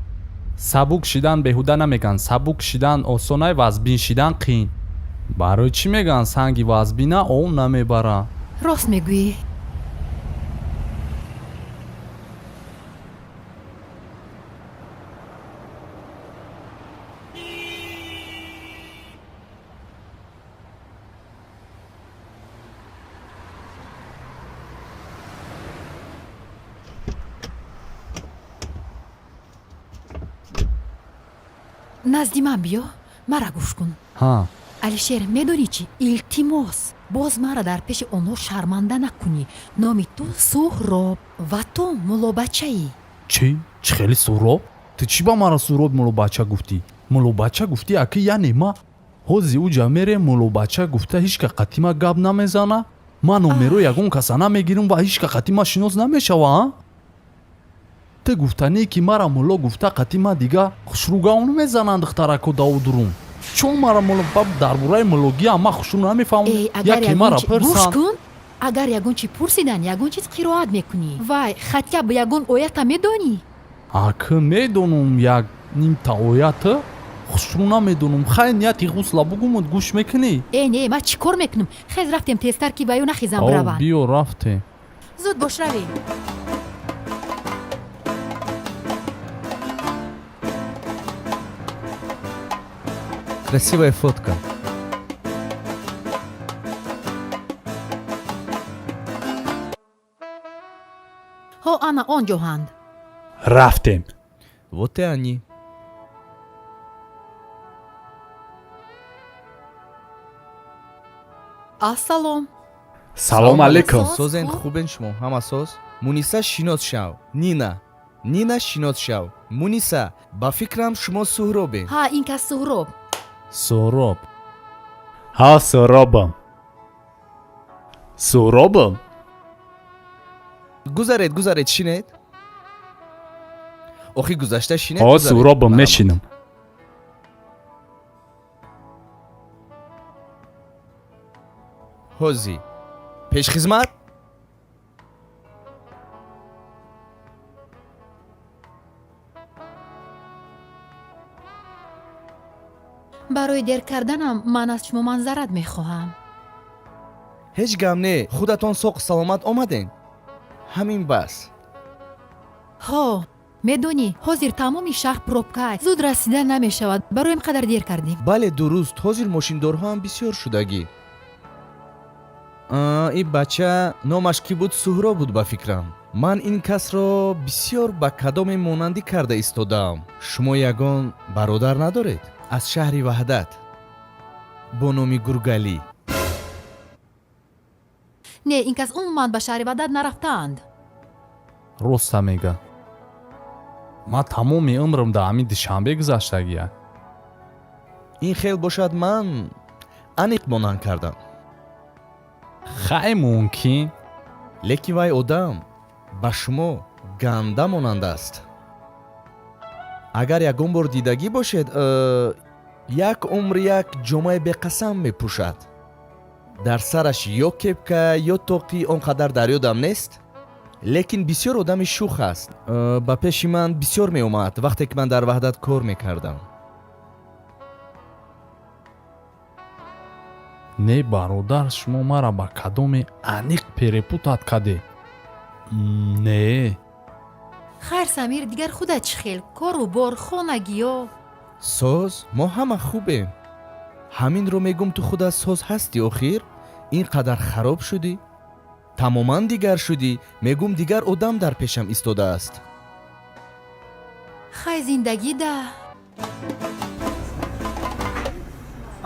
Сабук шидан беҳуда намегӯянд. Сабук шидан осонай, вазбин шидан қиин. Барои чӣ мегӯянд санги вазбина ов намебара? Рост мегӯӣ. Назди ман биё, мара гӯш кун. Ҳа. Алишер, медонӣ чӣ? Илтимос, боз маро дар пеши онҳо шарманда накунӣ. Номи ту Суҳроб ва ту муллобачаӣ. Чӣ? Чӣ хели Суҳроб? Ту чӣ ба мара Суҳроб муллобача гуфтӣ? Муллобача гуфтӣ, аки, яъне ма ҳози уҷа мерем, муллобача гуфта ҳеҷ ка қатъи ма гап намезана, ман номеро ягон каса намегирам ва ҳеҷ ка қатъи ма шинос намешава, а? Ту гуфтание ки мара мулло гуфта қатъи ма дига хушрӯгавну мезананд духтарако даву дурун. Чун мара мулло дар бораи муллогиам ман хушрӯ намефаҳмам. Эй, агар Яке мара ягон чи гӯш пирсанд. кун, агар ягон чи пурсидан, ягон чиз қироат мекунӣ. Вай, хотя бы ягон оята медонӣ? Аки, медонум як нимта оята, хушрӯ намедонум. Хай, нияти ғусла бугумуд, гӯш мекунӣ? Э, не, ман чӣ кор мекунам? Хез, рафтем тезтар, ки ба ё нахезам О, бираванд. Биё, рафтем. Зуд бош, равем. Красивая фотка. Ҳо, ана он ҷоҳанд. Рафтем. Вот и они. Ассалом. Салом алейкум. Созен, хубен шумо? Ҳама соз? Муниса, шинос шав, Нина. Нина, шинос шав, Муниса. Ба фикрам, шумо Суҳробе. Ҳа, ин кас Суҳроб. Суҳроб? Ҳа, Суҳробам. Суҳробам. Гузаред, гузаред, шинед. Охи, гузашта шинед. Ҳо. Гузаред. Суҳробам. Марҳамат. Мешинам. Ҳози пешхизмат. Барои дер карданам ман аз шумо манзарат мехоҳам. Ҳеҷ гам не, худатон соқ саломат омадем, ҳамин бас. Ҳо, медонӣ, ҳозир тамоми шаҳр пробка, зуд расида намешавад, барои ин қадар дер кардем. Бале, дуруст, ҳозир мошиндорҳо ҳам бисёр шудагӣ. Ин бача номаш кӣ буд? Суҳроб буд, ба фикрам. Ман ин касро бисёр ба кадоме монандӣ карда истодаам. Шумо ягон бародар надоред аз шаҳри Ваҳдат бо номи Гургалӣ? Не, ин кас умуман ба шаҳри Ваҳдат нарафтаанд. Роста мега. Ман тамоми умрам дар ҳамин Душанбе гузаштагия. Ин хел бошад, ман аниқ монанд кардам. Хай, мумкин. Лекин вай одам ба шумо ганда монанд аст. Агар ягон бор дидагӣ бошед, як умр як ҷомаи беқасам мепӯшад. Дар сараш ё кепка, ё тоқӣ, он қадар дар ёдам нест, лекин бисёр одами шух аст. Ба пеши ман бисёр меомад, вақте ки ман дар Ваҳдат кор мекардам. Не, бародар, шумо мара ба кадоме аниқ перепутать кардед. Не. Хайр, Самир, дигар худат чӣ хел? Кору бор, хонагиё? Соз, мо ҳама хубем. Ҳаминро мегум, ту худат соз ҳастӣ? Охир ин қадар хароб шудӣ, тамоман дигар шудӣ. Мегум, дигар одам дар пешам истодааст. Хай, зиндагӣ да.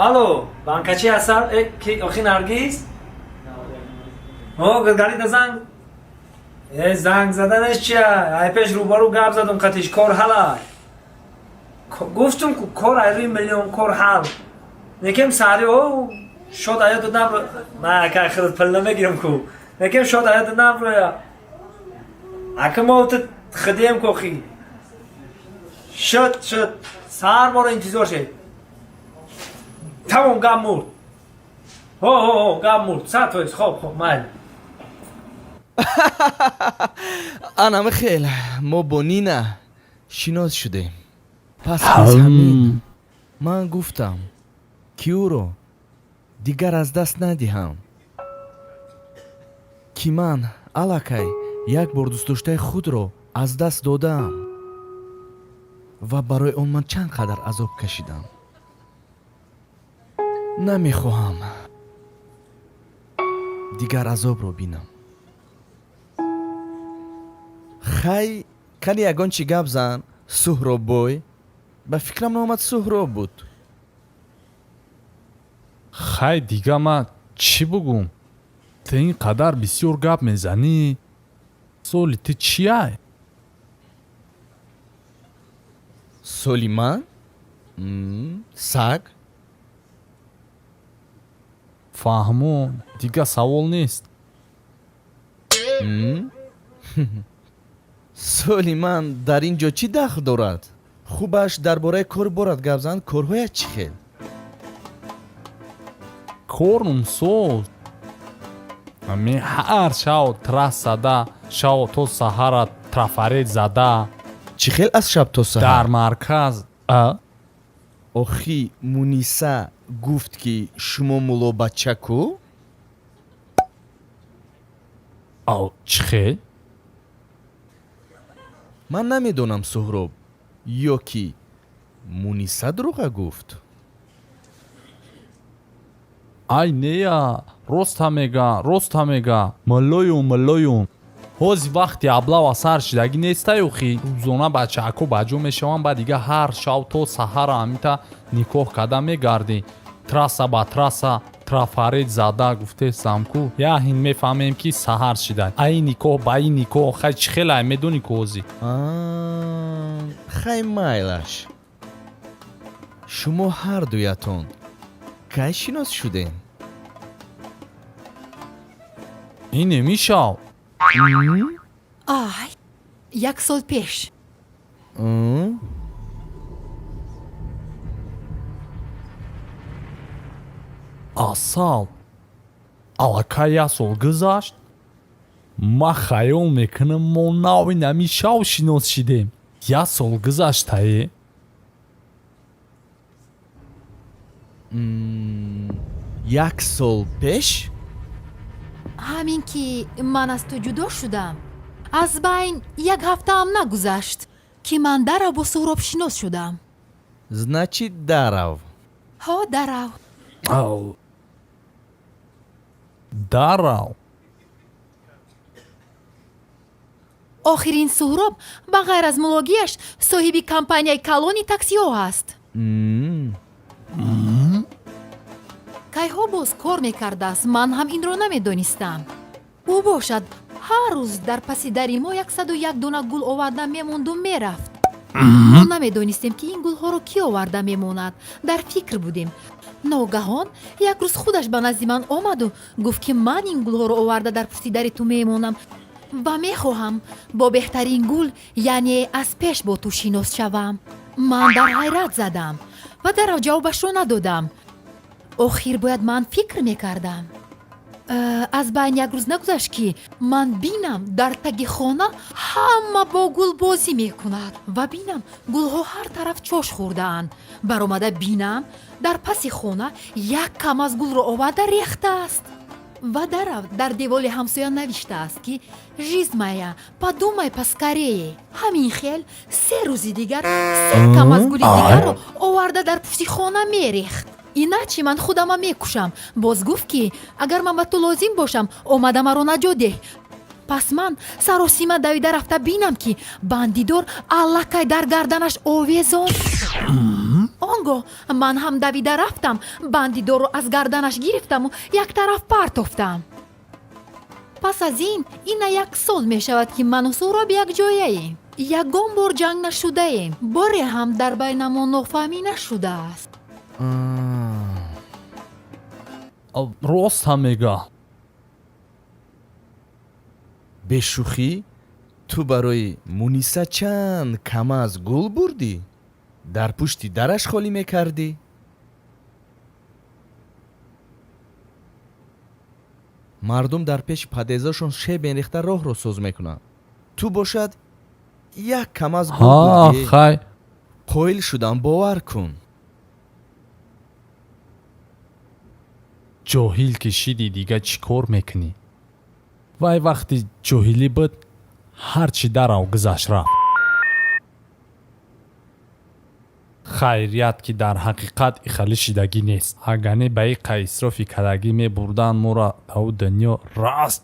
Алло, банкачи ҳастам. Э, ки, охи, Наргиз? О, Гургалида занг. Э, занг заданаш чия? Ай пеш рӯбарӯ гап задум қатиш, кор ҳалай. Гуфтум ку кор айрӯи миллион кор ҳал. Некем сари о шод аёду набро. Ма ака худат пул намегирам ку. Некем шод аёду наброя. Ака мо ту хидием ку охи. Шуд, шуд. Сар моро интизор шед. Тамом, гап мурд. Ҳо, ҳо, ҳо, гап мурд. 100%. Хоб, хоб, майли. Анама хел мо бо Нина шинос шудем. Пас аз ҳамин ман гуфтам, ки ӯро дигар аз даст надиҳам, ки ман аллакай як бор дӯстдоштаи худро аз даст додаам ва барои он ман чанд қадар азоб кашидам. Намехоҳам дигар азобро бинам. Хай, кани ягон чӣ гап зан, Суҳроббой. Ба фикрам номат Суҳроб буд. Хай, дига ман чӣ бугум? Ту ин қадар бисёр гап мезанӣ. Соли ту чиай? Соли ман? Саг? Фаҳмо, дига савол нест. Соли ман дар ин ҷо чӣ дахл дорад? Хубаш, дар бораи кору борат гап зан. Корҳоят чӣ хел? Корум соз. Ами ҳар шав трассада, шав то саҳара трафарет зада. Чӣ хел аз шаб то саҳар? Дар марказ. Охи, Муниса гуфт, ки шумо муллобачаку? Чӣ хел? Ман намедонам, Суҳроб, ё ки Муниса дурӯға гуфт. Ай нея, роста мега, роста мега. Муллоюм, муллоюм. Ҳози вақти аблава сар шидагӣ нестаю, хи рӯзона бачаако ба ҷо мешаванд, ба дига ҳар шав то саҳара амита никоҳ карда мегардӣ. Трасса ба трасса трафарет зада гуфтесам ку, яҳин мефаҳмем, ки саҳар шида. Ай никоҳ ба ин никоҳ, хай чӣ хелай, медонӣ ку ҳозӣ. Хай, майлаш. Шумо ҳардуятон кай шинос шудем? Ин немишав. Ай, як сол пеш. Асал, аллакай як сол гузашт. Ман хаёл мекунам, мо нави нами шав шинос шидем. Як сол гузаштае. Як сол пеш? Ҳамин ки ман аз ту ҷудо шудам, аз байн як ҳафтаам нагузашт, ки ман дарав бо Суҳроб шинос шудам. Значит, дарав. Ҳо, дарав. Дарав. Охир ин Суҳроб ба ғайр аз муллогияш соҳиби компанияи калони таксиҳо ҳаст. Кайҳо боз кор мекардааст, ман ҳам инро намедонистам. Ӯ бошад, ҳар рӯз дар паси дари мо 101 дона гул оварда мемонду мерафт. Мо намедонистем, ки ин гулҳоро кӣ оварда мемонад, дар фикр будем. Ногаҳон як рӯз худаш ба назди ман омаду гуфт, ки ман ин гулҳоро оварда дар пушти дари ту мемонам ва мехоҳам бо беҳтарин гул, яъне аз пеш бо ту шинос шавам. Ман дар ҳайрат задам ва дарав ҷавобашро надодам. Охир бояд ман фикр мекардам. Аз байн як рӯз нагузашт, ки ман бинам, дар таги хона ҳама бо гул бозӣ мекунад ва бинам, гулҳо ҳар тараф чош хӯрдаанд. Баромада бинам, дар паси хона як кам аз гулро оварда рехтааст ва дарав дар деволи ҳамсоя навиштааст, ки «Жизнь моя, подумай поскорее». Ҳамин хел 3 рӯзи дигар се кам аз гули дигарро оварда дар пушти хона мерехт. «Иначе ман худама мекушам». Боз гуфт, ки агар ман ба ту лозим бошам, омада маро наҷот деҳ. Пас ман саросима давида рафта бинам, ки бандидор аллакай дар гарданаш овезон. Он гоҳ ман ҳам давида рафтам, бандидорро аз гарданаш гирифтаму як тараф партофтам. Пас аз ин ина як сол мешавад, ки ману Суҳроб якҷояем. Ягон бор ҷанг нашудаем, боре ҳам дар байнамон нофаҳмӣ нашудааст. Рост ҳам мега. Бешӯхӣ, ту барои Муниса чанд камаз гул бурдӣ, дар пушти дараш холӣ мекардӣ? Мардум дар пеши подъездошон шебен рехта роҳро соз мекунанд. Ту бошад як камаз гул Ҳа, бурдӣ. Хай. Қоил шудам, бовар кун. Ҷоҳил ки шиди, дига чӣ кор мекунӣ? Вай вақти ҷоҳилӣ буд, ҳар чӣ дарав гузашт, рафт. Хайрият, ки дар ҳақиқат ихалӣ шидагӣ нест. Агар не, ба иқа исрофи кардагӣ мебурданд моро даву дунё, раст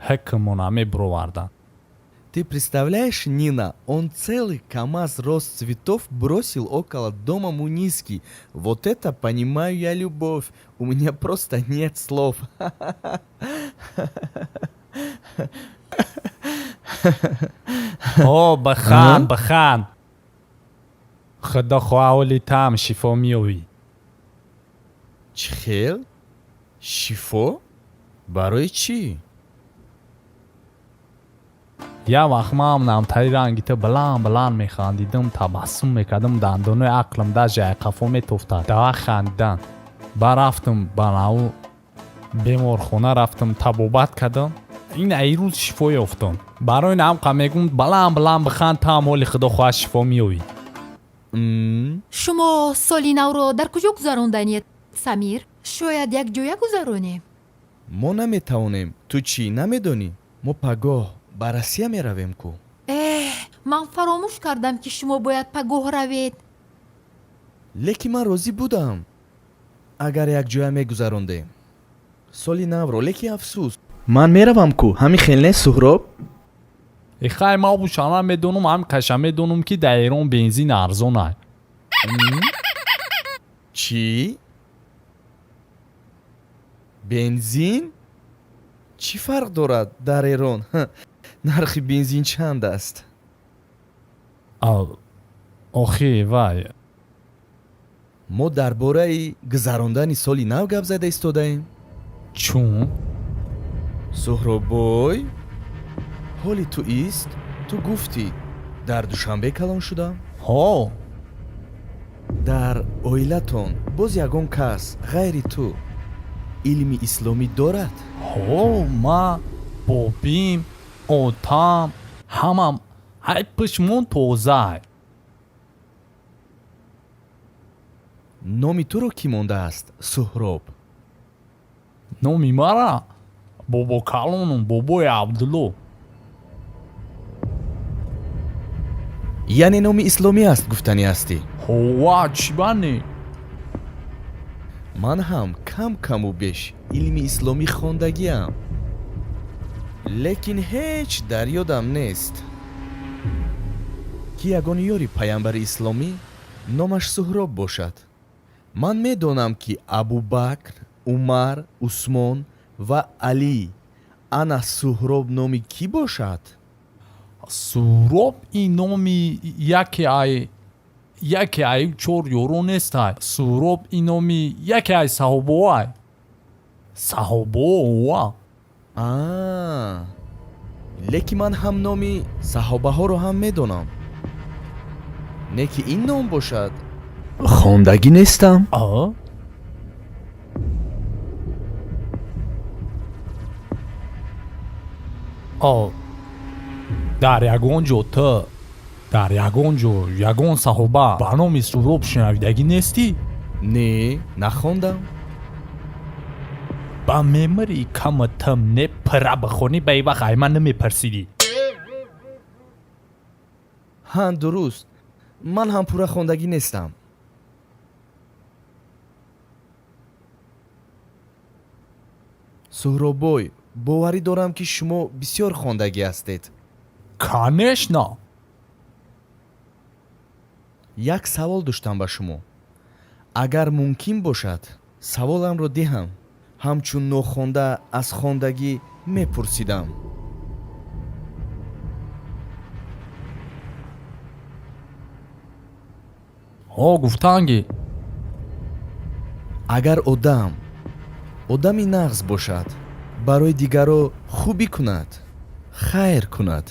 ҳукмона мебуроварданд. Ты представляешь, Нина, он целый КамАЗ роз цветов бросил около дома Муниски. Вот это понимаю я любовь. У меня просто нет слов. О, бихан, бихан, худо хоҳа, ҳоли таам шифо меёбӣ. Чӣ хел? Шифо? Барои чӣ? Як вақт манам намтари ранги ту баланд баланд механдидим, табассум мекардам, дандонои ақлам даже ай қафо метофтад дава хандидан. Ба рафтам ба наву беморхона, рафтам, табобат кардам, ин аи рӯз шифо ёфтам. Барои ин ҳамқа мегӯм: баланд баланд биханд, таам ҳоли худо хоҳад шифо меёбӣ. Шумо соли навро дар куҷо гузаронданед, Самир? Шояд якҷоя гузаронем? Мо наметавонем. Ту чӣ, намедонӣ? Мо пагоҳ ба Россия меравем ку. Эҳ, ман фаромӯш кардам, ки шумо бояд пагоҳ равед. Лекин ман розӣ будам, агар якҷоя мегузарондем соли навро, лекин афсӯс. Ман меравам ку, ҳамин хел не, Суҳроб? Ихай, ма бушана медонам, ҳам қаша медонам, ки дар Эрон бензин арзон ай. Чӣ? Бензин? Чӣ фарқ дорад дар Эрон? Нархи бензин чанд аст? Охи, вай. Мо дар бораи гузарондани соли нав гап зада истодаем. Чун? Суҳроббой, ҳоли ту ист? Ту гуфтӣ, дар Душанбе калон шудам. Ҳо. Дар оилатон боз ягон кас ғайри ту илми исломӣ дорад? Ҳо, ма бобим, отам, ҳамам ҳай пишмон тозаай. Номи туро кӣ мондааст, Суҳроб? Номи мара бобокалонум, бобои Абдулло. Яъне номи исломӣ аст, гуфтанӣ ҳастӣ? Ҳова, чӣ ба не? Ман ҳам кам каму беш илми исломӣ хондагиам, лекин ҳеҷ дар ёдам нест, ки ягон ёри паямбари исломӣ номаш Суҳроб бошад. Ман медонам, ки Абубакр, Умар, Усмон ва Алӣ. Ана Суҳроб номи кӣ бошад? Суҳроб ин номи яке ай чор ёро нестай. Суҳроб ин номи яке ай саҳобоай, саҳобоа. Лекин ман ҳам номи саҳобаҳоро ҳам медонам, не ки ин ном бошад, хондагӣ нестам. А? О, дар ягон ҷо ту, дар ягон ҷо ягон саҳоба ба номи Суҳроб шунавидагӣ нестӣ? Не, нахондам. Ба мемари кама тым не пира бихонӣ, ба и вақт ай ман намепарсидӣ. Ҳа, дуруст, ман ҳам пурра хондагӣ нестам. Суҳроббой, боварӣ дорам, ки шумо бисёр хондагӣ ҳастед. Конечно. Як савол доштам ба шумо, агар мумкин бошад, саволамро диҳам. Ҳамчун нохонда аз хондагӣ мепурсидам. Ҳо, гуфтанги. Агар одам одами нағз бошад, барои дигаро хубӣ кунад, хайр кунад,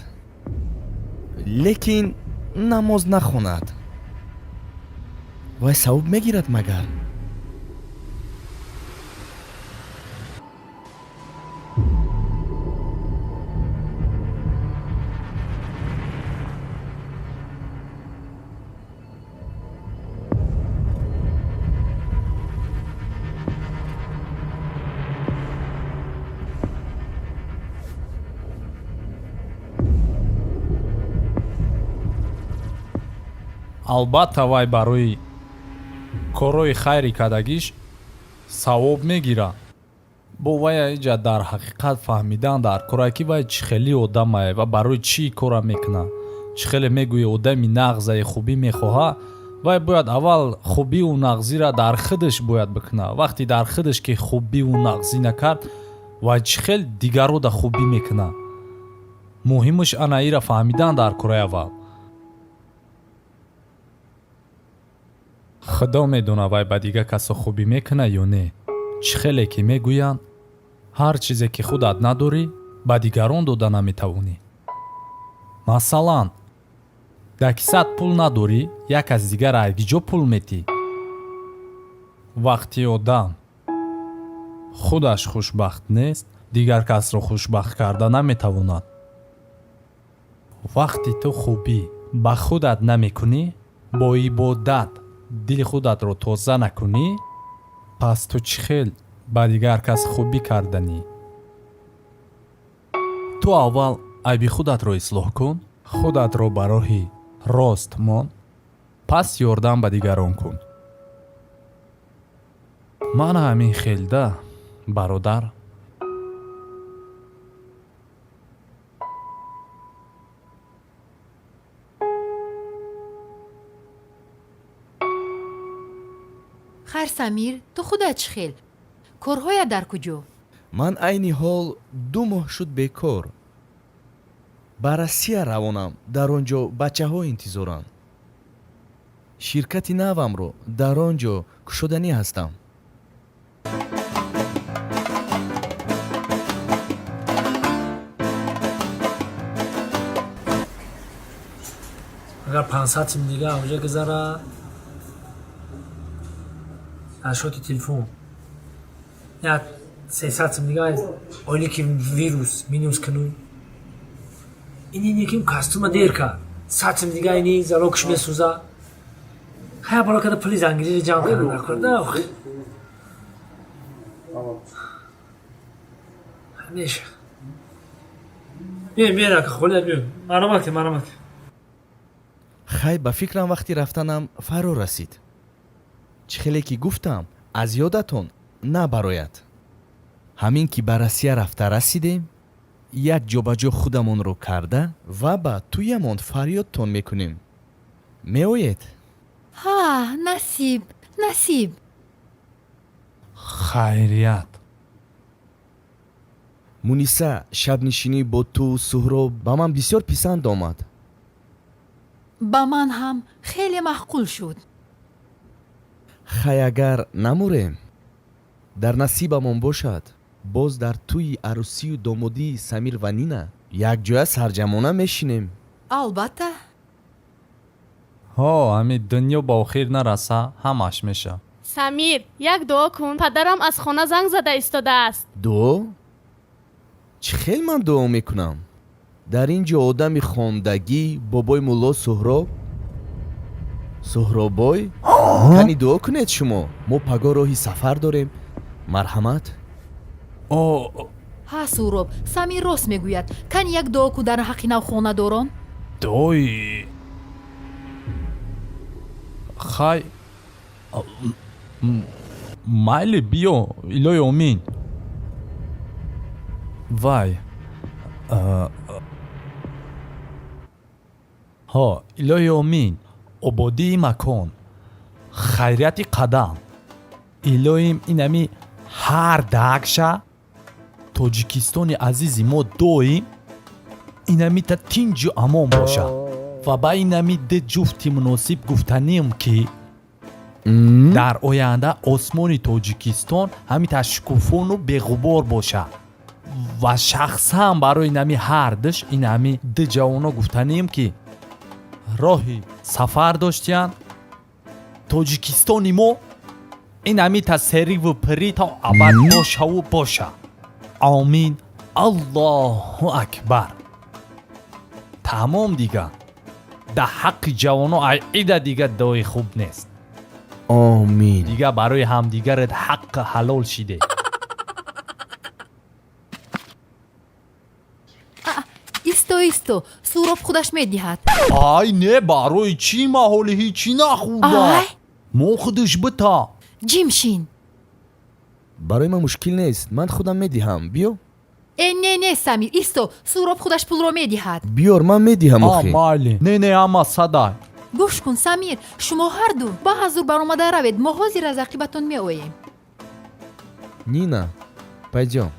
лекин намоз нахонад, вай савоб мегирад магар? Албатта, вай барои корҳои хайри кардагиш савоб мегирад. Бо вая иҷа дар ҳақиқат фаҳмидан дар кора, ки вай чӣ хели одамае ва барои чӣ кора мекунад. Чӣ хеле мегӯи, одами нағзае хубӣ мехоҳад, вай бояд аввал хубиву нағзиро дар худаш бояд бикунад. Вақте дар худаш ки хубиву нағзӣ накард, вай чӣ хел дигарода хубӣ мекунад? Муҳимаш ана ира фаҳмидан дар кораи аввал. Худо медонад, вай ба дигар касо хубӣ мекунад ё не. Чӣ хеле ки мегӯянд, ҳар чизе ки худат надорӣ, ба дигарон дода наметавонӣ. Масалан, дар кисат пул надорӣ, як кас дигар айгиҷо пул метӣ? Вақти одам худаш хушбахт нест, дигар касро хушбахт карда наметавонад. Вақти ту хубӣ ба худат намекунӣ, бо ибодат дили худатро тоза накунӣ, пас ту чӣ хел ба дигар кас хубӣ карданӣ? Ту аввал айби худатро ислоҳ кун, худатро ба роҳи рост мон, пас ёрдам ба дигарон кун. Ман ҳамин хелда, бародар. Хайр, Самир, ту худат чӣ хел? Корҳоят дар куҷо? Ман айни ҳол 2 моҳ шуд бекор. Ба Россия равонам, дар он ҷо бачаҳо интизоранд. Ширкати навамро дар он ҷо кушоданӣ ҳастам. Агар 500 сум дига авҷа гузара, аз шоти телефон як 300 сум дига ойлики вирус минус кунум. Ини неким костюма дер кард, 100 сум дига ини залогш месӯза. Хая бало када пули зангириро ҷамъ карда накарда. Ҳамеша биёем, биёем, ака холия, биёем, маромат ки, маромат ки. Хай, ба фикрам, вақти рафтанам фаро расид. Чӣ хеле ки гуфтам, аз ёдатон набарояд. Ҳамин ки ба Россия рафта расидем, як ҷобаҷо худамонро карда ва ба тӯямон фарёдтон мекунем. Меоед? Ҳа, насиб, насиб. Хайрият. Муниса, шабнишинӣ бо ту, Суҳроб, ба ман бисёр писанд омад. Ба ман ҳам хеле маъқул шуд. Хай, агар намурем, дар насибамон бошад, боз дар тӯи арӯсию домодии Самир ва Нина якҷоя сарҷамона мешинем. Албатта. Ҳо, ҳамин дунё ба охир нараса, ҳамаш меша. Самир, як дуо кун, падарам аз хона занг зада истодааст. Дуо? Чӣ хел ман дуо мекунам? Дар ин ҷо одами хондагӣ, бобои мулло Суҳроб. Суҳроббой, кани дуо кунед шумо. Мо пагоҳ роҳи сафар дорем. Марҳамат. Ҳа, Суҳроб, Самир рост мегӯяд. Кани як дуо кун дар ҳаққи навхонадорон. Дуои хай, майли, биё, илоҳи омин. Вай, ҳо, илоҳи омин, ободии макон, хайрияти қадам, илоҳим инами ҳар дакша Тоҷикистони азизи мо доим инамита тинҷу амон бошад ва ба инами ду ҷуфти муносиб гуфтанем, ки дар оянда осмони Тоҷикистон ҳамита шукуфону беғубор бошад ва шахсан барои инами ҳардуш, инами ду ҷавоно гуфтанем, ки роҳи сафар доштиянд. Тоҷикистони мо инамита сериву пирӣ то абад бошаву боша. Омин, Аллоҳу акбар. Тамом, дига дар ҳаққи ҷавоно айида дига дуои хуб нест. Омин. Дига барои ҳамдигарат ҳаққи ҳалол шиде. Исто, исто, Суҳроб худаш медиҳад. Ай, не, барои чӣ? Ман ҳоли ҳечӣ нахӯрдам. Ай! Мо худаш бита. Ҷимшин. Барои ман мушкил нест, ман худам медиҳам, биё. Э, не, не, Самир, исто, Суҳроб худаш пулро медиҳад. Биёр, ман медиҳам охи. Майли. Не, не, ҳама садай. Гӯш кун, Самир, шумо ҳарду ба ҳазур баромада равед, мо ҳозир аз ақибатон меоем. Нина, пойдём.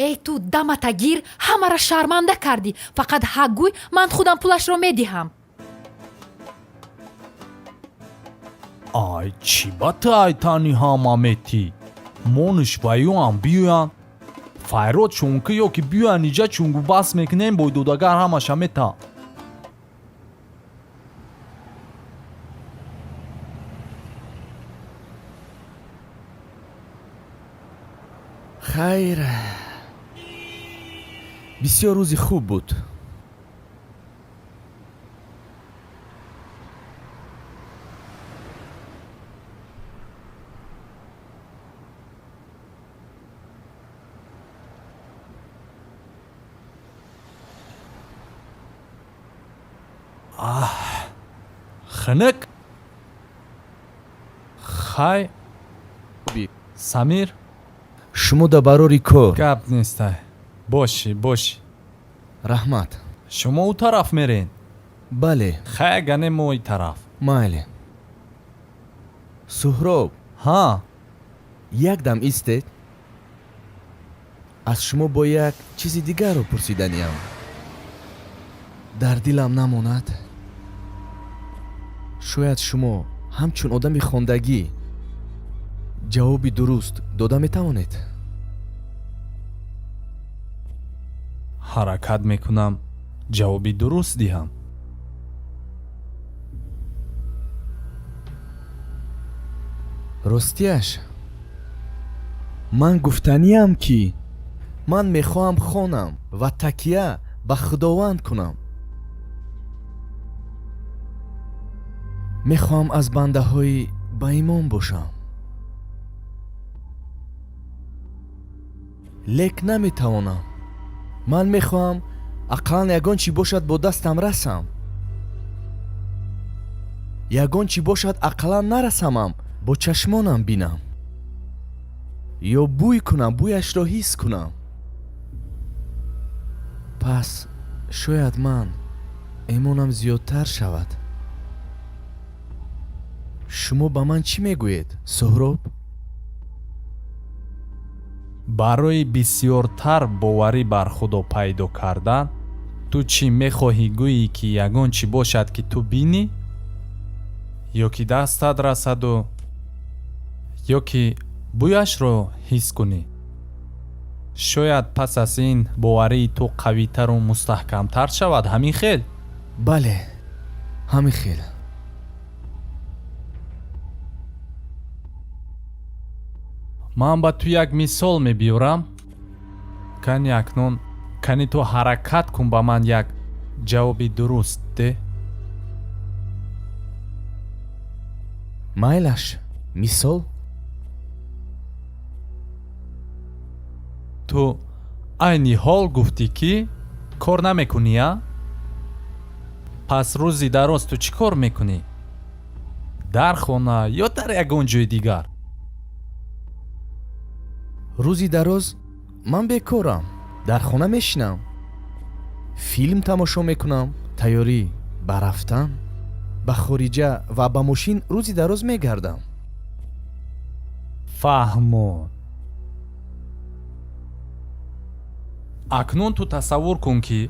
Эй, ту дамата гир, ҳамаро шарманда кардӣ. Фақат ҳақ гӯй, ман худам пулашро медиҳам. Ай, чӣ ба ту айтани ҳама метӣ? Монуш ваюам биёянд, файрод чунки ё ки биёянд иҷа, чунгу бас мекунем, бойдодагар ҳамаша мета. Хайр, бисёр рӯзи хуб буд. Аҳ, хунук. Хай, Самир. Шумо да барори кор. Гап нестай, бошӣ, бошӣ. Раҳмат. Шумо ӯ тараф мерен? Бале. Хай, агане мо и тараф. Майли. Суҳроб. Ҳа. Як дам истед, аз шумо бо як чизи дигарро пурсиданиам, дар дилам намонад. Шояд шумо ҳамчун одами хондагӣ ҷавоби дуруст дода метавонед. Ҳаракат мекунам ҷавоби дуруст диҳам. Ростияш, ман гуфтаниам, ки ман мехоҳам хонам ва такя ба Худованд кунам. Мехоҳам аз бандаҳои баимон бошам, лек наметавонам. Ман мехоҳам ақаллан ягон чӣ бошад, бо дастам расам, ягон чӣ бошад, ақаллан нарасамам, бо чашмонам бинам ё бӯй кунам, бӯяшро ҳис кунам. Пас шояд ман эмонам зиёдтар шавад. Шумо ба ман чӣ мегӯед, Суҳроб? Барои бисёртар боварӣ бар Худо пайдо кардан, ту чӣ мехоҳӣ гӯӣ, ки ягон чӣ бошад, ки ту бинӣ, ё ки дастат расаду, ё ки бӯяшро ҳис кунӣ? Шояд пас аз ин боварии ту қавитару мустаҳкамтар шавад, ҳамин хел? Бале, ҳамин хел. Ман ба ту як мисол мебиёрам. Кани акнун, кани ту ҳаракат кун, ба ман як ҷавоби дуруст деҳ. Майлаш, мисол. Ту айни ҳол гуфтӣ, ки кор намекунӣ, а? Пас рӯзи дароз ту чӣ кор мекунӣ, дар хона ё дар ягон ҷои дигар? Рӯзи дароз ман бекорам, дар хона мешинам, филм тамошо мекунам, тайёрӣ ба рафтан ба хориҷа ва ба мошин рӯзи дароз мегардам. Фаҳмо. Акнун ту тасаввур кун, ки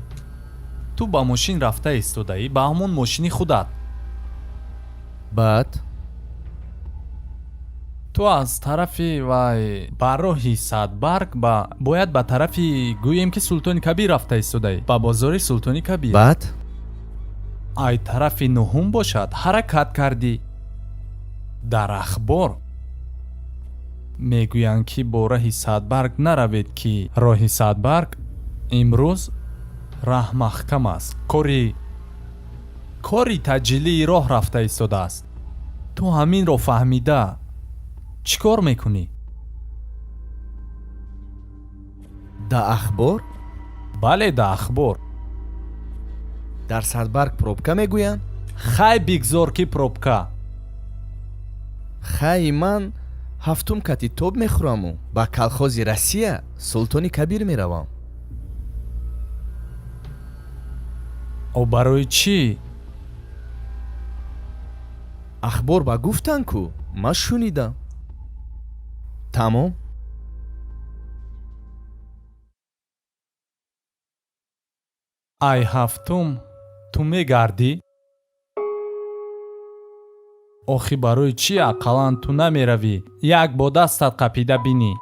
ту ба мошин рафта истодаӣ, ба ҳамон мошини худат. Баъд? Ту аз тарафи вай ба роҳи Садбарг ба бояд ба тарафи, гӯем ки, Султони Кабир рафта истодаӣ, ба бозори Султони Кабир. Баъд? Ай тарафи нуҳум бошад ҳаракат кардӣ. Дар ахбор мегӯянд, ки бо роҳи Садбарг наравед, ки роҳи Садбарг имрӯз раҳ маҳкам аст, кори таъҷилии роҳ рафта истодааст. Ту ҳаминро фаҳмида чӣ кор мекунӣ? Да ахбор? Бале, да ахбор. Дар Садбарг пробка мегӯянд? Хай, бигзор ки пробка. Хай, ман ҳафтум кати тоб мехӯраму ба колхози Россия Султони Кабир меравам. О, барои чӣ? Ахбор ба гуфтанд ку, ман шунидам. Тамом. Ай ҳафтум ту мегардӣ? Охи барои чӣ ақаллан ту намеравӣ, як бо дастат қапида бинӣ,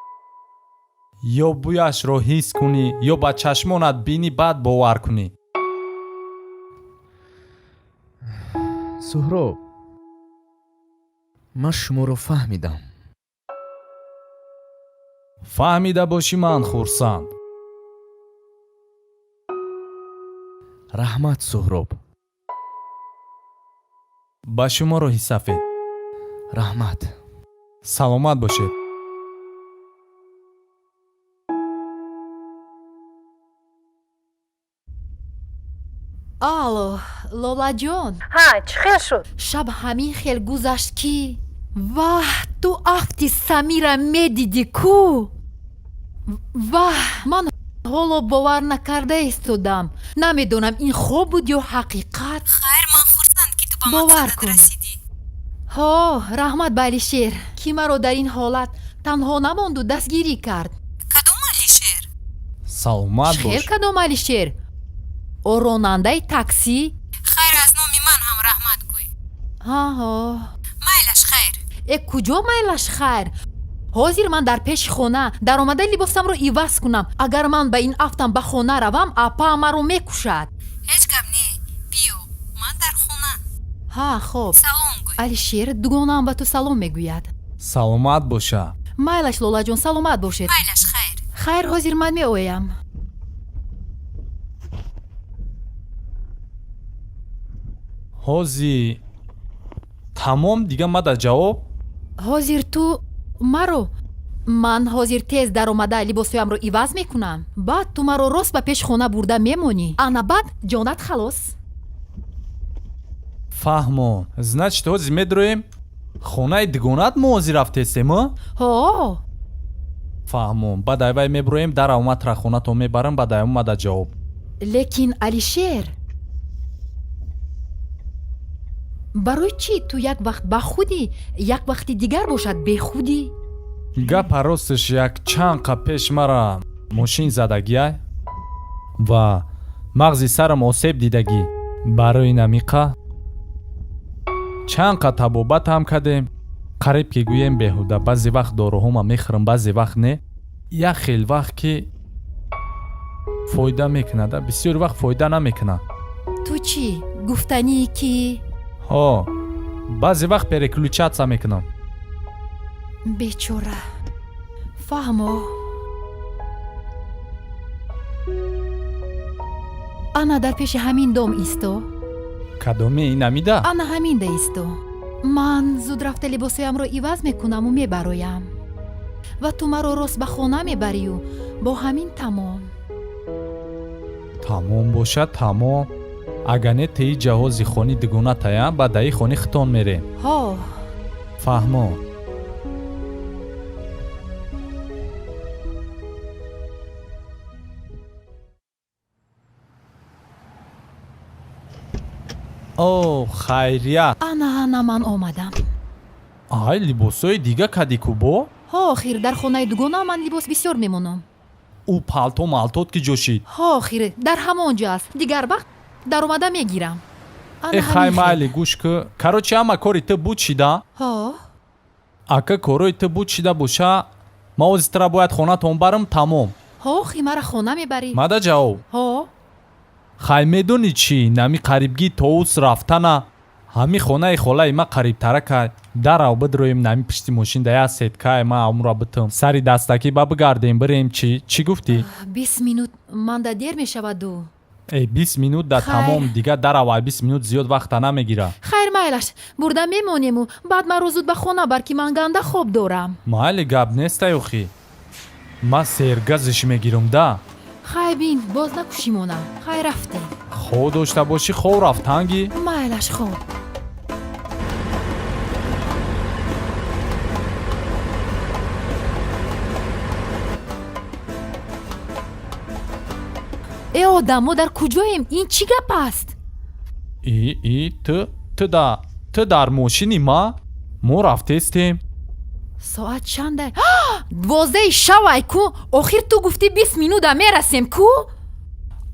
ё бӯяшро ҳис кунӣ, ё ба чашмонат бинӣ, баъд бовар кунӣ? Суҳроб, ман шуморо фаҳмидам. Фаҳмида бошӣ, ман хурсанд. Раҳмат, Суҳроб. Ба шумо роҳи сафед. Раҳмат. Саломат бошед. Алло, Лолаҷон. Ҳа, чӣ хел шуд? Шаб ҳамин хел гузашт, ки ваҳ, ту афти Самира медидӣ ку. Ваҳ, ман ҳоло бовар накарда истодам. Намедонам, ин хоб буд ё ҳақиқат. Хайр, ман хурсанд, ки ту ба Бовар мақсадат кун. расидӣ. Ҳо, раҳмат ба Алишер, ки маро дар ин ҳолат танҳо намонду дастгирӣ кард. Кадом Алишер? Саломат Хел бош. кадом Алишер? О, ронандаи таксӣ. Хайр, аз номи ман ҳам раҳмат гӯй. Ҳаҳо. Майлаш, хайр. Э, куҷо майлаш, хайр? Ҳозир ман дар пеши хона даромада либосамро иваз кунам. Агар ман ба ин афтам ба хона равам, апа маро мекушад. Ҳеҷ гап не, биё, ман дар хона. Ҳа, хоб. Салом гӯй. Алишер, дугонаам ба ту салом мегӯяд. Саломат боша. Майлаш, Лолаҷон, саломат бошед. Майлаш, хайр. Хайр, ҳозир ман меоям. Ҳози тамом, дига мада ҷавоб. Ҳозир ту маро, ман ҳозир тез даромада либосҳоямро иваз мекунам, баъд ту маро рост ба пеши хона бурда мемонӣ, ана баъд ҷонат халос. Фаҳмо, значит, ҳозир медроем хонаи дугонат, мо ҳозир рафтесем, а? Ҳо. Фаҳмо, баъд айвай меброем, дар авматра хонатон мебарам, баъд ай омада ҷавоб. Лекин, Алишер, барои чӣ ту як вақт ба худӣ, як вақти дигар бошад бехудӣ? Гапа росташ, як чанд қа пеш мара мошин задагиай ва мағзи сарам осеб дидагӣ. Барои намиқа чанд қа табобат ҳам кардем, қариб ки гӯем беҳуда. Баъзе вақт доруҳома мехӯрам, баъзе вақт не. Як хел вақт ки фоида мекунад, бисёр вақт фоида намекунад. Ту чӣ гуфтанӣ, ки Ҳо, баъзе вақт переключаться мекунам. Бечора, фаҳмо. Ана дар пеши ҳамин дом исто. Кадоми, инамида? Ана ҳаминда исто. Ман зуд рафта либосҳоямро иваз мекунаму мебароям ва ту маро рост ба хона мебарию бо ҳамин тамом. Тамом бошад, тамом. Агар не, теи ҷаҳози хони дугонатая, ба даи хони хитон мерем. Ҳо. Фаҳмо. О, хайрият. Ана, ана ман омадам. Ай, либосҳои дига кади ку бо? Ҳо, охир дар хонаи дугона ман либос бисёр мемонам. Ӯ палто малтот ки ҷошид? Ҳо, охир дар ҳамон ҷо аст. Дигар вақт даромада мегирам. Ана Э, хай. ҳамин хел. Майли, гӯш ку, короче, ҳама кори ту буд шида. Ҳо. Ака, корои ту буд шида боша, ман ҳозир тура бояд хонатон барам, тамом. Ҳо, охи мара хона мебарӣ. Мада ҷавоб. Ҳо. Хай, медонӣ чӣ, нами қарибгӣ тоус рафтана, ҳами хонаи холаи ма қарибтаракай. Дарав бидроем, нами пишти мошин да як сеткай, ма амура битам, сари дастакӣ ба бигардем, бирем. Чӣ, чӣ гуфтӣ? 20 минут манда дер мешаваду. Э, 20 минут да Хайр. тамом, дига даравай, 20 минут зиёд вақта намегира. Хайр, майлаш, бурда мемонему, баъд маро зуд ба хона бар, ки ман ганда хоб дорам. Майли, гап нестай охи. Ман сергазиш мегирам да. Хай, бин, боз накушимона. Хай, рафтем. Хоб дошта бошӣ, хоб рафтанги. Майлаш, хоб. Э, одам, мо дар куҷоем? Ин чӣ гап аст? И и ту дар мошини ма мо рафтестем. Соат чанда? 12-и шавай ку. Охир ту гуфтӣ 20 минута мерасем ку.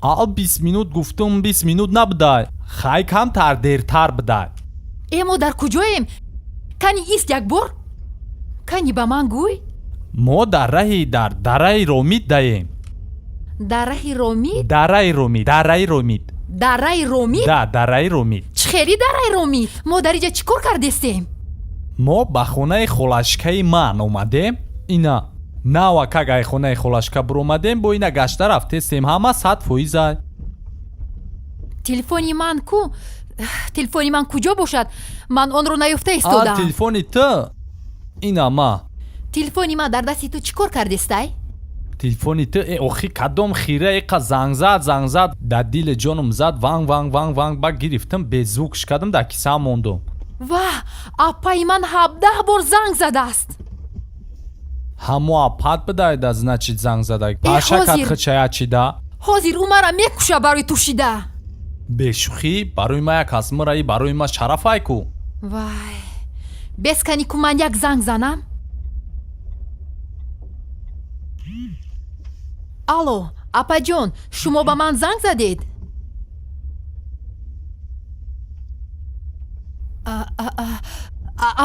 Ал, 20 минут гуфтум, 20 минут набудай, хай, камтар дертар будай. Э, мо дар куҷоем? Кани ист як бор, кани ба ман гӯй. Мо дар раҳи дар дараи Ромид даем. Дараи Ромид? Дараи Ромид, дараи Ромид. Дараи Ромид? Да, дараи Ромид. Чӣ хели дараи Ромид? Мо дар иҷа чӣ кор кардестем? Мо ба хонаи холашкаи ман омадем. Ина навакак ай хонаи холашка буромадем, бо ина гашта рафтестем, ҳама 100%-ай. Телефони ман ку? Телефони ман куҷо бошад? Ман онро наёфта А, истодам. телефони ту ина ма. Телефони ман дар дасти ту чӣ кор кардестай? Телефони ту, э, охи, кадом хира иқа занг зад, занг зад, дар дили ҷонум зад, ванг, ванг, ванг, ванг, ба гирифтам, беззвукш кардам, дар кисаам мондум. Ва, апаи ман 17 бор занг задааст. Ҳамо апат бидайда, значит, занг зада паша кад. Ҳозир. Хичая чида. Ҳозир ӯ мара мекуша барои тушида. Бешӯхӣ, барои ма як ҳасмираи, барои ма шарафай ку. Вай, бес, кани ку ман як занг занам. Алло, апаҷон, шумо ба ман занг задед?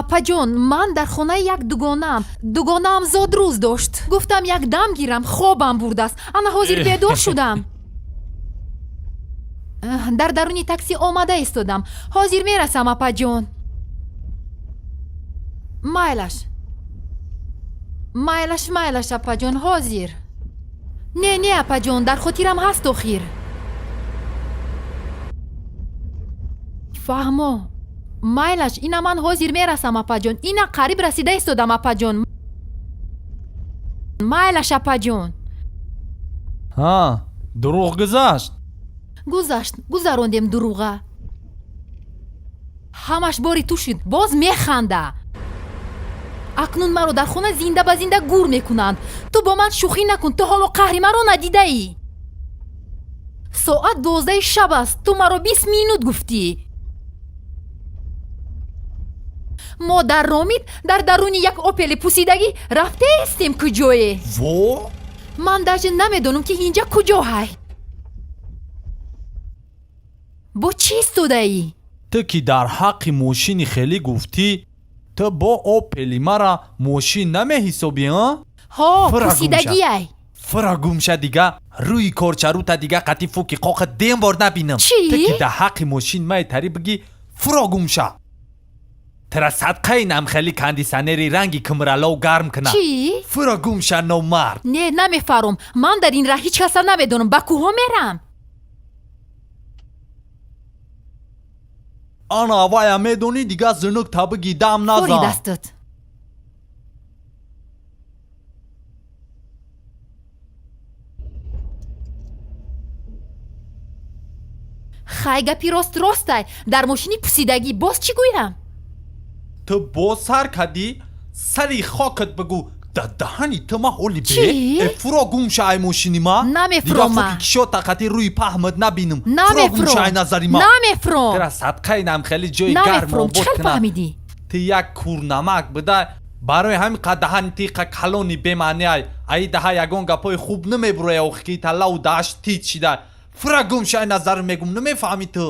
Апаҷон, ман дар хонаи як дугонаам. Дугонаам зодрӯз дошт, гуфтам як дам гирам, хобам бурдааст. Ана ҳозир бедор шудам. Дар даруни такси омада истодам, ҳозир мерасам, апаҷон. Майлаш, майлаш, майлаш, апаҷон, ҳозир. Не, не, апаҷон, дар хотирам ҳаст охир. Фаҳмо, майлаш, ина ман ҳозир мерасам, апаҷон, ина қариб расида истодам, апаҷон. Майлаш, апаҷон. Ҳа, дурӯғ гузашт. Гузашт, гузарондем дурӯға. Ҳамаш бори ту шуд. Боз механда. Акнун маро дар хона зинда ба зинда гур мекунанд. Ту бо ман шӯхӣ накун, ту ҳоло қаҳри маро надидаӣ. Соат 12-и шаб аст, ту маро 20 минут гуфтӣ. Мо дар Ромид, дар даруни як опели пусидагӣ рафтаистем куҷое. Во. Ман даже намедонам, ки инҷа куҷо ҳай. Бо чӣ истодаӣ? Ту ки дар ҳаққи мошини хелӣ гуфтӣ, ту бо опели мара мошин намеҳисобӣ, а? Ҳо. Фира гум ша. Пусидагиай. Фира гум ша, дига рӯи корчарута дига қатӣ фуки қоқа дем бор набинам. Чӣ? Ту ки дар ҳаққи мошин майтарӣ бигӣ, фуро гум ша, тира садқаи намхели кондисионери ранги кимралов гарм куна. Чӣ? Фуро гум ша, номард. Не, намефаром. Ман дар ин раҳ ҳеҷ каса намедонам, ба кӯҳо мерам. Ана вая медонӣ, дига зинук та бигӣ, дам Фори назан. дастат. Хай, гапи рост ростай, дар мошини пусидагӣ боз чӣ гӯям? Ту боз сар кардӣ, сари хокат бигӯ, да даҳани ту ма ҳоли Чӣ? бе. Э, фуро гум ша ай мошини ма. Намефурома. Дига фуки кишота қати рӯи паҳмат набинам. Фуро гум Намефуром. ша ай назари ма. Намефуром. Тира садқаи намхели ҷои гарм Намефуром. обод Чӣ хел кунад. фаҳмидӣ? Ту як курнамак бидай, барои ҳамин қад даҳани тиқа калони бемаъниай. Аи даҳа ягон гапҳои хуб намебуроя, охи ки таллаву даҳаш тит шидай. Фура гум ша ай назарам, мегум, намефаҳмӣ ту.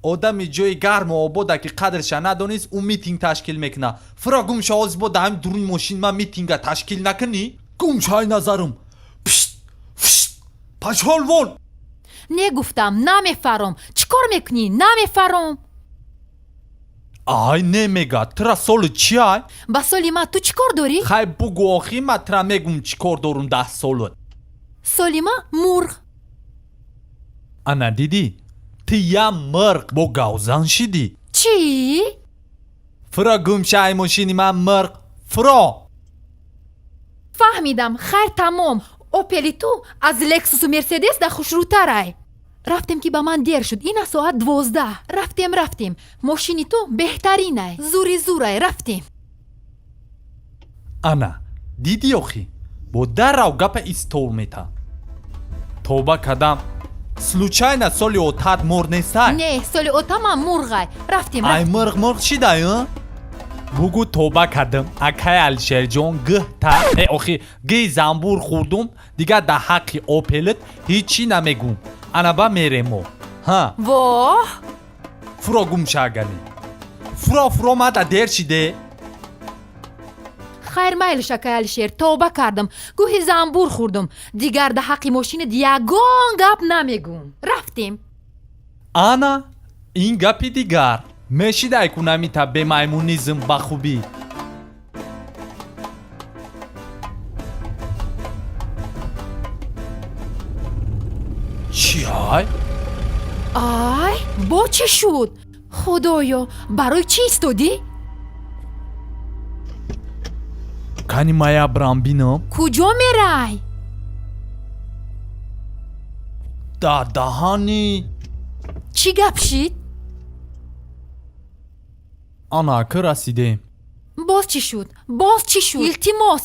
Одами ҷои гарму обода ки қадрша надонист, ӯ митинг ташкил мекунад. Фура гум ша, ҳозир бо даҳами дуруни мошин ман митинга ташкил накунӣ. Гум ша ай назарам. Пшт, фшт, пашол вон. Не, гуфтам, намефаром. Чӣ кор мекунӣ? Намефаром. Ай, немега, тура соли чи ай? Ба соли ман ту чӣ кор дорӣ? Хай, бугӯ охи, ма тура мегум чӣ кор дорум 10 солат. Соли ман мурғ. Ана дидӣ, ту я мирғ бо гавзан шидӣ. Чӣ? Фуро гум шай мошини ман, мирғ, фуро. Фаҳмидам, хайр, тамом. Опели ту аз лексусу мерседес да хушрӯтарай. Рафтем, ки ба ман дер шуд, ина соат 12. Рафтем, рафтем, мошини ту беҳтаринай, зури зурай, рафтем. Ана дидӣ, охи бо даррав гапа истол мета. Тоба кадам, случайно соли отат мурғ нестай? Не, соли отамам мурғай. Рафтем. Ай, мурғ мурғ шидай. Бугу, тоба кардам, акай Алишерҷон, гӯҳта э охи гӯи замбур хӯрдум, дигар дар ҳаққи опелит ҳичӣ намегӯм. Ана ба меремо, ҳа. Воҳ! Фуро гум шагани, фуро, фуро, мада дер шиде. Хайр, майлиш, акай Алишер, тавба кардам, гӯҳи замбур хӯрдум, дигар дар ҳаққи мошинат ягон гап намегӯм. Рафтем. Ана ин гапи дигар мешидай кунамита бемаймунизм ба хубӣ. Чи ай? Ай, бо чӣ шуд? Худоё, барои чӣ истодӣ? Кани мая брам бинам. Куҷо мерай? Дар даҳани. Чӣ гап шид? Ана ки расидем. Боз чӣ шуд? Боз чӣ шуд? Илтимос,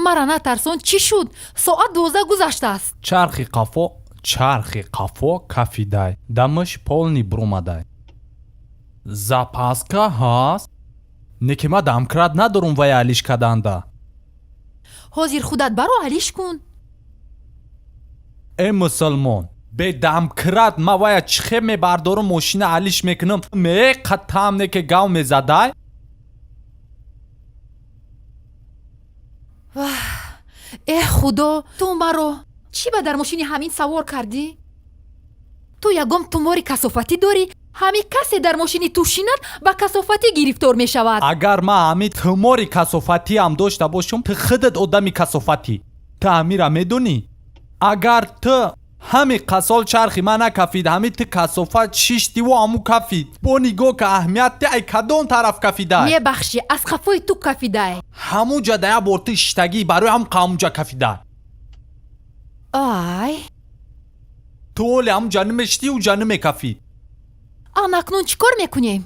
мара натарсон, чӣ шуд? Соат 12 гузаштааст. Чархи қафо, чархи қафо кафидай, дамаш полный буромадай. Запаска ҳаст, не ки ма домкрат надорум вай алиш карданда. Ҳозир худат баро алиш кун. Э мусулмон, бе домкрат ма вая чӣ хел мебардорум, мошина алиш мекунам? Меқатам, не ки гав мезадай. Э худо, ту маро чӣ ба дар мошини ҳамин савор кардӣ? Ту ягон тумори касофатӣ дорӣ? Ҳамин касе дар мошини ту шинад, ба касофатӣ гирифтор мешавад. Агар ман ҳамин тумори касофатиам дошта бошам, ту худат одами касофатӣ, ту ҳамира медонӣ. Агар ту ҳами қасол чархи ман накафид, ҳами ту касофат шиштиву ҳаму кафид. Бо нигоҳ ка, аҳамият ти, ай кадом тараф кафидай? Мебахшӣ, аз қафои ту кафидай. Ҳамуҷа да як бор ту шиштагӣ, барои ҳам ҳамуҷа кафидай. Ай! Ту оли ҳамуҷа намешитӣ, уҷа намекафид. Ан акнун чӣ кор мекунем?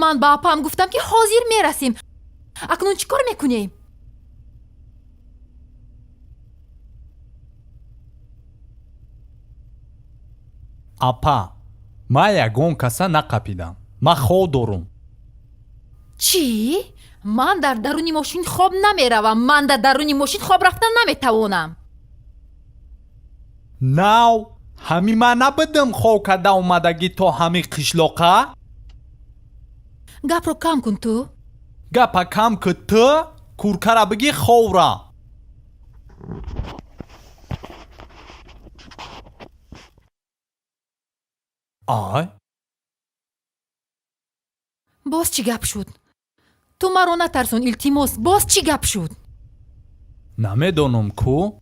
Ман ба апам гуфтам, ки ҳозир мерасем. Акнун чӣ кор мекунем? Апа, ман ягон каса нақапидам, ман хоб дорум. Чӣ? Ман дар даруни мошин хоб намеравам, ман дар даруни мошин хоб рафта наметавонам. Нав ҳами ман набудам хоб карда омадагӣ то ҳами қишлоқа? Гапро кам кун ту. Гапа кам ку ту, куркара бигӣ ховра. Ай! Боз чӣ гап шуд? Ту маро натарсон, илтимос, боз чӣ гап шуд? Намедонам ку.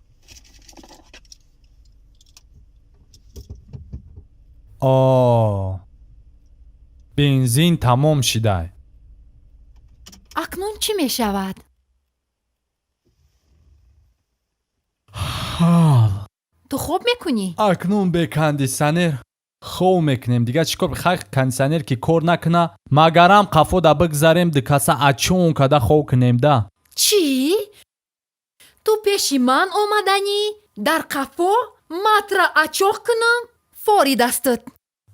О, бензин тамом шидай. Акнун чӣ мешавад? Ту хоб мекунӣ? Акнун бе кондитсионер хоб мекунем, дигар чӣ кор? Хай, кондитсионер ки кор накуна, магарам қафода бигзарем, дукаса ачун када хоб кунем да. Чӣ? Ту пеши ман омаданӣ, дар қафо матра ачоқ кунам? Фори дастат.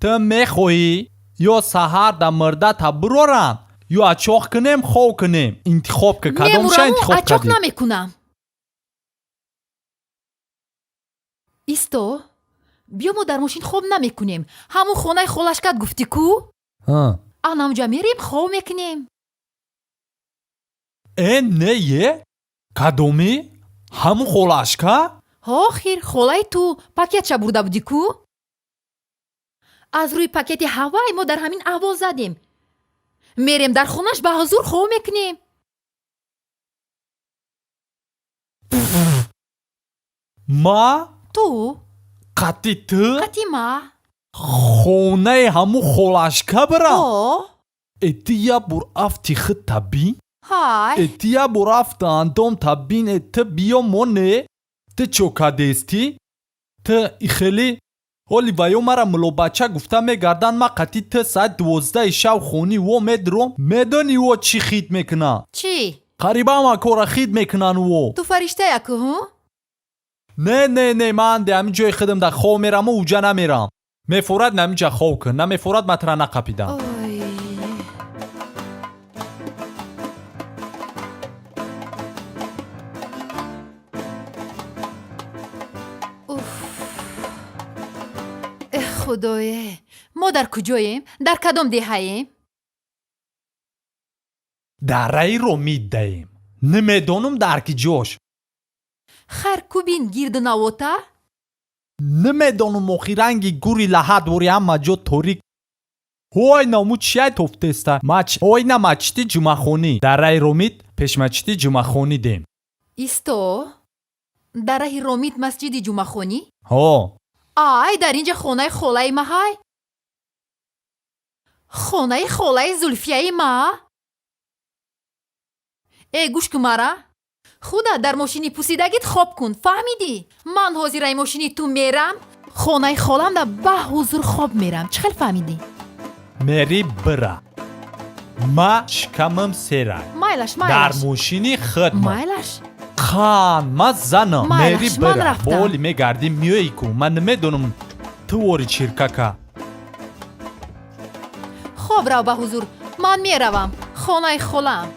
Ту мехоҳӣ ё саҳар да мирдата буроранд, ё ачоқ кунем, хоб кунем? Интихоб ки, кадомша Мемураму интихоб ачоқ кардӣ? намекунам. Исто, биё, мо дар мошин хоб намекунем. Ҳамун хонаи холашкат гуфтӣ ку? Анамҷа мерем, хоб мекунем. Э, не е, кадомӣ? Ҳамун холашка? Охир холаи ту пакетша бурда будӣ ку? Аз рӯи пакети ҳавай мо дар ҳамин аҳвол задем. Мерем дар хонаш, ба ҳузур хоб мекунем. Ма? Ту. Қати ту? Қати ма. Хонаи ҳамун холашка бирам? О. Э, ту як бор афти худта бин. Ҳай. Э, ту як бор афта андомта бин. Э, ту биё моне. Ту чо кадестӣ? Ту ихелӣ ҳоли ваё мара мулобача гуфта мегарданд. Ма қати ту соати 12-и шав хони во медуром. Медонӣ, во чӣ хит мекунанд? Чӣ? Қариба ҳама кора хит мекунанд во. Ту фариштая ку, ҳу? Не, не, не, ман де ҳамин ҷои худам да хов мераму уҷа намерам. Мефорад, наминҷа хов кун, намефорад, ма тура нақапидам. Ой. Уф. Эх, худое, мо дар куҷоем? Дар кадом деҳаем? Дараи Ромиддаем, намедонам дар ки ҷош. Хайр, кубин гирду навота. Намедонам, охи ранги гури лаҳат вори ҳама ҷо торик. Ҳой, ному чияй тофтеста мач. Ҳой, на, мачити ҷумъахонӣ, дараи Ромид, пешмачити ҷумъахонӣ дем. Исто, дараи Ромид, масҷиди ҷумъахонӣ? Ҳо. Ай, дар ин ҷа хонаи холаи ма ҳай, хонаи холаи Зулфияи ма. Э, гӯш кун мара, худа дар мошини пусидагит хоб кун, фаҳмидӣ? Ман ҳозираи мошини ту мерам, хонаи холамда ба ҳузур хоб мерам. Чӣ хел, фаҳмидӣ? Мери, бира, ма шикамам серай. Майлаш. Дар Майлаш. мошини худма. Майлаш. Қан ма занам. Майлаш, мери, ман бира. рафтам. Боли мегардӣ, миёӣ ку, ман намедонам ту вори чиркака. Хоб рав ба ҳузур, ман меравам хонаи холам.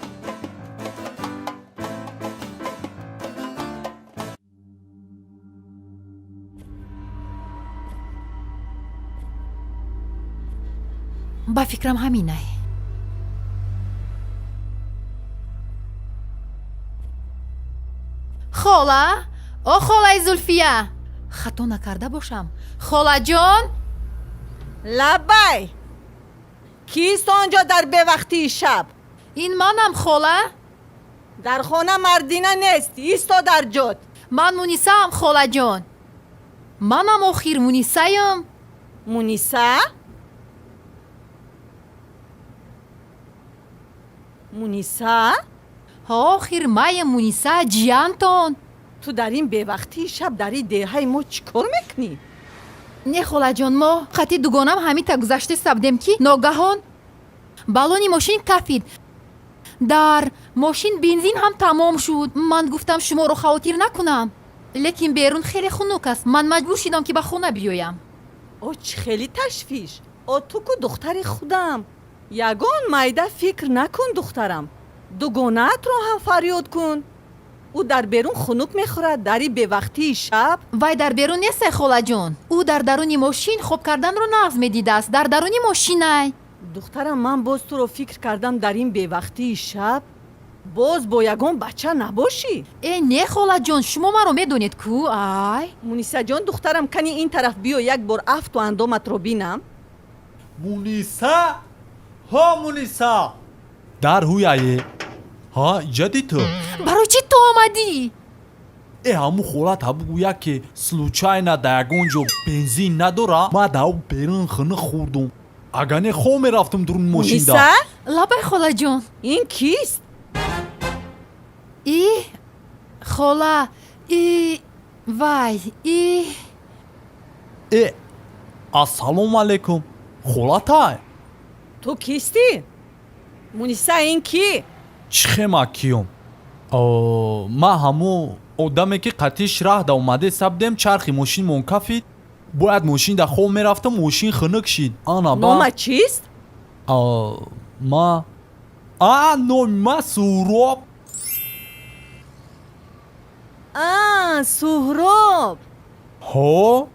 Ба фикрам, ҳаминай. Хола, о холаи Зулфия, хато накарда бошам, холаҷон. Лаббай, кист он ҷо дар бевақтии шаб? Ин манам, хола. Дар хона мардина нест, исто дар ҷот. Ман Мунисаам, холаҷон, манам охир Мунисаям. Муниса, Муниса? Охир маям Муниса, ҷиянтон. Ту дар ин бевақтии шаб дар ин деҳаи мо чӣ кор мекунӣ? Не, холаҷон, мо қати дугонам ҳамита гузашта сабдем, ки ногаҳон баллони мошин кафид, дар мошин бензин ҳам тамом шуд. Ман гуфтам, шуморо хавотир накунам, лекин берун хеле хунук аст, ман маҷбур шидам, ки ба хона биёям. О, чӣ хеле ташвиш! О, ту ку духтари худам. Ягон майда фикр накун, духтарам. Дугонаатро ҳам фарёд кун, ӯ дар берун хунук мехӯрад дари бевақтии шаб. Вай дар берун нестай, холаҷон, ӯ дар даруни мошин хоб карданро нағз медидааст, дар даруни мошинай. Духтарам, ман боз туро фикр кардам, дар ин бевақтии шаб боз бо ягон бача набошӣ. Э, не, холаҷон, шумо маро медонед ку, ай. Мунисаҷон, духтарам, кани ин тараф биё, як бор афту андоматро бинам. Муниса, ҳо, Муниса, дар ҳуяе, ҳа, иҷади ту. Барои чӣ ту омадӣ? Э, ҳамун холата бугӯя, ки случайно дар ягон ҷо бензин надора, ма дар берун хунук хӯрдум, агар не, хоб мерафтум дуруни мошинда. Муниса. Лабай, холаҷон. Ин кист? И хола, и вай, и Э, ассалому алайкум, холатай. Ту кистӣ, Муниса, ин кӣ? Чӣ хема киём? Ма ҳамун одаме, ки қатиш раҳ да омаде сабдем, чархи мошинмон кафид, бояд мошин да хоб мерафтам, мошин хунук шид, ана ба. Номат чист? Ма, а, номи ма Суҳроб. А, Суҳроб. Ҳо.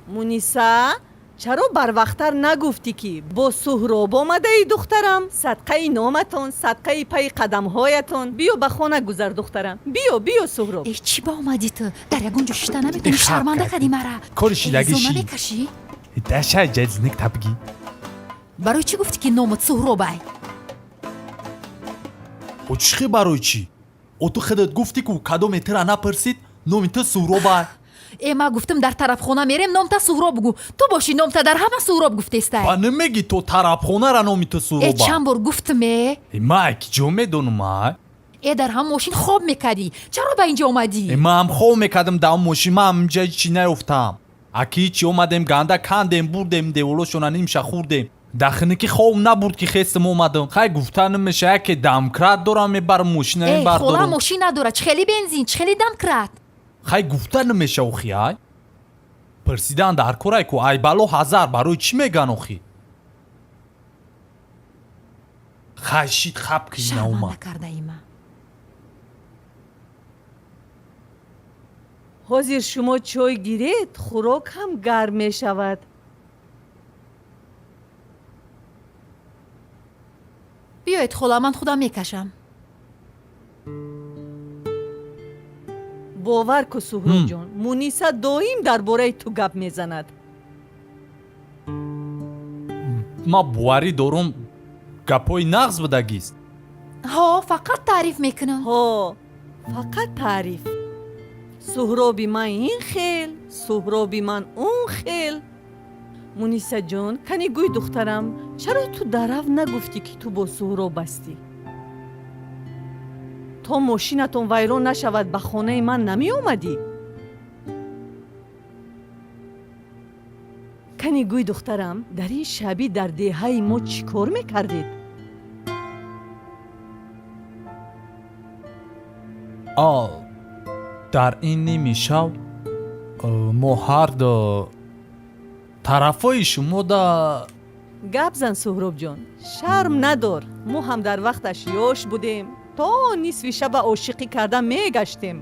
Муниса, чаро барвақттар нагуфтӣ, ки бо Суҳроб омадаи? Духтарам, садқаи номатон, садқаи пайи қадамҳоятон, биё, ба хона гузар, духтарам, биё, биё, Суҳроб. Э, чӣ ба омадӣ ту? Дар ягон ҷо шишта наметавонӣ, шарманда кардӣ мара. Кори шидагӣ. Зона ши мекашӣ. Дашай ҷазник табгӣ. Барои чӣ гуфтӣ, ки номат Суҳробай? О, чӣ хе, барои чӣ? О, ту худат гуфтӣ ку, кадоме тира напурсид, номи ту Суҳробай. Э, ман гуфтам дар тарафхона мерем, номта Суҳроб гӯ. Ту бошӣ, номта дар ҳама Суҳроб гуфтестай. Ба намегӣ то тарабхонара номи ту Э, Суҳроба? чанд бор гуфтам, э? Э, ман ай ки ҷо медонам, ай? Э, дар ҳам мошин хоб мекардӣ, чаро ба инҷо омадӣ? Э, ман ҳам хоб мекардам дар он мошин, ман ҳам инҷа ҳичи наёфтам. Аки ҳичи омадем, ганда кандем, бурдем, деволошона нимша хӯрдем. Дар хиникӣ хоб набурд, ки хестам омадам. Хай, гуфта намеша, яке домкрат дорам, мебарам, мошина Э, хола мебардорам. Мошин надорад, чӣ хели бензин, чӣ хели домкрат? Хай, гуфта намеша охи, ай. Пурсидан дар корай ку, ай бало ҳазар барои чӣ меган охи? Хай, шит, хаб ки наомад. Шарманда кардаима. Ҳозир шумо чой гиред, хӯрок ҳам гарм мешавад. Биёед, хола, ман худам мекашам. Бовар ку, Суҳробҷон, Муниса доим дар бораи ту гап мезанад. Ман боварӣ дорум, гапҳои нағз будагист. Ҳо, фақат таъриф мекунам. Ҳо, фақат таъриф. Суҳроби ман ин хел, Суҳроби ман он хел. Мунисаҷон, кани гӯй, духтарам, чаро ту дарав нагуфтӣ, ки ту бо Суҳроб ҳастӣ? То мошинатон вайрон нашавад, ба хонаи ман намеомадӣ. Кани гӯй, духтарам, дар ин шабӣ дар деҳаи мо чӣ кор мекардед? А дар ин ними шав мо ҳарду тарафҳои шумо да. Гап зан, Суҳробҷон, шарм надор. Мо ҳам дар вақташ ёш будем, то нисфи шаба ошиқӣ карда мегаштем.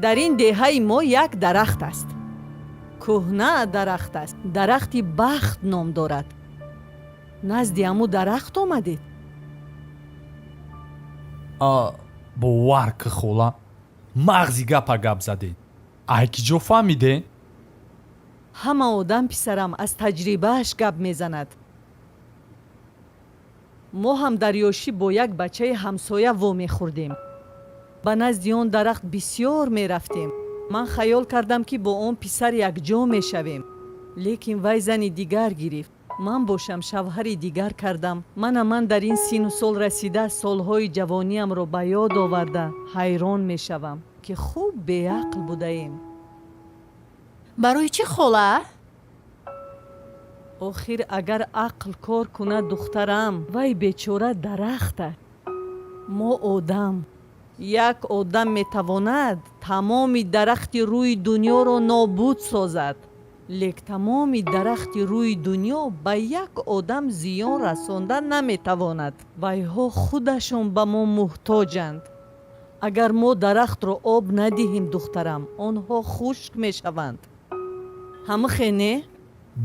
Дар ин деҳаи мо як дарахт аст, кӯҳна дарахт аст, дарахти бахт ном дорад. Назди ҳаму дарахт омадед? Бовар ки, хола, мағзи гапа гап задед. Ай ки ҷо фаҳмиден? Ҳама одам, писарам, аз таҷрибааш гап мезанад. Мо ҳам дар ёшӣ бо як бачаи ҳамсоя вомехӯрдем, ба назди он дарахт бисьёр мерафтем. Ман хаёл кардам, ки бо он писар якҷо мешавем, лекин вай зани дигар гирифт, ман бошам шавҳари дигар кардам. Мана ман дар ин сину сол расида, солҳои ҷавониамро ба ёд оварда ҳайрон мешавам, ки хуб беақл будаем. Барои чӣ, хола? Охир, агар ақл кор кунад, духтарам, вай бечора дарахта, мо одам. Як одам метавонад тамоми дарахти рӯи дунёро нобуд созад, лек тамоми дарахти рӯи дунё ба як одам зиён расонда наметавонад. Вайҳо худашон ба мо муҳтоҷанд. Агар мо дарахтро об надиҳем, духтарам, онҳо хушк мешаванд. Ҳамихе, не?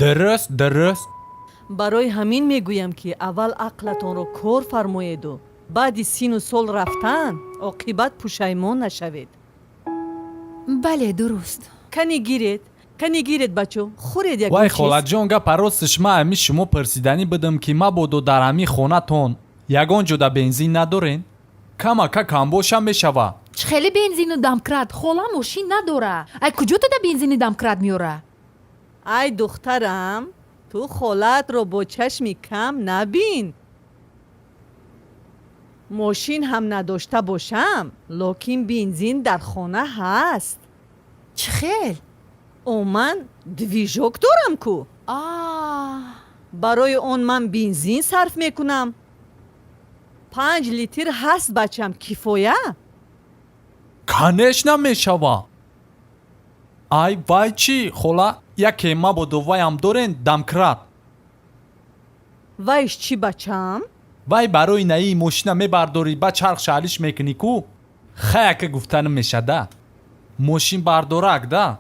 Дуруст, дуруст. Барои ҳамин мегӯям, ки аввал ақлатонро кор фармоеду баъди сину сол рафтан оқибат пушаймон нашавед. Бале, дуруст. Кани гиред, кани гиред, бачо, хӯред ягон Вай, чиз. холаҷон, гапа росташ, ман ҳами шумо пурсиданӣ будам, ки мабодо дар ҳамин хонатон ягон ҷода бензин надорен? Камака камбоша мешава. Чӣ хеле бензину домкрат, хола мошин надора, ай куҷо туда бензини домкрат меёра? Ай духтарам, ту холаатро бо чашми кам набин. Мошин ҳам надошта бошам, локин бензин дар хона ҳаст. Чӣ хел? О, ман движок дорам ку. Барои он ман бензин сарф мекунам. 5 литр ҳаст, бачам, кифоя. Конечно, мешава. Ай, вай чӣ, хола, яке мабодо вайам дорен, домкрат? Вайш чӣ, бачам? Вай барои наии мошина мебардорӣ, ба чарх шалиш мекунӣ ку. Хаяка, гуфта намешада, мошин бардорак да.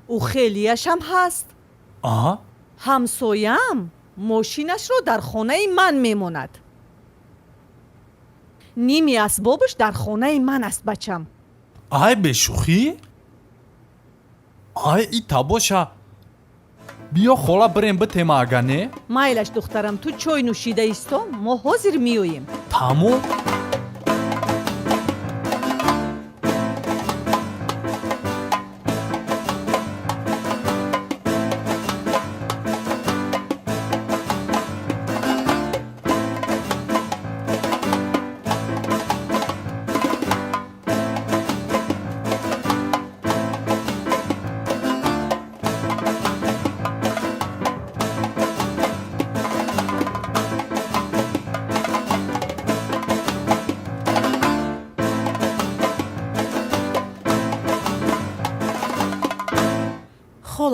Ӯ хелияшам ҳаст. А. Ҳамсоям мошинашро дар хонаи ман мемонад, ними асбобаш дар хонаи ман аст, бачам. Ай, бешӯхӣ? Ай, ита боша, биё, хола, бирем битема, ага не. Майлаш, духтарам, ту чой нӯшида исто, мо ҳозир меоем. Тамом.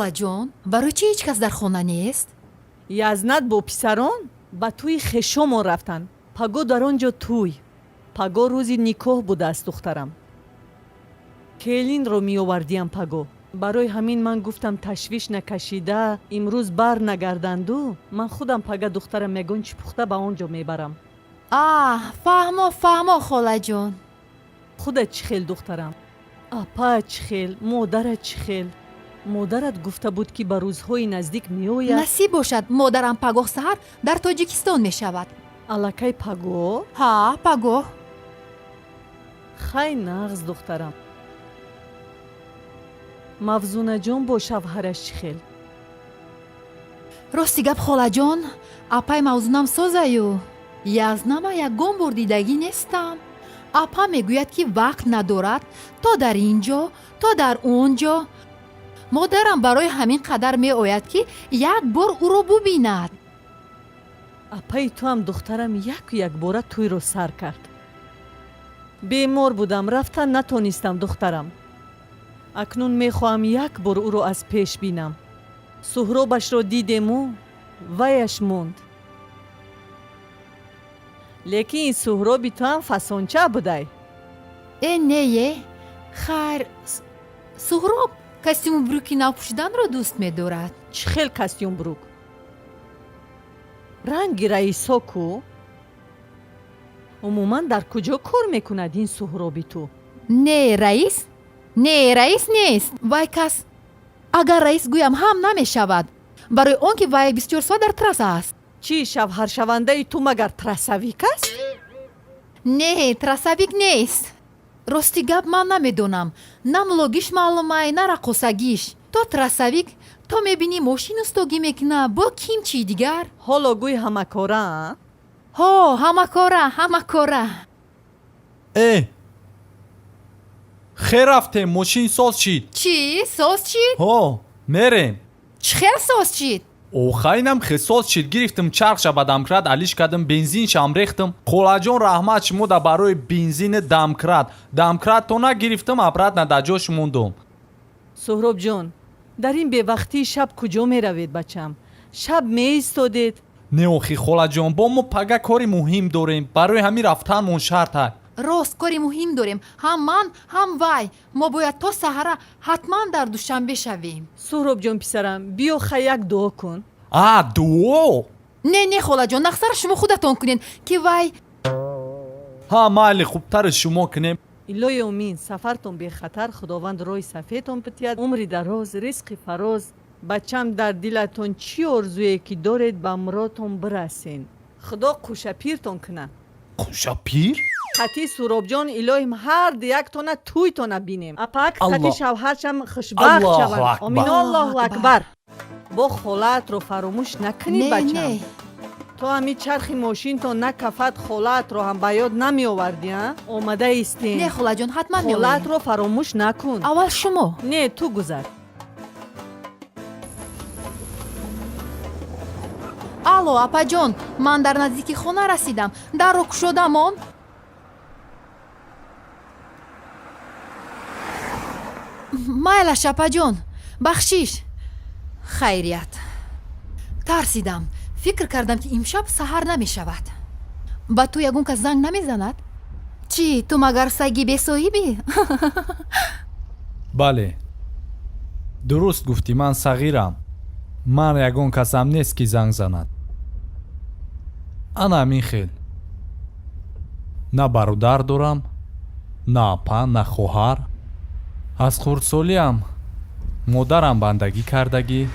Холаҷон, барои чӣ ҳеҷ кас дар хона нест? Язнат бо писарон ба тӯи хешомон рафтанд. Паго дар он ҷо тӯй. Паго рӯзи никоҳ будааст, духтарам. Келинро меовардиям паго. Барои ҳамин ман гуфтам, ташвиш накашида имрӯз бар нагарданду, ман худам пага духтарам ягон чӣ пухта ба он ҷо мебарам. А, фаҳмо, фаҳмо, холаҷон. Худат чӣ хел, духтарам? Апа чӣ хел, модарат чӣ хел? Модарат гуфта буд, ки ба рӯзҳои наздик меояд. Насиб бошад, модарам пагоҳ саҳар дар Тоҷикистон мешавад. Аллакай пагоҳ? Ҳа, пагоҳ. Хай, нағз, духтарам. Мавзунаҷон бо шавҳараш чӣ хел? Рости гап, холаҷон, апай Мавзунам созаю, язнама ягон бор дидагӣ нестам. Апа мегӯяд, ки вақт надорад, то дар ин ҷо, то дар он ҷо. Модарам барои ҳамин қадар меояд, ки як бор ӯро бубинад. Апаи туам, духтарам, яку якбора тӯйро сар кард. Бемор будам, рафтан натонистам, духтарам. Акнун мехоҳам як бор ӯро аз пеш бинам. Суҳробашро дидему ваяш монд, лекин ин Суҳроби туам фасонча будай. Э, не-е, хайр, Суҳроб костюму брюки нав пӯшиданро дӯст медорад. Чӣ хел костюм брюк? Ранги раисо ку. Умуман, дар куҷо кор мекунад ин Суҳроби ту? Не, раис не, раис нест вай кас. Агар раис гӯям ҳам намешавад, барои он ки вай 24 соат дар трасса аст. Чӣ, шавҳаршавандаи ту магар трассавик аст? Не, трассавик нест. Рости гап, ман намедонам, на мулогиш маълумай, на раққосагиш. То трассавик, то мебинӣ мошин устогӣ мекуна, бо ким чи дигар. Ҳоло гӯй, ҳамакора, а? Ҳо, ҳамакора, ҳамакора. Э, хер, рафтем, мошин соз шид. Чӣ, соз шид? Ҳо, мерем. Чӣ хел соз шид? Охайнам хе соз шид. Гирифтам, чархша ба домкрат алиш кардам, бензиншам рехтам. Холаҷон, раҳмат шумода барои бензини домкрат. Домкратона гирифтам, обратно дар ҷош мондум. Суҳробҷон, дар ин бевақтии шаб куҷо меравед, бачам? Шаб меистодед. Не, охи, холаҷон, бо мо пага кори муҳим дорем, барои ҳамин рафтанмон шарта. Рост, кори муҳим дорем, ҳам ман, ҳам вай. Мо бояд то саҳара ҳатман дар Душанбе шавем. Суҳробҷон, писарам, биё, хай, як дуо кун. А, дуо? Не, не, холаҷон, нақсара шумо худатон кунед, ки вай. Ҳа, майли, хубтари шумо кунем. Илоҳи омин, сафартон бехатар, Худованд роҳи сафедтон битиҳад, умри дароз, ризқи фароз. Бачам, дар дилатон чӣ орзуе ки доред, ба муродтон бирасен. Худо қӯшапиртон кунад. Қӯшапир? Қатъи Суҳробҷон, илоҳим, ҳарду яктона тӯйтона бинем. Апак қатъи шавҳаршам хушбахт шаванд. Омин, Аллоҳу акбар. Бо холаатро фаромӯш накунӣ, бачам. То ҳами чархи мошинтон накафад, холаатро ҳам ба ёд намеовардӣ, а? Омада истем. Не, холаҷон, ҳатман. Холаатро фаромӯш накун. Аввал шумо. Не, ту гузар. Алло, апаҷон, ман дар наздики хона расидам, дарро кушодамон. Майлаш, апаҷон, бахшиш. Хайрият, тарсидам, фикр кардам, ки имшаб саҳар намешавад. Ба ту ягон кас занг намезанад? Чӣ, ту магар саги бесоҳибӣ? Бале, дуруст гуфтӣ, ман сағирам. Ман ягон касам нест, ки занг занад. Ана ҳамин хел, на бародар дорам, на апа, на хоҳар. Аз хурдсолиам модарам бандагӣ кардагӣ,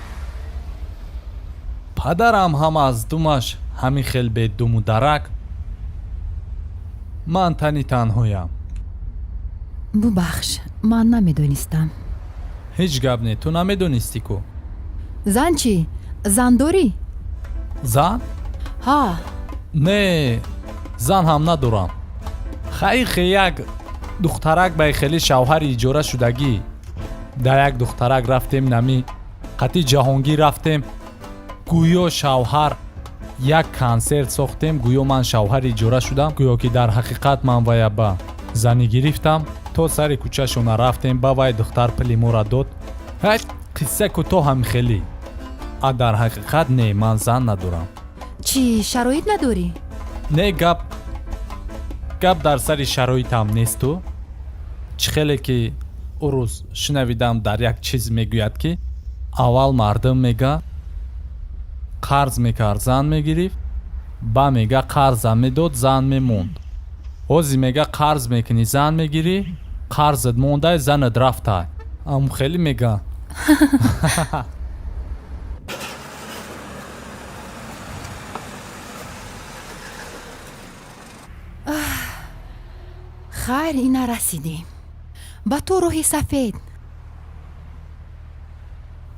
падарам ҳам аз думаш ҳамин хел бедуму дарак. Ман тани танҳоям. Бубахш, ман намедонистам. Ҳеҷ гап не, ту намедонистӣ ку. Зан чӣ, зан дорӣ? Зан? Ҳа. Не, зан ҳам надорам. Хайхе, як духтарак ба хеле шавҳари иҷора шудагӣ. Дар як духтарак рафтем, нами қатъи Ҷаҳонгир рафтем, гӯё шавҳар, як консерт сохтем, гӯё ман шавҳари иҷора шудам, гӯё ки дар ҳақиқат ман вая ба занӣ гирифтам. То сари кӯчашона рафтем, ба вай духтар пули моро дод. Қисса кӯтоҳ ҳам хеле. А дар ҳақиқат не, ман зан надорам. Чӣ, шароит надорӣ? Не, гап дар сари шароитам несту. Чӣ хеле ки ӯ рӯз шунавидам, дар як чиз мегӯяд, ки аввал мардум мега қарз мекард, зан мегирифт, ба мега қарзам медод, зан мемонд. Ҳозир мега қарз мекунӣ, зан мегирӣ, қарзат мондай, занат рафтай. Ам хеле мега. Хайр, ина расидем. Ба ту роҳи сафед.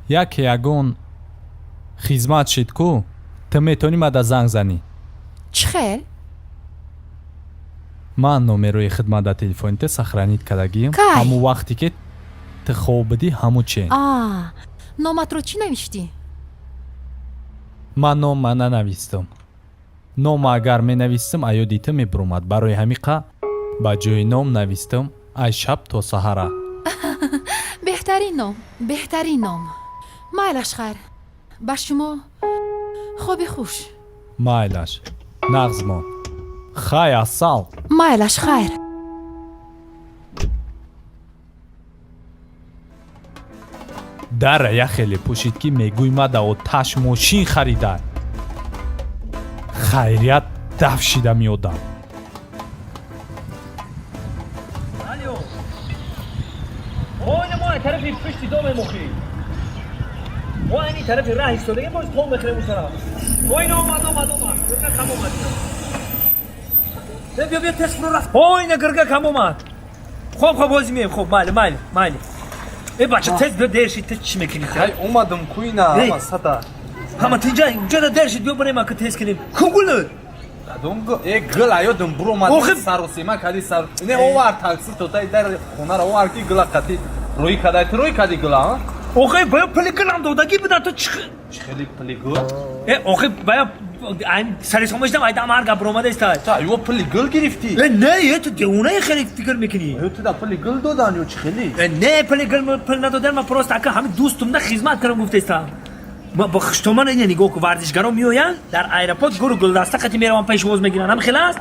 Яке ягон хизмат шид ку, ту метавонӣ мада занг занӣ. Чӣ хел? Ман номерои хидмат дар телефони ту сохранить кардагием. Кай? Ҳамун вақте ки ту хоб будӣ, ҳамун чен. А номатро чӣ навиштӣ? Ман нома нанавистам. Нома агар менавистам, аёди ту мебуромад. Барои ҳамиқа ба ҷои ном навистам: ай шаб то саҳара. Беҳтарин ном, беҳтарин ном. Майлаш, хайр, ба шумо хоби хуш. Майлаш, нағз мон. Хай, асал. Майлаш, хайр. Дара я хеле пӯшид, ки мегӯй мада оташ мошин харида. Хайрият, даф шида меодам. Алё. Ой, мо тарафи пушти домем охи. Мо ани тарафи раҳ истодаем, боз то мехӯрем он тараф. Ой, на омад, омад, омад. Гирга кам омад. Не, биё, биё, тез фуро рафт. Ой, на гирга кам омад. Хоб, хоб, ҳозир меем, хоб, майли, майли, майли. Э, бача, тез биё, дер шид, тез чӣ мекунӣ? Хай, омадам куина, ҳама сата. Ҳама тинҷа, унҷа дер шид, биё барем, ака тез кунем. Ку гулут? Кадом гул? Э, гул аёдам буромад, саросема кади сар. Не, овар такси то тай дар хонаро овар, ки гула қати рӯй кадай, ту рӯй кади гула, а? Охи, бая пули гулам додагӣ будан, ту чӣ? Чӣ хели пули гул? Э, охи, бая сари сомаҷдам, айдам ҳар гап буромада истай. Та, ё пули гул гирифтӣ? Э, не, э, ту девонаи, хеле фикр мекунӣ. Ё ту да пули гул додан ё чӣ хели? Э, не, пули гул пул надодан, ман просто ака ҳамин дӯстумда хизмат кардам, гуфтаистам. Бо хуштоман ина нигоҳ ку, варзишгаро меоянд дар аэропорт, гуру гулдаста қати мераванд, пешвоз мегиранд, ҳам хел аст.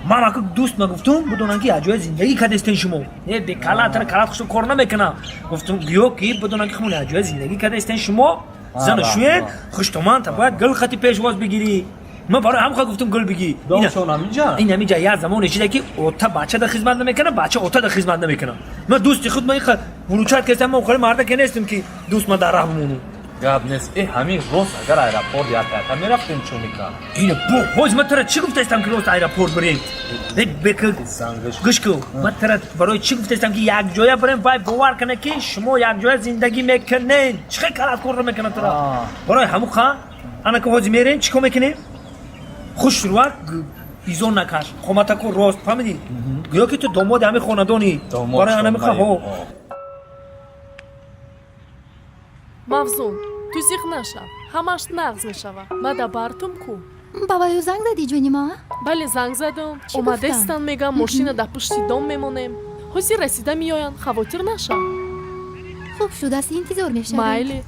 Ман ака дӯст ма гуфтум, бидонанд ки аҷоя зиндагӣ кардастен шумо. Не, бекала тара калат хушто кор намекунам. Гуфтум, гӯё ки бидонанд ки хумон аҷоя зиндагӣ кардастен шумо, зану шӯед, хуштоман та бояд гул қати пешвоз бигирӣ. Ман барои ҳам гуфтум гул бигӣ. Домшон ҳаминҷа? Ин ҳаминҷа як замоне шида ки ота бача да хизмат намекунад, бача ота да хизмат намекунад. Ман дӯсти худ ман иқа вуручат кардам, ман охири марда ки нестам, ки дӯст ман дар раҳ бимонам. Гап нест. Э, ҳамин рост, агар аэропорт яката мерафтем, чӯ мекард? Ина бо ҳоз ман тара чӣ гуфтаистам, ки рост аэропорт бирем? Э, бека гӯш кун, ман тара барои чӣ гуфтаистам, ки якҷоя бирем, вай бовар кунад, ки шумо якҷоя зиндагӣ мекунед. Чӣ хел калат корро мекунад тура? Барои ҳамун ха ана ки ҳозир мерем, чӣ кор мекунем? Хуш рувак изон накаш, қоматаку рост, фаҳмидӣ? Гӯё ки ту домоди ҳамин хонадонӣ. Барои анамиқа ҳо. Мавзун, ту зиқ нашав, ҳамаш нағз мешавад. Ма да бартум ку. Ба ваю занг задӣ, ҷони ма? Бале, занг задам. Чӣ Омадестан, мегам, мошина дар пушти дом мемонем. Ҳозир расида меоянд, хавотир нашав. Хуб шудааст, интизор мешавем. Майли.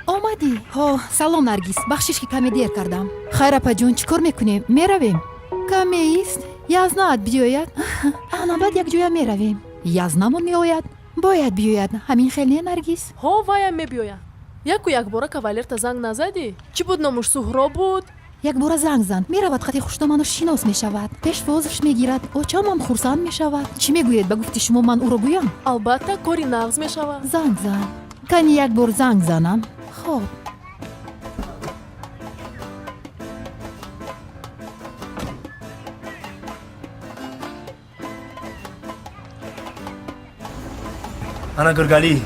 Омадӣ? Ҳо, салом, Наргиз, бахшиш, ки каме дер кардам. Хайр, апаҷон, чӣ кор мекунем, меравем? Каме ист, Язнаат биёяд, ана баъд якҷоя меравем. Язнамон меояд, бояд биёяд, ҳамин хел не, Наргиз? Ҳо, ваям мебиёяд. Яку якбора кавалерта занг назадӣ? Чӣ буд номуш, Суҳроб буд? Якбора занг зан, меравад, қати хуштоману шинос мешавад, пешвозш мегирад, очамам хурсанд мешавад. Чӣ мегӯед, ба гуфти шумо ман ӯро гӯям? Албатта, кори нағз мешавад. Занг зан, кани як бор занг занам. Хоб. Ана Гиргалӣ,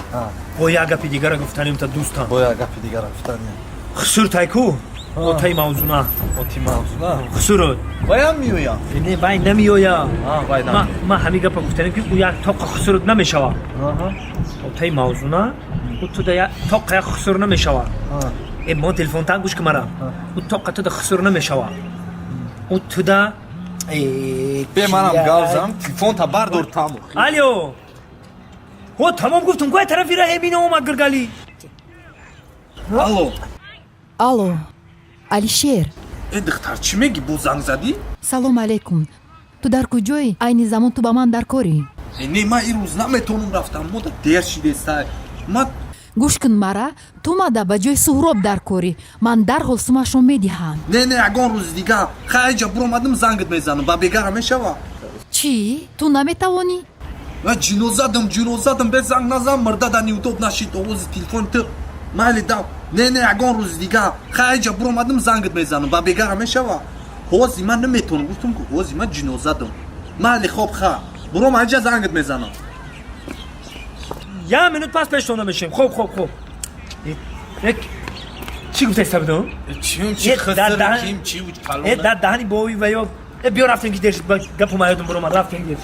бо як гапи дигара гуфтанем та дӯстам. Бо як гапи дигара гуфтанем. Хусур тайку, отаи Мавзуна. Оти Мавзуна? Хусурот. Ваям меоям. Не, вай намеоя. Вай Ман ҳамин гапа гуфтанем, ки ӯ як тоқа хусурот намешавад. Отаи Мавзуна, ӯ туда як тоқа як хусур намешавад. Э, мо телефон тан гӯш ки мара. Ӯ тоқа туда хусур намешавад. Ӯ туда Бе манам гавзам, телефонта бардор, таму. Алё. Ҳо, тамом гуфтум, куай тарафи раҳе бина омад гиргали. Алло. Алло, Алишер. Э, духтар, чӣ мегӣ, бо занг задӣ? Салом алейкум. Ту дар куҷоӣ? Айни замон ту ба ман дар корӣ. Э, не, ман ирӯз наметавонам рафтам, мода дер шидеста. Ман Гӯш кун мара, ту мада ба ҷои Суҳроб дар корӣ. Ман дарҳол сумашро медиҳам. Не, не, ягон рӯзи дигар. Хай, иҷа буромадам, зангат мезанам. Ба бегара мешава? Чӣ? Ту наметавонӣ? Ва ҷинозадам, ҷинозадам, бе занг назан, мурда да неудоб нашид овози телефони ту. Майли дав. Не, не, ягон рӯзи дигар. Хай, иҷа буромадам, зангат мезанам. Ба бегара мешава? Ҳози ман наметавонам, гуфтам ку, ҳози ман ҷинозадам. Майли, хоб, ха. Буром аҷа, зангат мезанам. Я минут пас пештон мешем. Хоб, хоб, хоб. Як чӣ гуфта истабидам? Чим чи хиср, ким чи калон. Э, дар даҳани бови ва ё э биё рафтем ки дер шуд, гапу маёдум буромад, рафтем дер.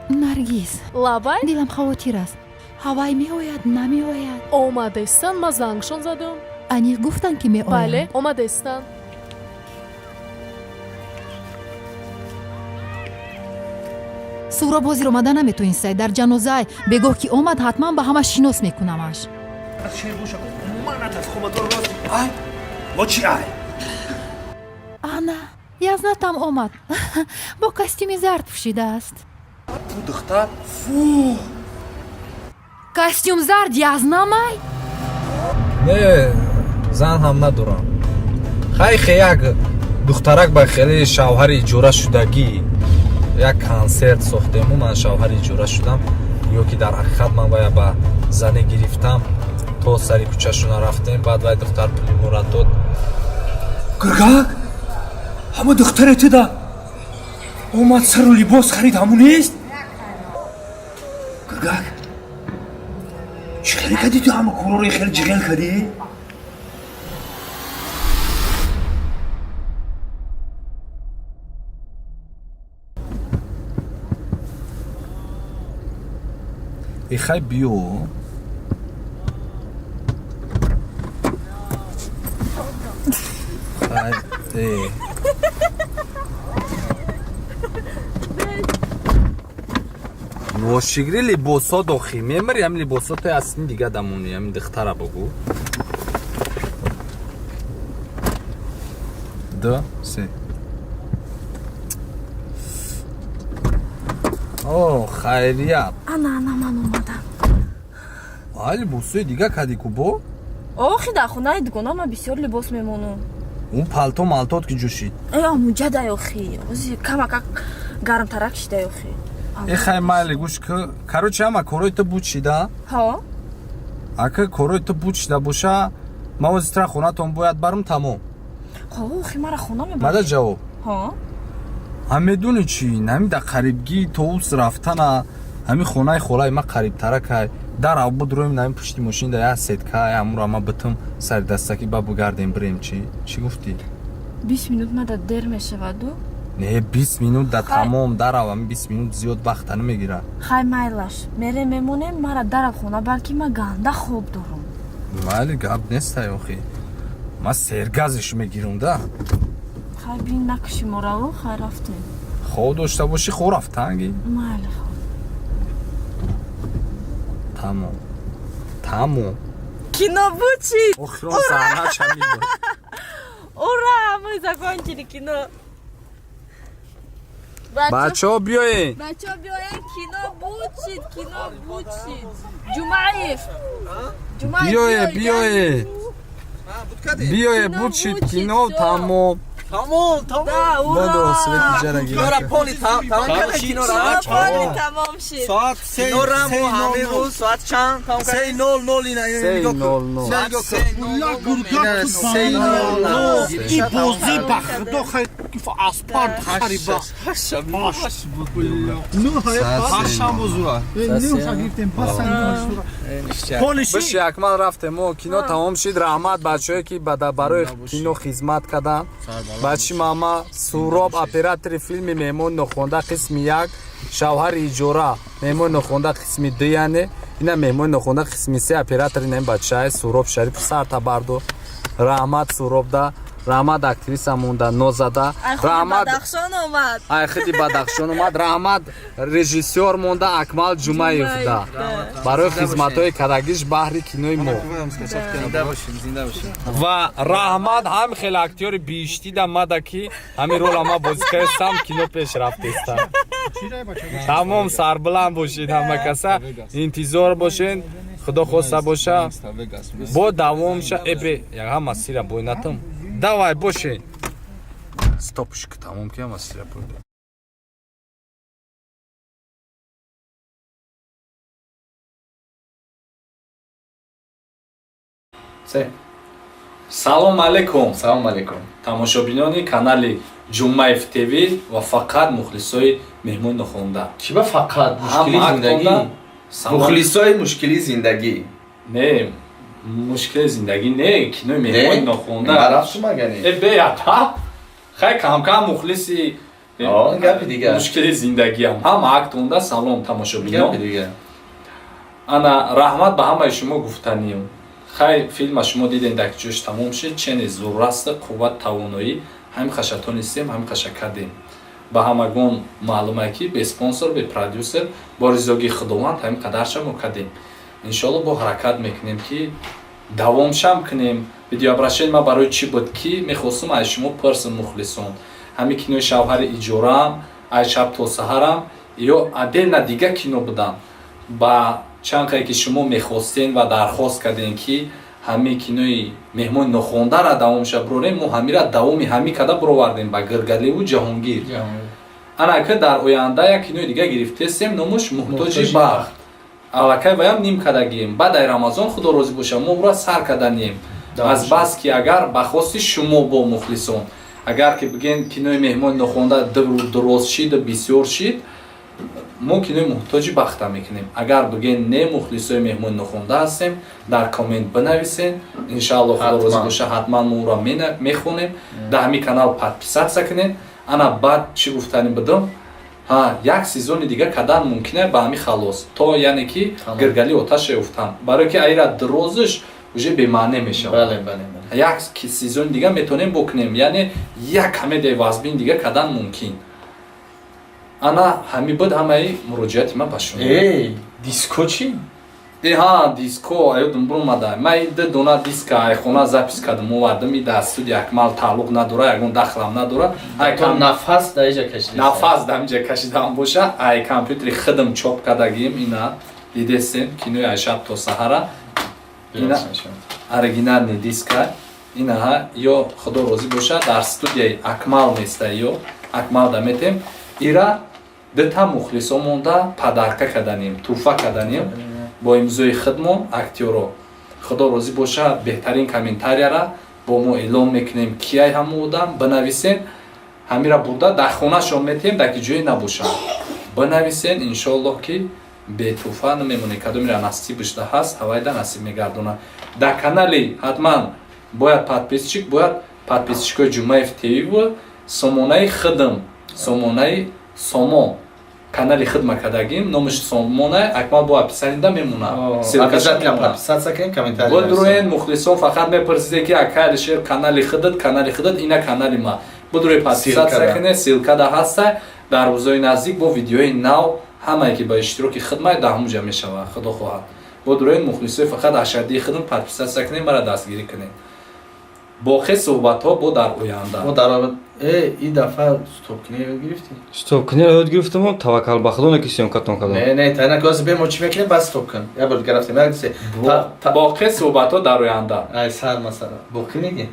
Наргиз. Лабай? Дилам хавотир аст. Ҳавай меояд, намеояд? Омадестан, ман зангшон задам. Аниқ гуфтанд, ки меоянд? Бале, омадестан. Суҳроб ҳозир омада наметонистай, дар ҷанозаай. Бегоҳ ки омад, ҳатман ба ҳама шинос мекунамаш. Шер боша, умуман натарс, хоматор рост. Ай, во чи ай? Ана, язнатам омад. Бо костюми зард пӯшидааст. Ту духтар, фу. Костюм зард язнамай? Не, зан ҳам надорам. Хай, хе як духтарак ба хеле шавҳари иҷора шудагӣ як консерт сохтему, ман шавҳари иҷора шудам, ё ки дар ҳақиқат ман вая ба зане гирифтам, то сари кӯчашона рафтем, баъд вай духтар пули мора дод. Гургак, ҳама духтаре ту да омад сару либос харид, ҳамун нест? Гургак, чӣ хеле кардӣ ту, ҳама корҳоро хеле ҷиғел кардӣ? Ихай, биё. Хай, э. Ношигри либосо дохи мемари, ҳам либосоте аслин дига дамони, ҳам духтара бугу. Ду, се. О, хайрият. Ана, ана, ман омадам. Ай, либосои дига кади ку бо? Охи, дар хонаи дугона ман бисёр либос мемонам. Он палто малтот ки ҷӯшид? Э, амуҷадай охи. Ози камакак гармтарак шидай охи. Э, хай, майли, гӯш ку. Короче, ҳама корои ту буд шида? Ҳо. Ака корои ту буд шида боша, ман ози тра хонатон бояд барм, тамом. Ҳо, охи, мара хона мебарӣ. Мада ҷавоб. Ҳо. Ҳам медонӣ чӣ, ҳами дар қарибгии тоус рафтана, ҳами хонаи холаи ма қарибтаракай. Дар авбуд роем, нами пушти мошин да як сеткай, ҳамуро ма битум сари дастакӣ, ба бугардем бирем, чӣ? Чӣ гуфтӣ? 20 минут мада дер мешаваду? Не, 20 минут да Хай. тамом, дарав, ҳами 20 минут зиёд вақта намегирад. Хай, майлаш, мерем, мемонем, мара дарав хона, балки ман ганда хоб дорам. Майли, гап нестай охи. Ма сергазиш мегирам да. Хай, бин, накуши мораву, хай, рафтем. Хоб дошта бошӣ, хо рафтанги. Майли, хоб. Тамом. Тамом. Кино буд шид! Охирон саҳнааш ҳамин буд. Ура, мы закончили кино! Бачаҳо, биёед. Бачаҳо, биёед, кино буд шид, кино буд шид. Ҷумаев! Ҷумаев, Биёед, биёед. Биёед, буд шид кино, тамом. Тамом, тамом. Да, ура! Бодо, свети ҷара гирифт. Кинора поли тамом карда кинора. Кино поли тамом шид. Соат се Кинора се мо нол ҳамин нол. рӯз соат чанд тамом Се кардем? нол нол ина Се нигоҳ кун. нол нол. Соат се нол нол. Се нол нол. И бозӣ ба худо хай аспарт хариба. Ҳаштам бузура. Биши Акмал, рафтем мо, кино тамом шид. Раҳмат бачаҳое ки барои кино хизмат карданд. Бачи мама Суроб, оператори филми Меҳмони нохонда қисми як, шавҳари иҷора, Меҳмони нохонда қисми ду, яъне ина Меҳмони нохонда қисми се, оператори ин бачаи Суроб Шариф сарта бардо. Раҳмат Суробда, раҳмат актриса монда Нозада, раҳмат Бадахшон омад. Ай худи Бадахшон омад. Раҳмат режиссёр монда Акмал Ҷумаевда барои хизматҳои кардагиш баҳри кинои мо. Ва раҳмат ҳам хеле актёри биҳиштида мада, ки ҳамин рола ма бозӣ кардастам, кино пеш рафтеста. Тамом, сарбуланд бошед ҳама каса, интизор бошед, худо хоста боша, бо давомша. Эбе ҳама сира бойнатам. Давай, бошед. Стопш, тамом ки ҳама сира бой. Салом алейкум. Салом алейкум. Тамошобинони канали Ҷумаев ТВ ва фақат мухлисои Меҳмони нохонда. Чӣ ба фақат мушкили зиндагӣ? Мухлисои мушкили зиндагӣ. Не, мушкили зиндагӣ не, кинои Меҳмони нохонда. Марафту магани. Э, бе ата. Хай, камкам мухлиси гапи дигар. Мушкили зиндагиам. Ҳама актонда салом, тамошобино. Гапи дигар. Ана, раҳмат ба ҳамаи шумо гуфтанием. Хай, филма шумо дидем, дар ҷош тамом шид, чене зурраста, қувват, тавоноӣ ҳамин хаша тонистем, ҳамин хаша кардем. Ба ҳамагон маълума, ки бе спонсор, бе продюсер, бо ризогии Худованд ҳамин қадарша мо кардем. Иншоалло, бо ҳаракат мекунем, ки давомшам кунем. Видеообращение ма барои чӣ буд, ки мехостум аз шумо пурсм, мухлисон, ҳамин кинои шавҳари иҷораам, ай шаб то саҳарам ё отдельно дига кино будам, ба чанд қае ки шумо мехостем ва дархост кардем, ки ҳамин кинои Меҳмони нохондара давомша бирорем, мо ҳамира давоми ҳамин када бировардем ба Гиргаливу Ҷаҳонгир. Ана ки дар оянда як кинои дига гирифтесем, номуш Муҳтоҷи бахт. Аллакай ваям ним кардагием. Баъд ай Рамазон, худо розӣ боша, мо ӯра сар карданем, аз бас ки агар ба хости шумо бо мухлисон, агар ки бигем кинои Меҳмони нохонда дуроз шид, бисёр шид, мо кинои Муҳтоҷи бахта мекунем. Агар бигем не, мухлисои Меҳмони нохонда ҳастем, дар коммент бинависен. Иншаалло, худо розӣ боша, ҳатман мо ӯро мехонем. Дар ҳамин канал подписаться кунем. Ана, баъд чӣ гуфтанӣ будам? Ҳа, як сезони дига кардан мумкина ба ҳамин халос, то яъне ки Гиргали оташе уфтан, барое ки айра дурозиш уже бемаъне мешавад. Як сезони дига метавонем бикунем, яъне як комедияи вазбин дига кардан мумкин. Ана, ҳамин буд ҳамаи муроҷиати ман ба шумо. Диско чӣ? Ҳа, диско аёдум буромада. Ман ду дона диска айхона запись кардам, овардам. И дар студия Акмал тааллуқ надора, ягон дахлам надора. Нафас дар иҷа кашида. Нафас дар инҷа кашидаам боша. Ай компютери худам чоп кардагием, ина дидесем, кинои ай шаб то саҳара, ина оригинальный диска инаҳа. Ё худо розӣ боша, дар студияи Акмал неста, ё Акмал да метем. Ира дута мухлисо монда подарка карданем, тӯҳфа карданем бо имзои худмон, актёро. Худо розӣ боша, беҳтарин комментарияра бо мо эълон мекунем, кияй ҳамо одам, бинависен. Ҳамира бурда дар хонашон метиҳем, дар ки ҷое набошанд. Бинависен, иншоаллоҳ, ки бетӯҳфа намемонед. Кадомира насибаш да ҳаст, ҳавайда насиб мегардонад. Дар канали ҳатман бояд подписчик, бояд подписчикои Ҷумаев ТВ, сомонаи худм, сомонаи Сомо, канали хидма кардагим, номаш Сомона, Акмал бо описанида мемонад. Будруен, мухлисон, фақат мепурсиде, ки ака Алишер, канали худат, канали худат, ина канали ма. Будруи подписаться кунед, ссылка да ҳаста. Дар рӯзои наздик бо видеои нав, ҳамае ки ба иштироки хидмат дар ҳамуҷа мешавад, худо хоҳад. Будруен, мухлисои фақат ашаддии худм, подписаться кунед, мара дастгирӣ кунед. Боқӣ суҳбатҳо бо дар оянда. И дафъа стопкунӣ ёд гирифтӣ? Стопкуниро ёд гирифтам, таваккал ба худо, ки съёмкатон кардам. Не, не, тайна кози бе, мо чӣ мекунем, баъд стоп кун. Як бор дига рафтем, як се. Боқӣ суҳбатҳо дар оянда. Ай сар масала. Боқӣ мегӣ?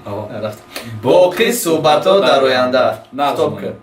Рафтем. Боқӣ суҳбатҳо дар оянда. Стоп кун.